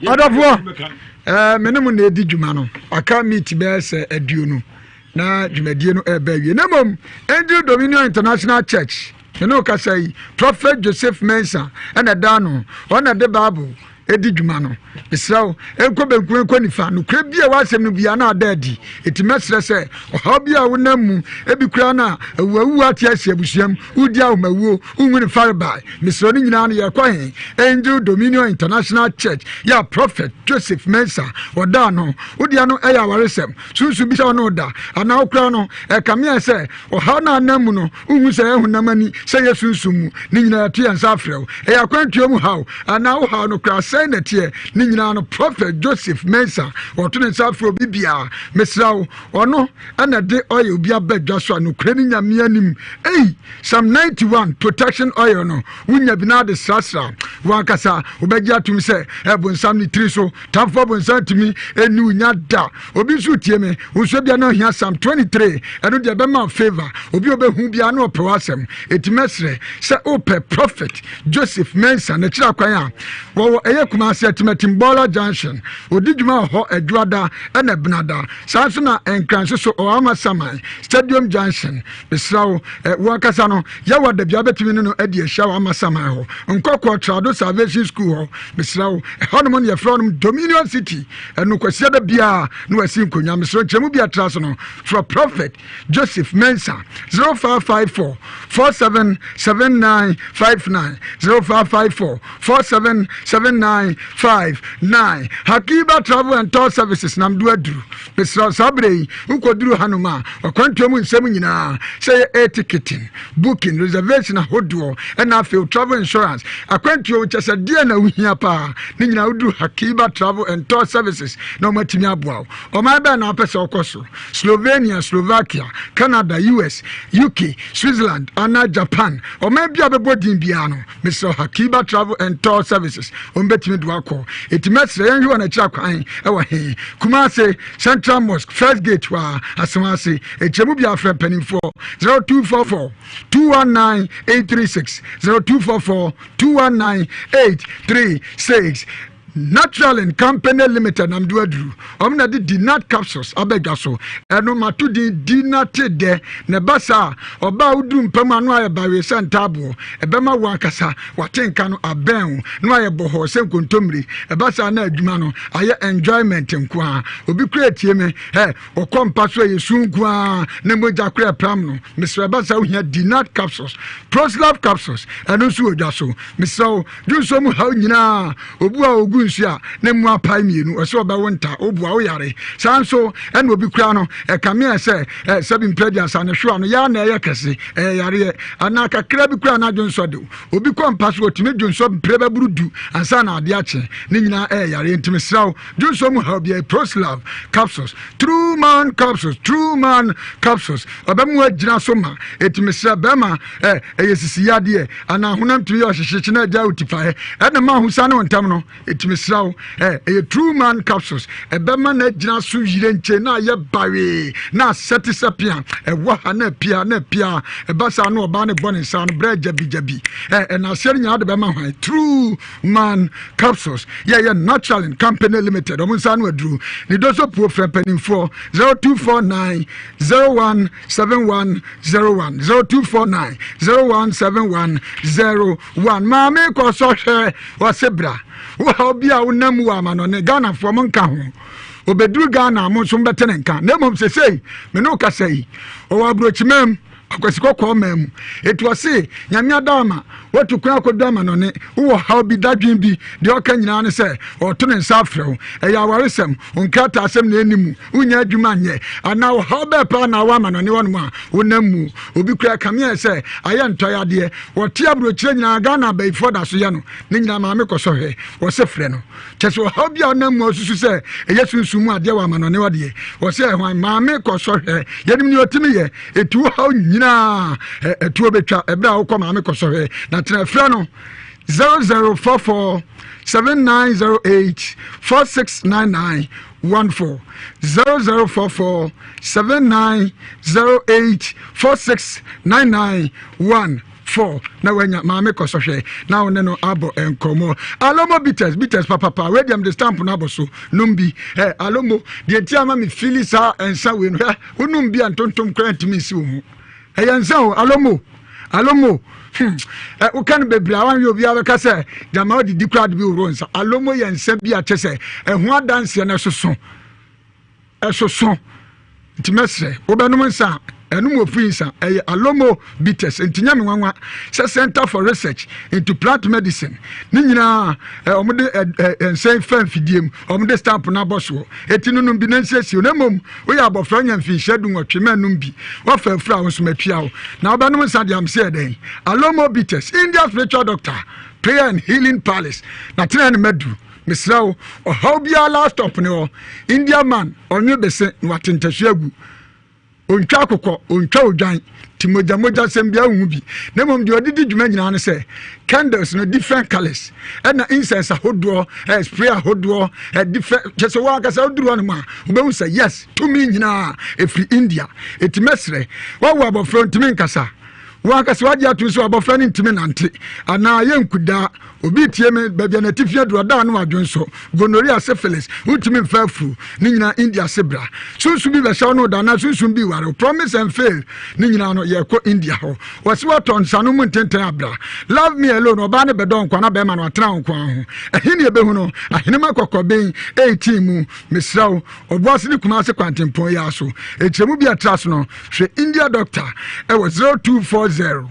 A: Ɔdɔfoɔ, eh, me ne mo na ɛdi dwuma no. Aka meat bɛyɛ sɛ aduonu na dwumadie no ɛreba awie. Na mmom, Angel Dominion International Church, me ne wo kasa yi, Prophet Joseph Mensah ɛna ɛda ano, ɔno na ɛde Bible ɛdi dwuma no. Mesrɛ wo, ɛnkɔ benkum ɛnkɔ nifa, nokorɛ bi a ɛwɔ asɛm no biara na ada adi. Enti mɛsrɛ sɛ, ɔhaw bi a wonam mu, ebi koraa no a, awuawuo ate asi abusuam, wodi ahomawuo, Wonhu ne farebae. Mesrɛ no nyinaa no yɛkɔ he? Angel Dominion International Church yɛ a Prophet Joseph Mensah ɔda ano. Wo deɛ no ɛyɛ awaresɛm. Sunsum bi sɛ ɔne wo da anaa wo koraa no ɛkame ayɛ sɛ ɔhaw no a anam mu no wonhu sɛ ɛyɛ honam ani sɛ ɛyɛ sunsum mu. Ne nyinaa yɛto yɛn nsa afrɛ wo. Ɛyɛ akwantuo mu haw anaa wo haw no koraa sɛn na ɛteɛ? Ne nyinaa no Prophet Joseph Mensah ɔto ne nsa afrɛ obi biara. Mesrɛ wo ɔno ɛna de oil bi aba dwa so a nokorɛ ne Nyame anim ei! Psalm 91 protection oil no, wonya bi na ade srasra wankasa wobɛgye atom sɛ ɛbonsam ne tiri so tamfo abonsam tumi ɛni wo nya da. Obi nso tie me, wo nso bia na ohia Psalm 23, ɛno deɛ ɛbɛma favor, obi ɔbɛhu bia na ɔpɛ w'asɛm. Eti mɛsrɛ sɛ wopɛ Prophet Joseph Mensah n'akyiri akwan a wɔwɔ ɛyɛ Kumasi Atimatim Bɔɔla Junction, ɔdi dwuma wɔ hɔ Adwuada ɛna Benada, saa nso na Nkran nso so ɔwɔ Amasaman Stadium Junction. Mesrɛ wo, eh, wo ankasa no, yɛ wɔ da bia bɛtumi ne no adi ahyia wɔ Amasaman hɔ. Nkɔkɔɔ Trado Salvation School hɔ. Mesrɛ wo, ɛhɔnom no yɛfrɛ hɔnom Dominion City. Ɛno kwasia da biara na wasi nkonnwa. Mesrɛ nkyerɛmu bi atra so no, frɛ Prophet Joseph Mensah 0554 477959 0554 477959. Hakiba Travel and Tour Services nam do aduru. Mesrɛ wo saa berɛ yi wokɔduru hanom a, wakwantuo mu nsɛm nyinaa, sɛ ɛyɛ air ticketing, booking, reservation ahodoɔ, ɛna afei wo travel insurance, akwantuo kyɛ sɛ deɛ na wohia paa ne nyinaa woduru Hakiba Travel and Tour Services na wɔatumi aboa wo. Ɔman bɛn na wopɛ sɛ wokɔ so? Slovenia, Slovakia, Canada, US, UK, Switzerland anaa Japan? Ɔman bi a wobɛbɔ din biara no, Mesrɛ Hakiba Travel and Tour Services, wɔn bɛtumi de wakɔ. Eti mɛsrɛ yɛnhwɛ wɔn akyiri akwan ɛwɔ he? Kumase, Central Mosque, First Gate hɔ a, Asawase. Ɛkyerɛ bi afrɛ mpanimfoɔ 0244 219 836 0244 219 836. Naturalin Company Limited nam do aduru. Wɔn na de Dinat capsules aba dwa so. Ɛno mato din Dinate dɛ. Na ɛba saa a, ɔbaa a woduru mpa mu ano ayɛ bawee sɛ ntaaboɔ. Ɛbɛma wo ankasa wate nka no abɛn wo na wayɛ bɔhɔɔ sɛ nkontommire. Ɛba saa na adwuma no ayɛ enjoyment nko ara. Obi koraa etie me, ɛ, ɔkɔ mpa so ɛyɛ su nko ara na mogya koraa ɛpram no. Mesrɛ ɛba saa wohia Dinat capsules. Proslav capsules, ɛno nso wɔ dwa so. Mesrɛ wo, Dwonsɔ mu haw nyinaa, obu a ogu nsu a ne mu apae mmienu, ɔsɛ ɔbɛwo nta, obu a woyare. Saa nso ɛna obi kura no, ɛkame ayɛ sɛ ɛ sɛbi mpɛ aduasa ne hwewa no yɛ na ɛyɛ kɛse, ɛyɛ yareɛ, anaa kakra bi kura na dwonsɔ de obi kɔ mpa so otumi dwonsɔ mpire bɛboro du ansa na ade akye, ne nyinaa ɛyɛ yareɛ. Nti mesrɛ wo, dwonsɔ mu haw biara, Proslav capsules, True Man capsules, True Man capsules, ɔbɛmo agyina so ma. Eti mesrɛ bɛrima ɛ ɛyɛ sisi yadeɛ anaa honam tumi yɛ ɔhyehyekye na agya wo tipaeɛ ɛna ma ahosa ne wo ntam no ɛtumi sra wo ɛ ɛyɛ true man capsules ɛbɛma no agyina so yire nkyɛn na ayɛ bawee na asɛ te sɛ pea ɛwɔ ha na apia na apia ɛba saa na ɔbaa no bɔ ne nsa no brɛ gyabi gyabi ɛ ɛna aseɛ no nyinaa de bɛma hwan true man capsules yɛyɛ natural and company limited ɔmo nsa no aduru ne doso puo frɛ mpanimfoɔ 0249 01 71 01 0249 0171 01 maame kɔ so hwɛ wɔse bra wohaw bi a wonam mu wɔ amanɔne ghanafoɔ mo nka ho. Ɔbɛduru Ghana a, mo nso mobɛte ne nka. Na mmom sesei, me ne wo kasa yi, ɔwɔ aburokyiman mu, Akwasi Kɔkɔɔ man mu. Enti ɔse, Nyame adaama, woatu kwan akɔdu amanɔne, wowɔ haw bi, dadwen bi, deɛ ɔka nyinaa ne sɛ, ɔreto ne nsa afrɛ wo. Ɛyɛ awaresɛm, wo nkrataasɛm na ɛnni mu, wonnya adwuma nyɛ, anaa ɔhaw bɛɛ paa na awɔ amanɔne hɔnom a wonam mu. Obi koraa kame ayɛ sɛ ayɛ ntɔyadeɛ. Wɔte aburokyire nyinaa, Ghana abayifoɔ da so yɛ no. Ne nyinaa maame kɔ sɔhwɛ, wɔse frɛ no. Kyɛ sɛ ɔhaw bi a ɔnam mu a ɔsusu sɛ ɛyɛ sunsum mu adeɛ wɔ amanɔne hɔ deɛ, wɔse ɛyɛ hwan? Maame kɔ sɔhwɛ. Yɛnim nea ɔtumi yɛ. Enti wo haw nyinaa ɛtoɔ bɛtwa ɛberɛ a wokɔ maame kɔ sɔhwɛ. Na tena frɛ no 0044 7908 4699 14 0044 7908 4699 14 na wanya maame kɔ sɔhwɛ na wo ne no abɔ nkɔmmɔ. Alomo bitters, bitters papapa, wei deɛ mede stamp no abɔ so, nom bi. Ɛ alomo, deɛ nti ama me fili saa nsa wei no, hwɛ, wonom bi a ntontom koraa ntumi nsi wo ho. Ɛyɛ nsa o, alomo, alomo. Ɛ woka no bebree a wanhwɛ obiara bɛka sɛ gyama wodidi koraa de bi woro nsa. Alomo yɛ nsa bi a kyɛ sɛ ɛho adanseɛ no ɛsoso. Ɛsoso. Nti mɛsrɛ wobɛnom nsa a ɛnom ofiri nsa ɛyɛ Alomo bitters. Nti nyɛ me nwanwa sɛ Center for Research into Plant Medicine ne nyinaa wɔn de nsa yi fa mfidie mu, wɔn de stamp no abɔ soɔ. Eti no nom bi na nsiesie na mmom woyɛ abɔfra nya mfinhyia 18 ma nom bi. Wafa afiri a wo nso matua wo. Na wobɛnom nsa deɛ amse yɛ dɛn? Alomo bitters, India spiritual doctor, prayer and healing palace. Na tena ne madu. Mesrɛ wo, ɔhaw biara last stop ne hɔ. India man, ɔnwe bese na wate ntasu agu. Ontwa akokɔ, ontwa odwan, nti mogya mogya sɛm biara nhu bi. Na mmom deɛ ɔde di dwuma nyinaa ne sɛ, candles no different colours, ɛna incense ahodoɔ, eh, spray ahodoɔ, eh, different, kyɛ sɛ wɔn ankasa woduru hɔnom a, wobɛhu sɛ yes, tumi nyinaa ɛfiri India. Eti mɛsrɛ, wawo abɔfra ntumi nkasa, wɔn ankasa wagye atom sɛ abɔfra no ntumi nante, anaa yɛ nkudaa. Obi tie me baabi a n'atifi aduru ɔda ano adwo nso. Gonorrhea, syphilis, wontumi mfa afuru. Ne nyinaa India se bra. Sunsum bi bɛhyɛ wo ne wo da anaa sunsum bi ware wo. Promise and fail. Ne nyinaa no yɛkɔ India hɔ. Wɔse wɔtɔ nsa no mu ntenten abra. Love me alone, ɔbaa no bɛdɔ nkoa na bɛrima no atena wo nkoa ho. Ɛhe ne yɛbɛhu no? Ahenema kɔkɔben 18 mu. Mesrɛ wo, Ɔboase ne Kumase kwantempɔn yi ara so. Nkyerɛmu bi a ɛtra so no, hwɛ India Doctor ɛwɔ 0240.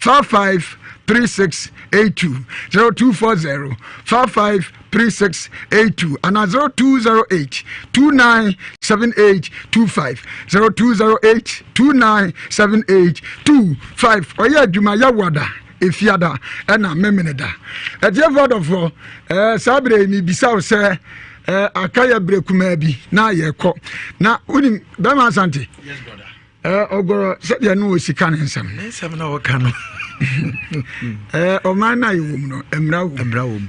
A: 55 36 82 0240 55 36 82 anaa 0208 29 78 25 0208 29 78 25 ɔyɛ adwuma yɛwada efiada ɛna memene da ɛtiɛfoɔ adɔfoɔ ɛɛ saa berɛ yi mebisa wo sɛ ɛɛ aka yɛ berɛ kumaa bi na yɛkɔ na wonim bɛrima asante
M: yes, brother.
A: Ɔgɔrɔ sɛdeɛ no wɔ sika ne nsɛm.
M: Ne nsɛm na ɔka no.
A: Ɔman no a yɛwɔ mu no mmara wɔ mu.
M: Mmara wɔ mu.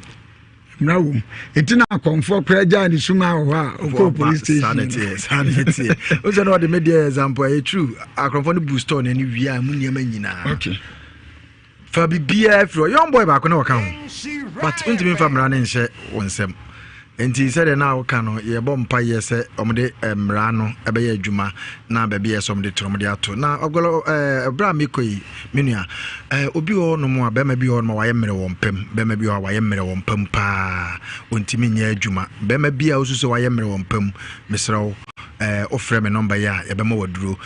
A: Mmara wɔ mu. Eti na akɔnfoɔ koraa gyaa ne suma wɔ hɔ a ɔkɔɔ police station.
M: Saa na ɛteɛ saa na ɛteɛ. O sɛ na ɔde me deɛ example ɛyɛ true akɔnfoɔ no bu store n'ani wia mu nneɛma nyinaa.
A: Okay.
M: Fa biribiara firi hɔ. Young boy baako na ɔka ho. But wontumi mfa mmara no nhyɛ wo nsam. Nti sɛdeɛ na woka no, yɛbɔ mpaeɛ sɛ wɔde eh, mmara no ɛbɛyɛ adwuma na baabi yɛ sɛ wɔde to no wɔde ato. Na ɔgɔlɔ ɛɛ eh, berɛ a mekɔ yi, me nua, ɛɛ eh, obi wɔ hɔnom a bɛrima bi wɔ hɔnom a wayɛ mmerɛ wɔ mpam, bɛrima bi wɔ hɔ a wayɛ mmerɛ wɔ mpam paa, ɔntumi nyɛ adwuma. Bɛrima bi a wosu sɛ wayɛ mmerɛ wɔ mpam, mesrɛ wo, ɛɛ wofrɛ me nɔmba yi a yɛbɛma waduro.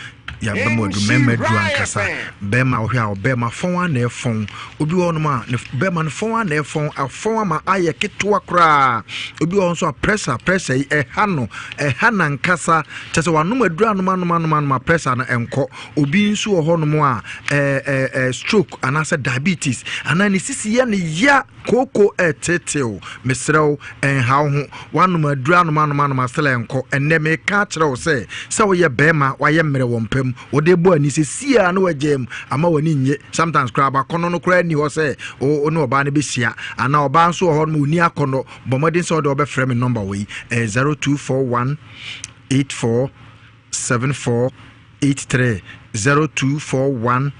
M: Yɛabɛma waduru mmarima aduru ankasa. Bɛrima wohwɛ a ɔbɛrima fɔn a na ɛfɔn. Obi wɔ hɔnom a ne bɛrima no fɔn a na ɛfɔn afɔn ama ayɛ ketewa koraa. Obi wɔ hɔ nso a pressure pressure yi ɛha no ɛha nankasa. Kyɛ sɛ wanom aduru anom anom anom anom a pressure no ɛnkɔ. Obi nso wɔ hɔnom a ɛɛ ɛɛ stroke anaasɛ diabetes anaa ne sisi yɛ ne ya. Kooko reteetew, mesrɛ wo, nha wo ho. Woanom aduru anom anom anom a still ɛnkɔ. Ɛnnɛ meka akyerɛ wo sɛ, sɛ woyɛ barima, woayɛ mmerɛ wɔ mpa mu, wode bɔ ani sesie ara na woagyaa mu ama w'ani nnye. Sometimes koraa abakɔnnɔ no koraa nni hɔ sɛ wo ne ɔbaa no bɛhyia. Anaa ɔbaa nso wɔ hɔ nom ɔnni akɔnnɔ. Bɔ mmɔden sɛ wode wobɛfrɛ me number wei, ɛyɛ 0241 84 74 83, 0241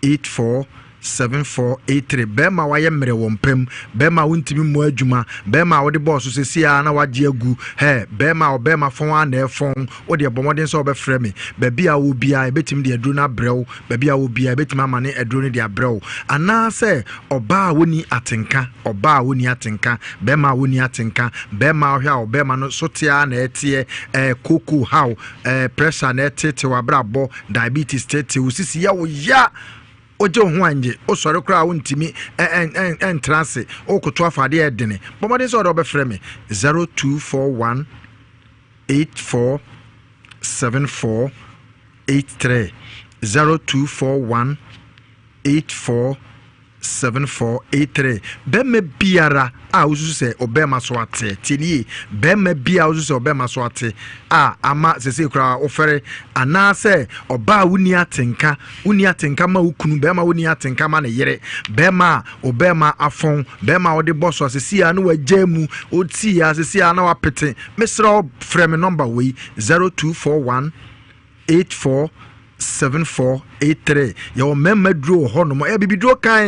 M: 84.
P: 7483 Bɛrima a wayɛ mmerɛ wɔ mpa mu, bɛrima a wontumi mmɔ adwuma, bɛrima a wode bɔɔ so seesei ara na wagye agu, hɛ, bɛrima a ɔbɛrima fɔn ara na ɛfɔn, wo deɛ bɔ mmɔden sɛ wobɛfrɛ me. Baabi a wowɔ biara, yɛbɛtumi de aduro no abrɛ wo. Baabi a wowɔ biara, yɛbɛtumi amane aduro no de abrɛ wo. Anaasɛ ɔbaa a wonni atenka, ɔbaa a wonni atenka, bɛrima a wonni atenka, bɛrima a wohwɛ a ɔbɛrima no so te ara na ɛteɛ, ɛɛ, kooko haw, ɛɛ, pressure na ɛtetew abrabɔ, diabetes tetew, wo sisi yɛ wo ya. Wogye wo ho annye, wosɔre koraa a wontumi ntra ase, wokoto afa adeɛ a ɛdene. Bɔ mmɔden sɛ wode wobɛfrɛ me 0241 84 74 83 0241 84 7483 Bɛrima biara a wosusu sɛ ɔbɛrima so ate, tie ne yie, bɛrima biara a wosusu sɛ ɔbɛrima so ate a ama sese koraa wofɛre, anaasɛ ɔbaa a wonni atenka, wonni atenka ma wo kunu, bɛrima wonni atenka ma ne yere, bɛrima a ɔbɛrima afɔn, bɛrima a wode bɔ so a sese a na wagya mu, wotii a sese a na wapete, mesrɛ wo frɛ me nɔmba wei 0241 84 7483 yɛwɔ mmarima duro wɔ hɔnom ɛyɛ bibiduro kan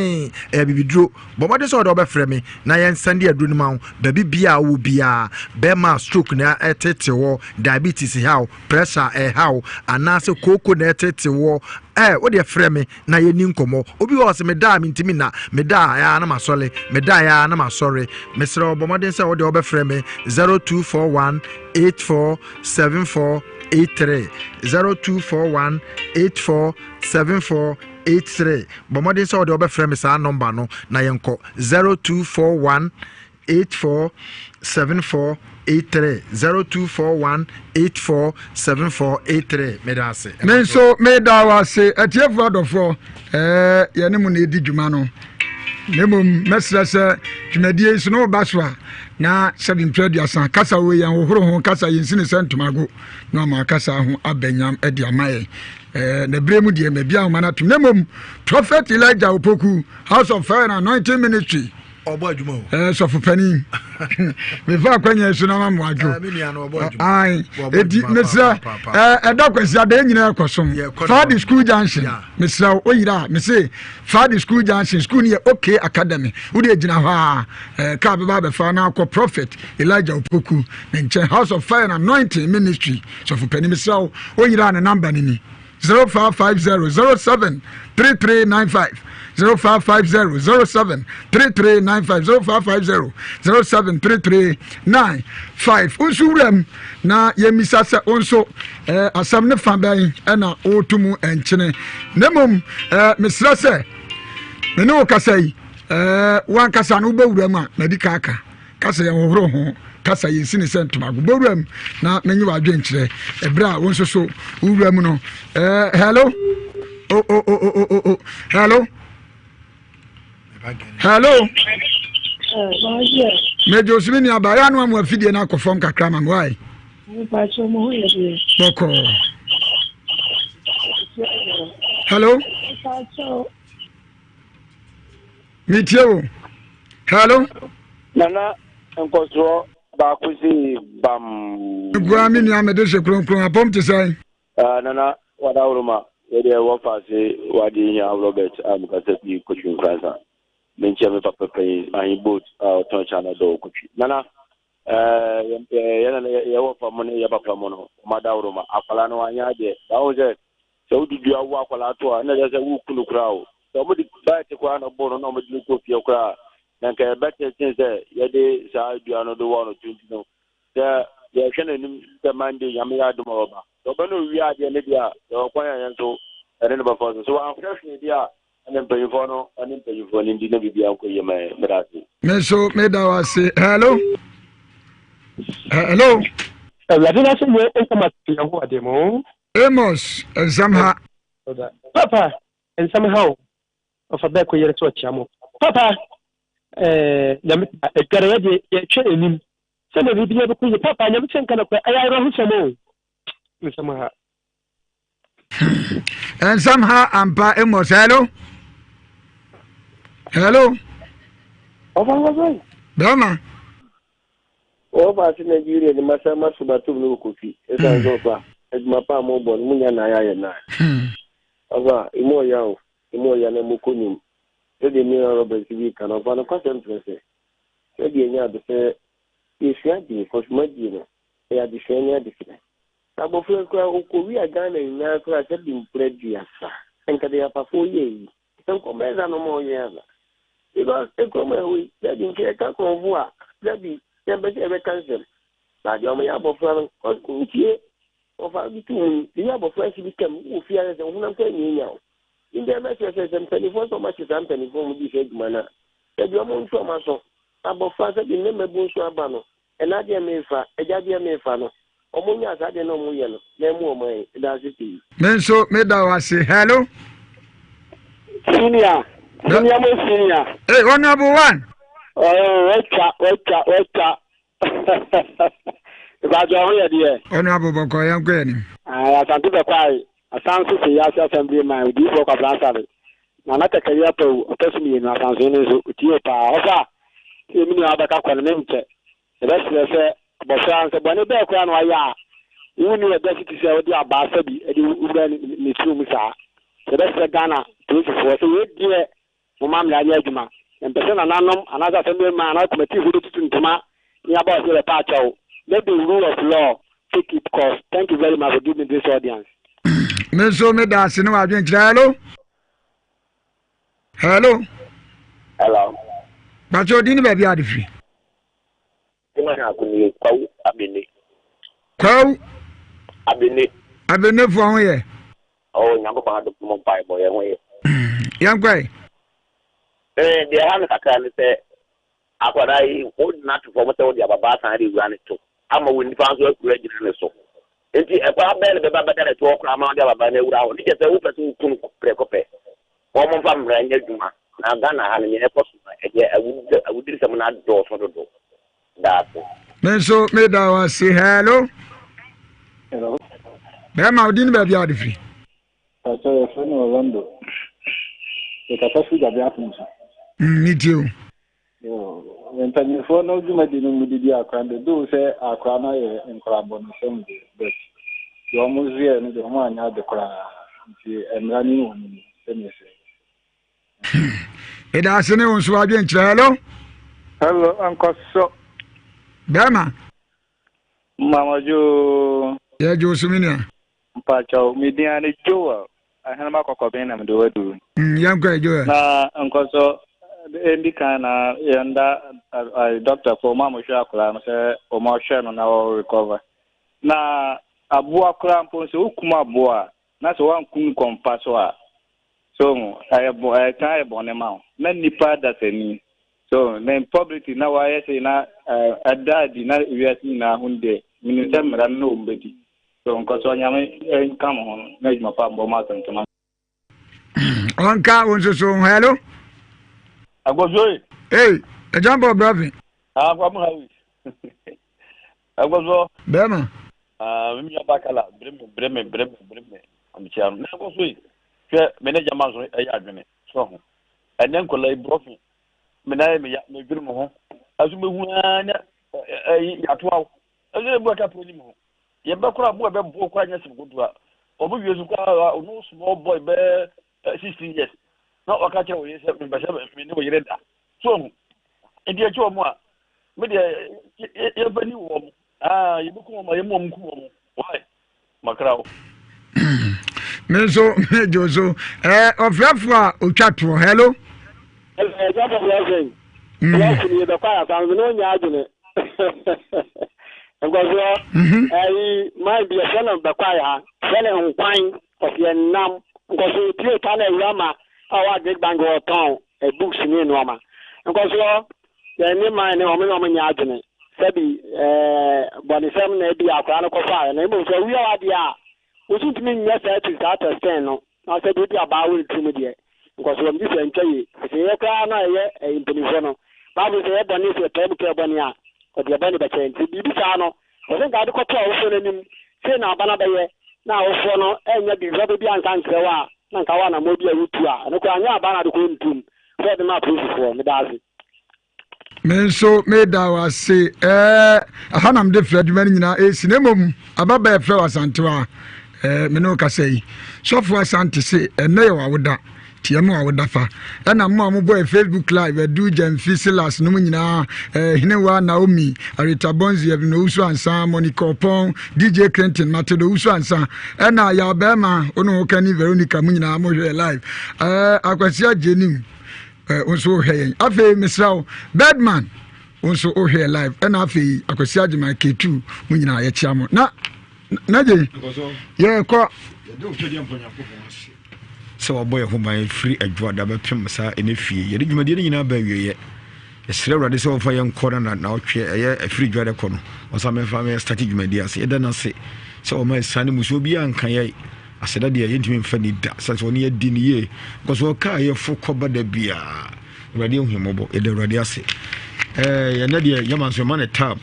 P: ɛyɛ bibiduro bɔ mmɔden sɛ ɔde ɔbɛfrɛ me na yɛnsan de aduro no ma wo baabi biara wɔ biara bɛrima stroke na ɛtete wɔ diabetes haw pressure ɛhaw anaasɛ kooko na ɛtete wɔ ɛɛ wo deɛ frɛ me na yɛni nkɔmmɔ obi wɔ sɛ medaa mentumi nna medaa ɛa na masɔre medaa ɛa na masɔre mesrɛ wo bɔ mmɔden sɛ wo deɛ wobɛfrɛ me 0241 84 74 83 0241 84 74 83 bɔ mmɔden sɛ wode wobɛfrɛ me saa nɔmba no na yɛnkɔ 0241 84 74 83 0241 84 74 83 meda ase.
A: Me nso meda wo ase atiefoɔ adɔfoɔ ɛɛ yɛne mo na ɛdi dwuma no na mmom mɛsrɛ sɛ dwumadie yi so na woba so a na sɛde mfeɛ aduasa kasa wei yɛn hohoro ho kasa yɛn sini sɛ ntomago na ama kasa ho abɛnyam de ama yɛn ɛɛ na ebire mu deɛ mɛbi ahoma no atom na mmom prophet elijah opoku house of fire and anointing ministry
M: ɔbɔ adwuma o.
A: ɛɛ sɔfo panin mefa akwanya so na ma mo adwo ayi eti mesrɛ ɛɛ ɛda kwasi ada yɛn nyinaa kɔ som faadi school junction mesrɛ o yira mese faadi school junction school ni yɛ okay academy o de gyina hɔ a ɛɛ kaa bɛba abɛfa na akɔ prophet elijah opoku ne nkyɛn house of fire and anointing ministry sɔfo panin mesrɛ o o yira ne namba ne ni. 0550 07 3395 0550 07 3395 0550 07 3395 nso wuram na yɛmmisa sɛ wo nso eh, asɛm ne fa bɛn ɛna woto mu nkyene na mmom eh, mesrɛ sɛ me ne wo kasa yi eh, wankasa no wobɛwura mu a madi ka aka Kasa yɛn hohoro ho kasa yɛn si ne sɛ ntomago bɔ wuram na menye w'adwenkyerɛ ɛberɛ a wo nso so wowura mu no eh, hello oh, oh, oh, oh, oh, oh. hello hello mɛgye osumi nua ba yɛ ano amu afidie no akɔ fam kakra ma me wae bɔkɔɔ hello metie wo hello
D: nana nkɔsoɔ baako si bam
A: nkoa me nua mede hye kronkron apɔm te sɛn
D: uh, nana wadaworoma yɛdeɛ wɔfa ase wade hia robert a mekasa fi kotwi nkransa menkyɛ me papa panyin ahe boat a ɔtɔn china dɔ kotwi nana yɛwɔ fa mu ne yɛ papa mu no ɔmadaworoma akwala no wanyɛ adeɛ bawo sɛ Sɛ wode dua wo akwadaa to a, na ɛkyerɛ sɛ woreku no koraa o. Sɛ wɔde bɛɛte koraa na ɔbɔ no na wɔde no kɔ fie koraa a, na nka ɛbɛte sen sɛ yɛde saa dua no de wɔ no to nti no, sɛ yɛhwɛ n'anim sɛ Monday Nyame yɛ adom a ɔbɛba. Sɛ ɔba na owie adeɛ no deɛ a, yɛwɔ kwan a yɛn nso yɛne no bɛfa so. Sɛ wanhwɛ hwee deɛ a, ɛne mpanyinfoɔ no ne mpanyinfoɔ no ndi na biribiara nkɔ yie ma yɛn. Meda ase.
A: Me nso meda wo ase. Hello. Hello.
H: Awurade n'asɛm yɛ nsɛm a Yehowa de mu.
A: Amos, nsɛm ha.
H: Papa, nsɛm ha o. Ɔfa bɛɛ kɔ yere sɛ ɔkyea mo. Papa, eh, nyame adware yɛ deɛ yɛtwɛ anim. Sɛ na biribi bɛkɔ yie. Papa, nyame sɛ nka nɔkorɛ, ɛyɛ awerɛhosɛm o. Nsɛm ha.
A: Nsɛm ha ampa Amos. Hello. Hello. Bɛrima.
X: Wɔfa ase Nigeria ni masa maso batom no wɔ Kofi ɛsan sɛ ɔfa adwuma pa a mobɔ no munya na ayɛ na ɔfa emu ɔya o emu ɔya na mokɔ nim. Sɛdeɛ me nua Robert bi ka no, ɔfa nokwasɛm kyerɛ sɛ, sɛdeɛ ɛnyɛ ade sɛ yɛsua adeɛ, kɔs dwumadie no, ɛyɛ adesua ne adesrɛ. Na abɔfra yi koraa ɔkɔwia Ghana nyinaa koraa sɛbe mprɛ aduasa, nka deɛ apafoɔ yɛɛ yi, nkɔmmɔ ɛza nom a ɔyɛ ana? Because ekurom a ɛwɔ yi, dabi nka yɛka korɔmfo a, dabi yɛmpɛ sɛ yɛbɛka nsɛm. Na deɛ wɔyɛ abɔfra no, cause ntie, wɔfa bi to mu yi, deɛ abɔfra si bi kam, wɔ fie ayɛ sɛ honam koraa nyianya wo. Nti ɛbɛkyerɛ sɛ sɛ mpanimfoɔ sɛ wɔakye saa mpanimfoɔ a wɔdi saa adwuma no a, dabi wɔn nto wɔn aso. Abɔfra sɛbi ne mmabun nso aba no, ɛna adeɛ mefa, agya adeɛ mefa no, wɔn nyaa saa adeɛ no a wɔyɛ no, na ɛmu wɔn ayɛ. Ɛda ase pii.
A: Me nso meda wo ase. Hello.
F: Senior, senior mo senior.
A: Hey, honorable one.
F: Oh, watwa, watwa, watwa. Ìbàdàn ɔho yɛ deɛ.
A: Honorable bɔkɔ yɛn kɔ yɛn nim.
F: Asante bɛkɔ ayi. Asanso Seyase Assembly man Odiyifoɔ Kwabena Asare, Nana Kakari Apawu ɔtɔ so mienu Asansohene nso otie paa. Ɔfa sɛ me nua wabɛka kɔ no menkyɛ. Yɛbɛsrɛ sɛ abɔfra no sɛ bɔne bɛɛ koraa na wayɛ a wonni audacity sɛ wode abaa sɛbi de wura ne tiri mu saa. Yɛbɛsrɛ Ghana polisifoɔ sɛ wei deɛ Momma mmara nyɛ adwuma. Yɛmpɛ sɛ nananom anaasɛ asɛmmɔne mma anaa kɔmatifoɔ bɛtutu ntoma ne yɛaba hɔ sɛ yɛbɛpa akyɛw. Let the rule of law take it course. Thank you very much for giving me this audience.
A: Me nso meda ase ne w'adwenkyerɛ. Hello. Hello.
I: Hello.
A: Bàtɛ odi ne baabi ade firi.
I: Kwawu Abene.
A: Kwawu.
I: Abene.
A: Abenefoɔ ho yɛ.
I: Oh, Nyankopɔn adom mo mpaebɔ yɛ ho yɛ.
A: Yɛnkɔ ɛ.
I: Eh, deɛ ɛha me kakra ne sɛ akwadaa yi wo nna to fam sɛ wode ababaa san de wura ne to ama wo nifa nso akura agyina ne so. Nti ɛkwan bɛn na bɛba bɛda ne toɔ koraa ma wode ababaa no awura hɔ? Ne kyɛ sɛ wopɛ sɛ woku no prɛko pɛ. Wɔn mfa mmara nyɛ adwuma. Na Ghana ha no nea ɛkɔ so no ɛdeɛ awudirisɛm no adɔɔso dodo. Daase.
A: Me nso meda wo ase. Hello.
J: Hello.
A: Bɛrima wo din ne baabi a wode firi.
J: Pastor yɛfrɛ no Orlando. Yɛkasa firi Gabi Apem so.
A: Mm, me tie o.
J: Mpanyinfoɔ no dwumadi no mu didi akora no de do sɛ akora no ayɛ nkora abɔnesɛm deɛ but deɛ wɔn nso yɛ no deɛ wɔn anyɛ ade koraa nti mmara no wɔn mu sɛdeɛ sɛ.
A: Ɛda ase ne wo nso adwenkyerɛ. Hello.
J: Hello, nkɔsɔ.
A: Bɛrima.
J: Mama Joe.
A: Yɛ Joe so me nua.
J: Mpakyɛw, me din ane Joel. Ahenema kɔkɔben na mede waduru.
A: Mm, yɛn kɔ Joel.
J: Na nkɔsɔ endi kan na yɛn da doctor fo ɔmo a mo hwɛ akwadaa no sɛ ɔmo ahwɛ no na ɔ recover. Na aboa koraa mpo sɛ wokum aboa a na sɛ woankum no kɔmfa so a so ɛyɛ bɔ ɛsan yɛ bɔne ma wo na nipa dasani So na publicly na wayɛ sei na ɛda adi na wiase nyinaa hu deɛ menim sɛ mmara no na wɔn bɛdi so nkɔsoɔ Nyame nka mo ho na adwuma pa mbɔ mo asɛntoma.
A: Ɔnka wo nso so hello.
U: Agozoe.
A: Hey, ɛgya brɔfe.
U: Ah, kwa mu hawi. Agozo.
A: Bɛrima.
U: Ah, me nua bakala, bere me, bere me, bere me, bere me. Amekyia no. Na agozo yi, hwɛ me ne gyama nso ɛyɛ adwene. So ho. Ɛnɛ nkɔla yi brɔfe me nan yɛ me ya medwene me ho ɛso mehu ara na ɛyi yɛatoa wo ɛso ebu aka pɛ anim ho yɛbɛkora aboa ɛbɛboɔ koraa nyɛ sɛm kotoa wɔn wie so koraa ɔno small boy bɛɛ 16 years na ɔka kyerɛ wo yere sɛ mepɛ sɛ me ne wo yere da so ɔho nti ɛkyɛ wɔn a me deɛ yɛmfa ni wɔn ah yɛbɛku wɔn a yɛmu wɔn ku wɔn why makra wo
A: me nso megye so eh, ɔfrɛfo a ɔtwa toɔ hello
F: nkɔsoɔ ɛyi man bi yɛfrɛ no bɛkwae ha fɛ no nkwan ɔsɛ nam nkɔsoɔ tie ta na awura ma a ɔwɔ agric bank wɔtɔn books ne nneɛma nkɔsoɔ Yɛn ne man ne wɔn ne wɔn nyɛ adwene. Sɛbi ɛɛ bɔnesɛm na ebi akwadaa no kɔfaeɛ na mmom sɛ ɔwia w'adeɛ a, wo nso ntumi nyɛ saa to saa tɛstɛn no na sɛbi ebi abaa wɔ ne tirim deɛ nkɔso wɔn gye sɛ ntwa yie. Sɛ yɛ koraa no a ɛyɛ ɛyɛ mpanimfoɔ no, Bible sɛ yɛ bɔne sɛ yɛpae mu ka yɛ bɔne a, ɔde yɛ bɔne bɛkyɛ nti biribi saa no ɛsɛ nka wode kɔto awofoɔ no anim sei na aba no abɛyɛ na awofoɔ no ɛnyɛ biribi papa bi anka nkyerɛ wo a na nka wo anammɔ bi a wotu a ɛno koraa nyɛ aba na ade kɔ ntum sɛ ɔde ma apolisifoɔ. Meda ase.
A: Me nso meda wo ase. Ɛɛ, ɛha na mede frɛ adwuma no nyinaa ɛsi na mmom ababa ɛfrɛ wɔ Asantewa ɛɛ me ne wo kasa yi. Sɔfo Asante se ɛnnɛ yɛ w'awoda. Tiɛ mo a woda fa. Ɛna mo a mobɔ yɛ Facebook live, Adu, Gyamfi, Silas nom nyinaa, eh, Henewa, Naomi, Arita Bonzi, Evelyn Owusu Ansa, Monica Opon, DJ Clinton, Matilda Owusu Ansa, ɛna Yaw Bɛɛma, wo ne wo kani Veronica, mo nyinaa mohwɛ yɛ live. Eh, Akwasi Agyenim, eh, wo nso wohwɛ yɛn. Afei mesrɛ wo, Birdman, wo nso wohwɛ yɛ live. Ɛna afei Akwasi Agyeman, K2, mo nyinaa yɛkyea mo. Na, na gye, yɛkɔ.
M: Yɛde wo twɛdeɛ mpa Nyankopɔn ase. Sɛ wabɔ yɛn ho ban firi adwoada bɛpem saa ɛnɛ fie. Yɛde dwumadie no nyinaa ba awieɛ. Yɛsrɛ Awurade sɛ ɔmfa yɛn nkɔ na naawɔtwe ɛyɛ ɛfiri dwoada kɔ no ɔnsan mɛfa mɛ starte dwumadie ase. Yɛda no ase sɛ ɔma asiane musuo biara nka yɛn. Aseda deɛ yɛntumi mfa ni da sane sɛ ɔne yɛadi no yie. Because ɔkaa yɛfo kɔba da biara. Awurade ahu yɛn mmɔbɔ. Yɛda Awurade ase. Ɛɛ yɛn nɛ deɛ yɛma nso yɛma ne tam.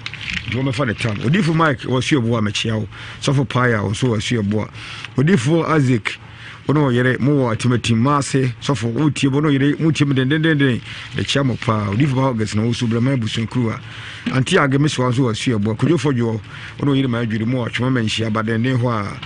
M: Nti wɔmɛfa ne tam. Odifo Mike wɔ Suaboa mekyia wo. Sɔfo Paya wo nso wɔ Suaboa. Odifo Isaac wo ne ɔyere mo wɔ atimatim maase. Sɔfo wo tie wo ne ɔyere mo tie me dendendenden. Mekyia mo paa. Odifo ba August na wo so Brɛman abusua kuruwa. Auntie Age Mesoa nso wɔ Suaboa. Kodwo Fɔdwoɔ wo ne ɔyere ma adwiri mo wɔ Atwoma Manhyia Badenden hɔ a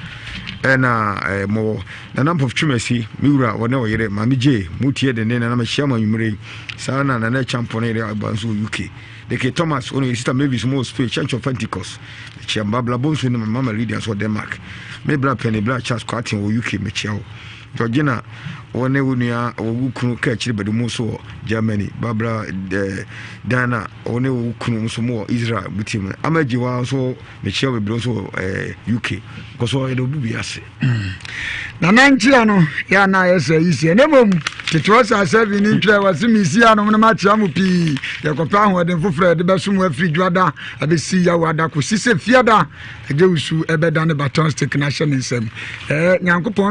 M: ɛna ɛɛ mo wɔ. Nana Mpof Twumasi, me wura, ɔne ɔyere, Maame Jay, mo tie dennen, Nana mehyia mo anwummere yi. Saa ara na Nana Acheampong ne yere Alba nso wɔ UK. Deke Thomas, ɔne ɔyere Sister Mavis mo wɔ Spain, Church of Pentecost. Mekyia mo. Babla Bonsu ne Mama Lydia nso wɔ Denmark. Me bra panin, Bra Charles Kwarteng wɔ UK, mekyia wo. Georgina, wo ne wo nua, wo kunu Kaakyire Badu mo nso wɔ Germany. Babla eh, Diana, wo ne wo kunu nso mo wɔ Israel, mo tie mo. Ama Gyewa nso mekyia wo bebree nso wɔ eh, UK. Kɔ so yɛde obu bi ase.
A: Nana nkyea no yɛ ana ayɛ sɛ yi seɛ na mmom tete hɔ saa sɛ bi ne ntwerɛ wɔ se mesi anom no makyea mo pii yɛkɔpɛ ahoɔden foforɔ a yɛde bɛso mu afiri dwoada abɛsi yawoada kɔsi sɛ fiada agye wusu ɛbɛda ne baton stick no ahyɛ ne nsam ɛɛ nyankopɔn.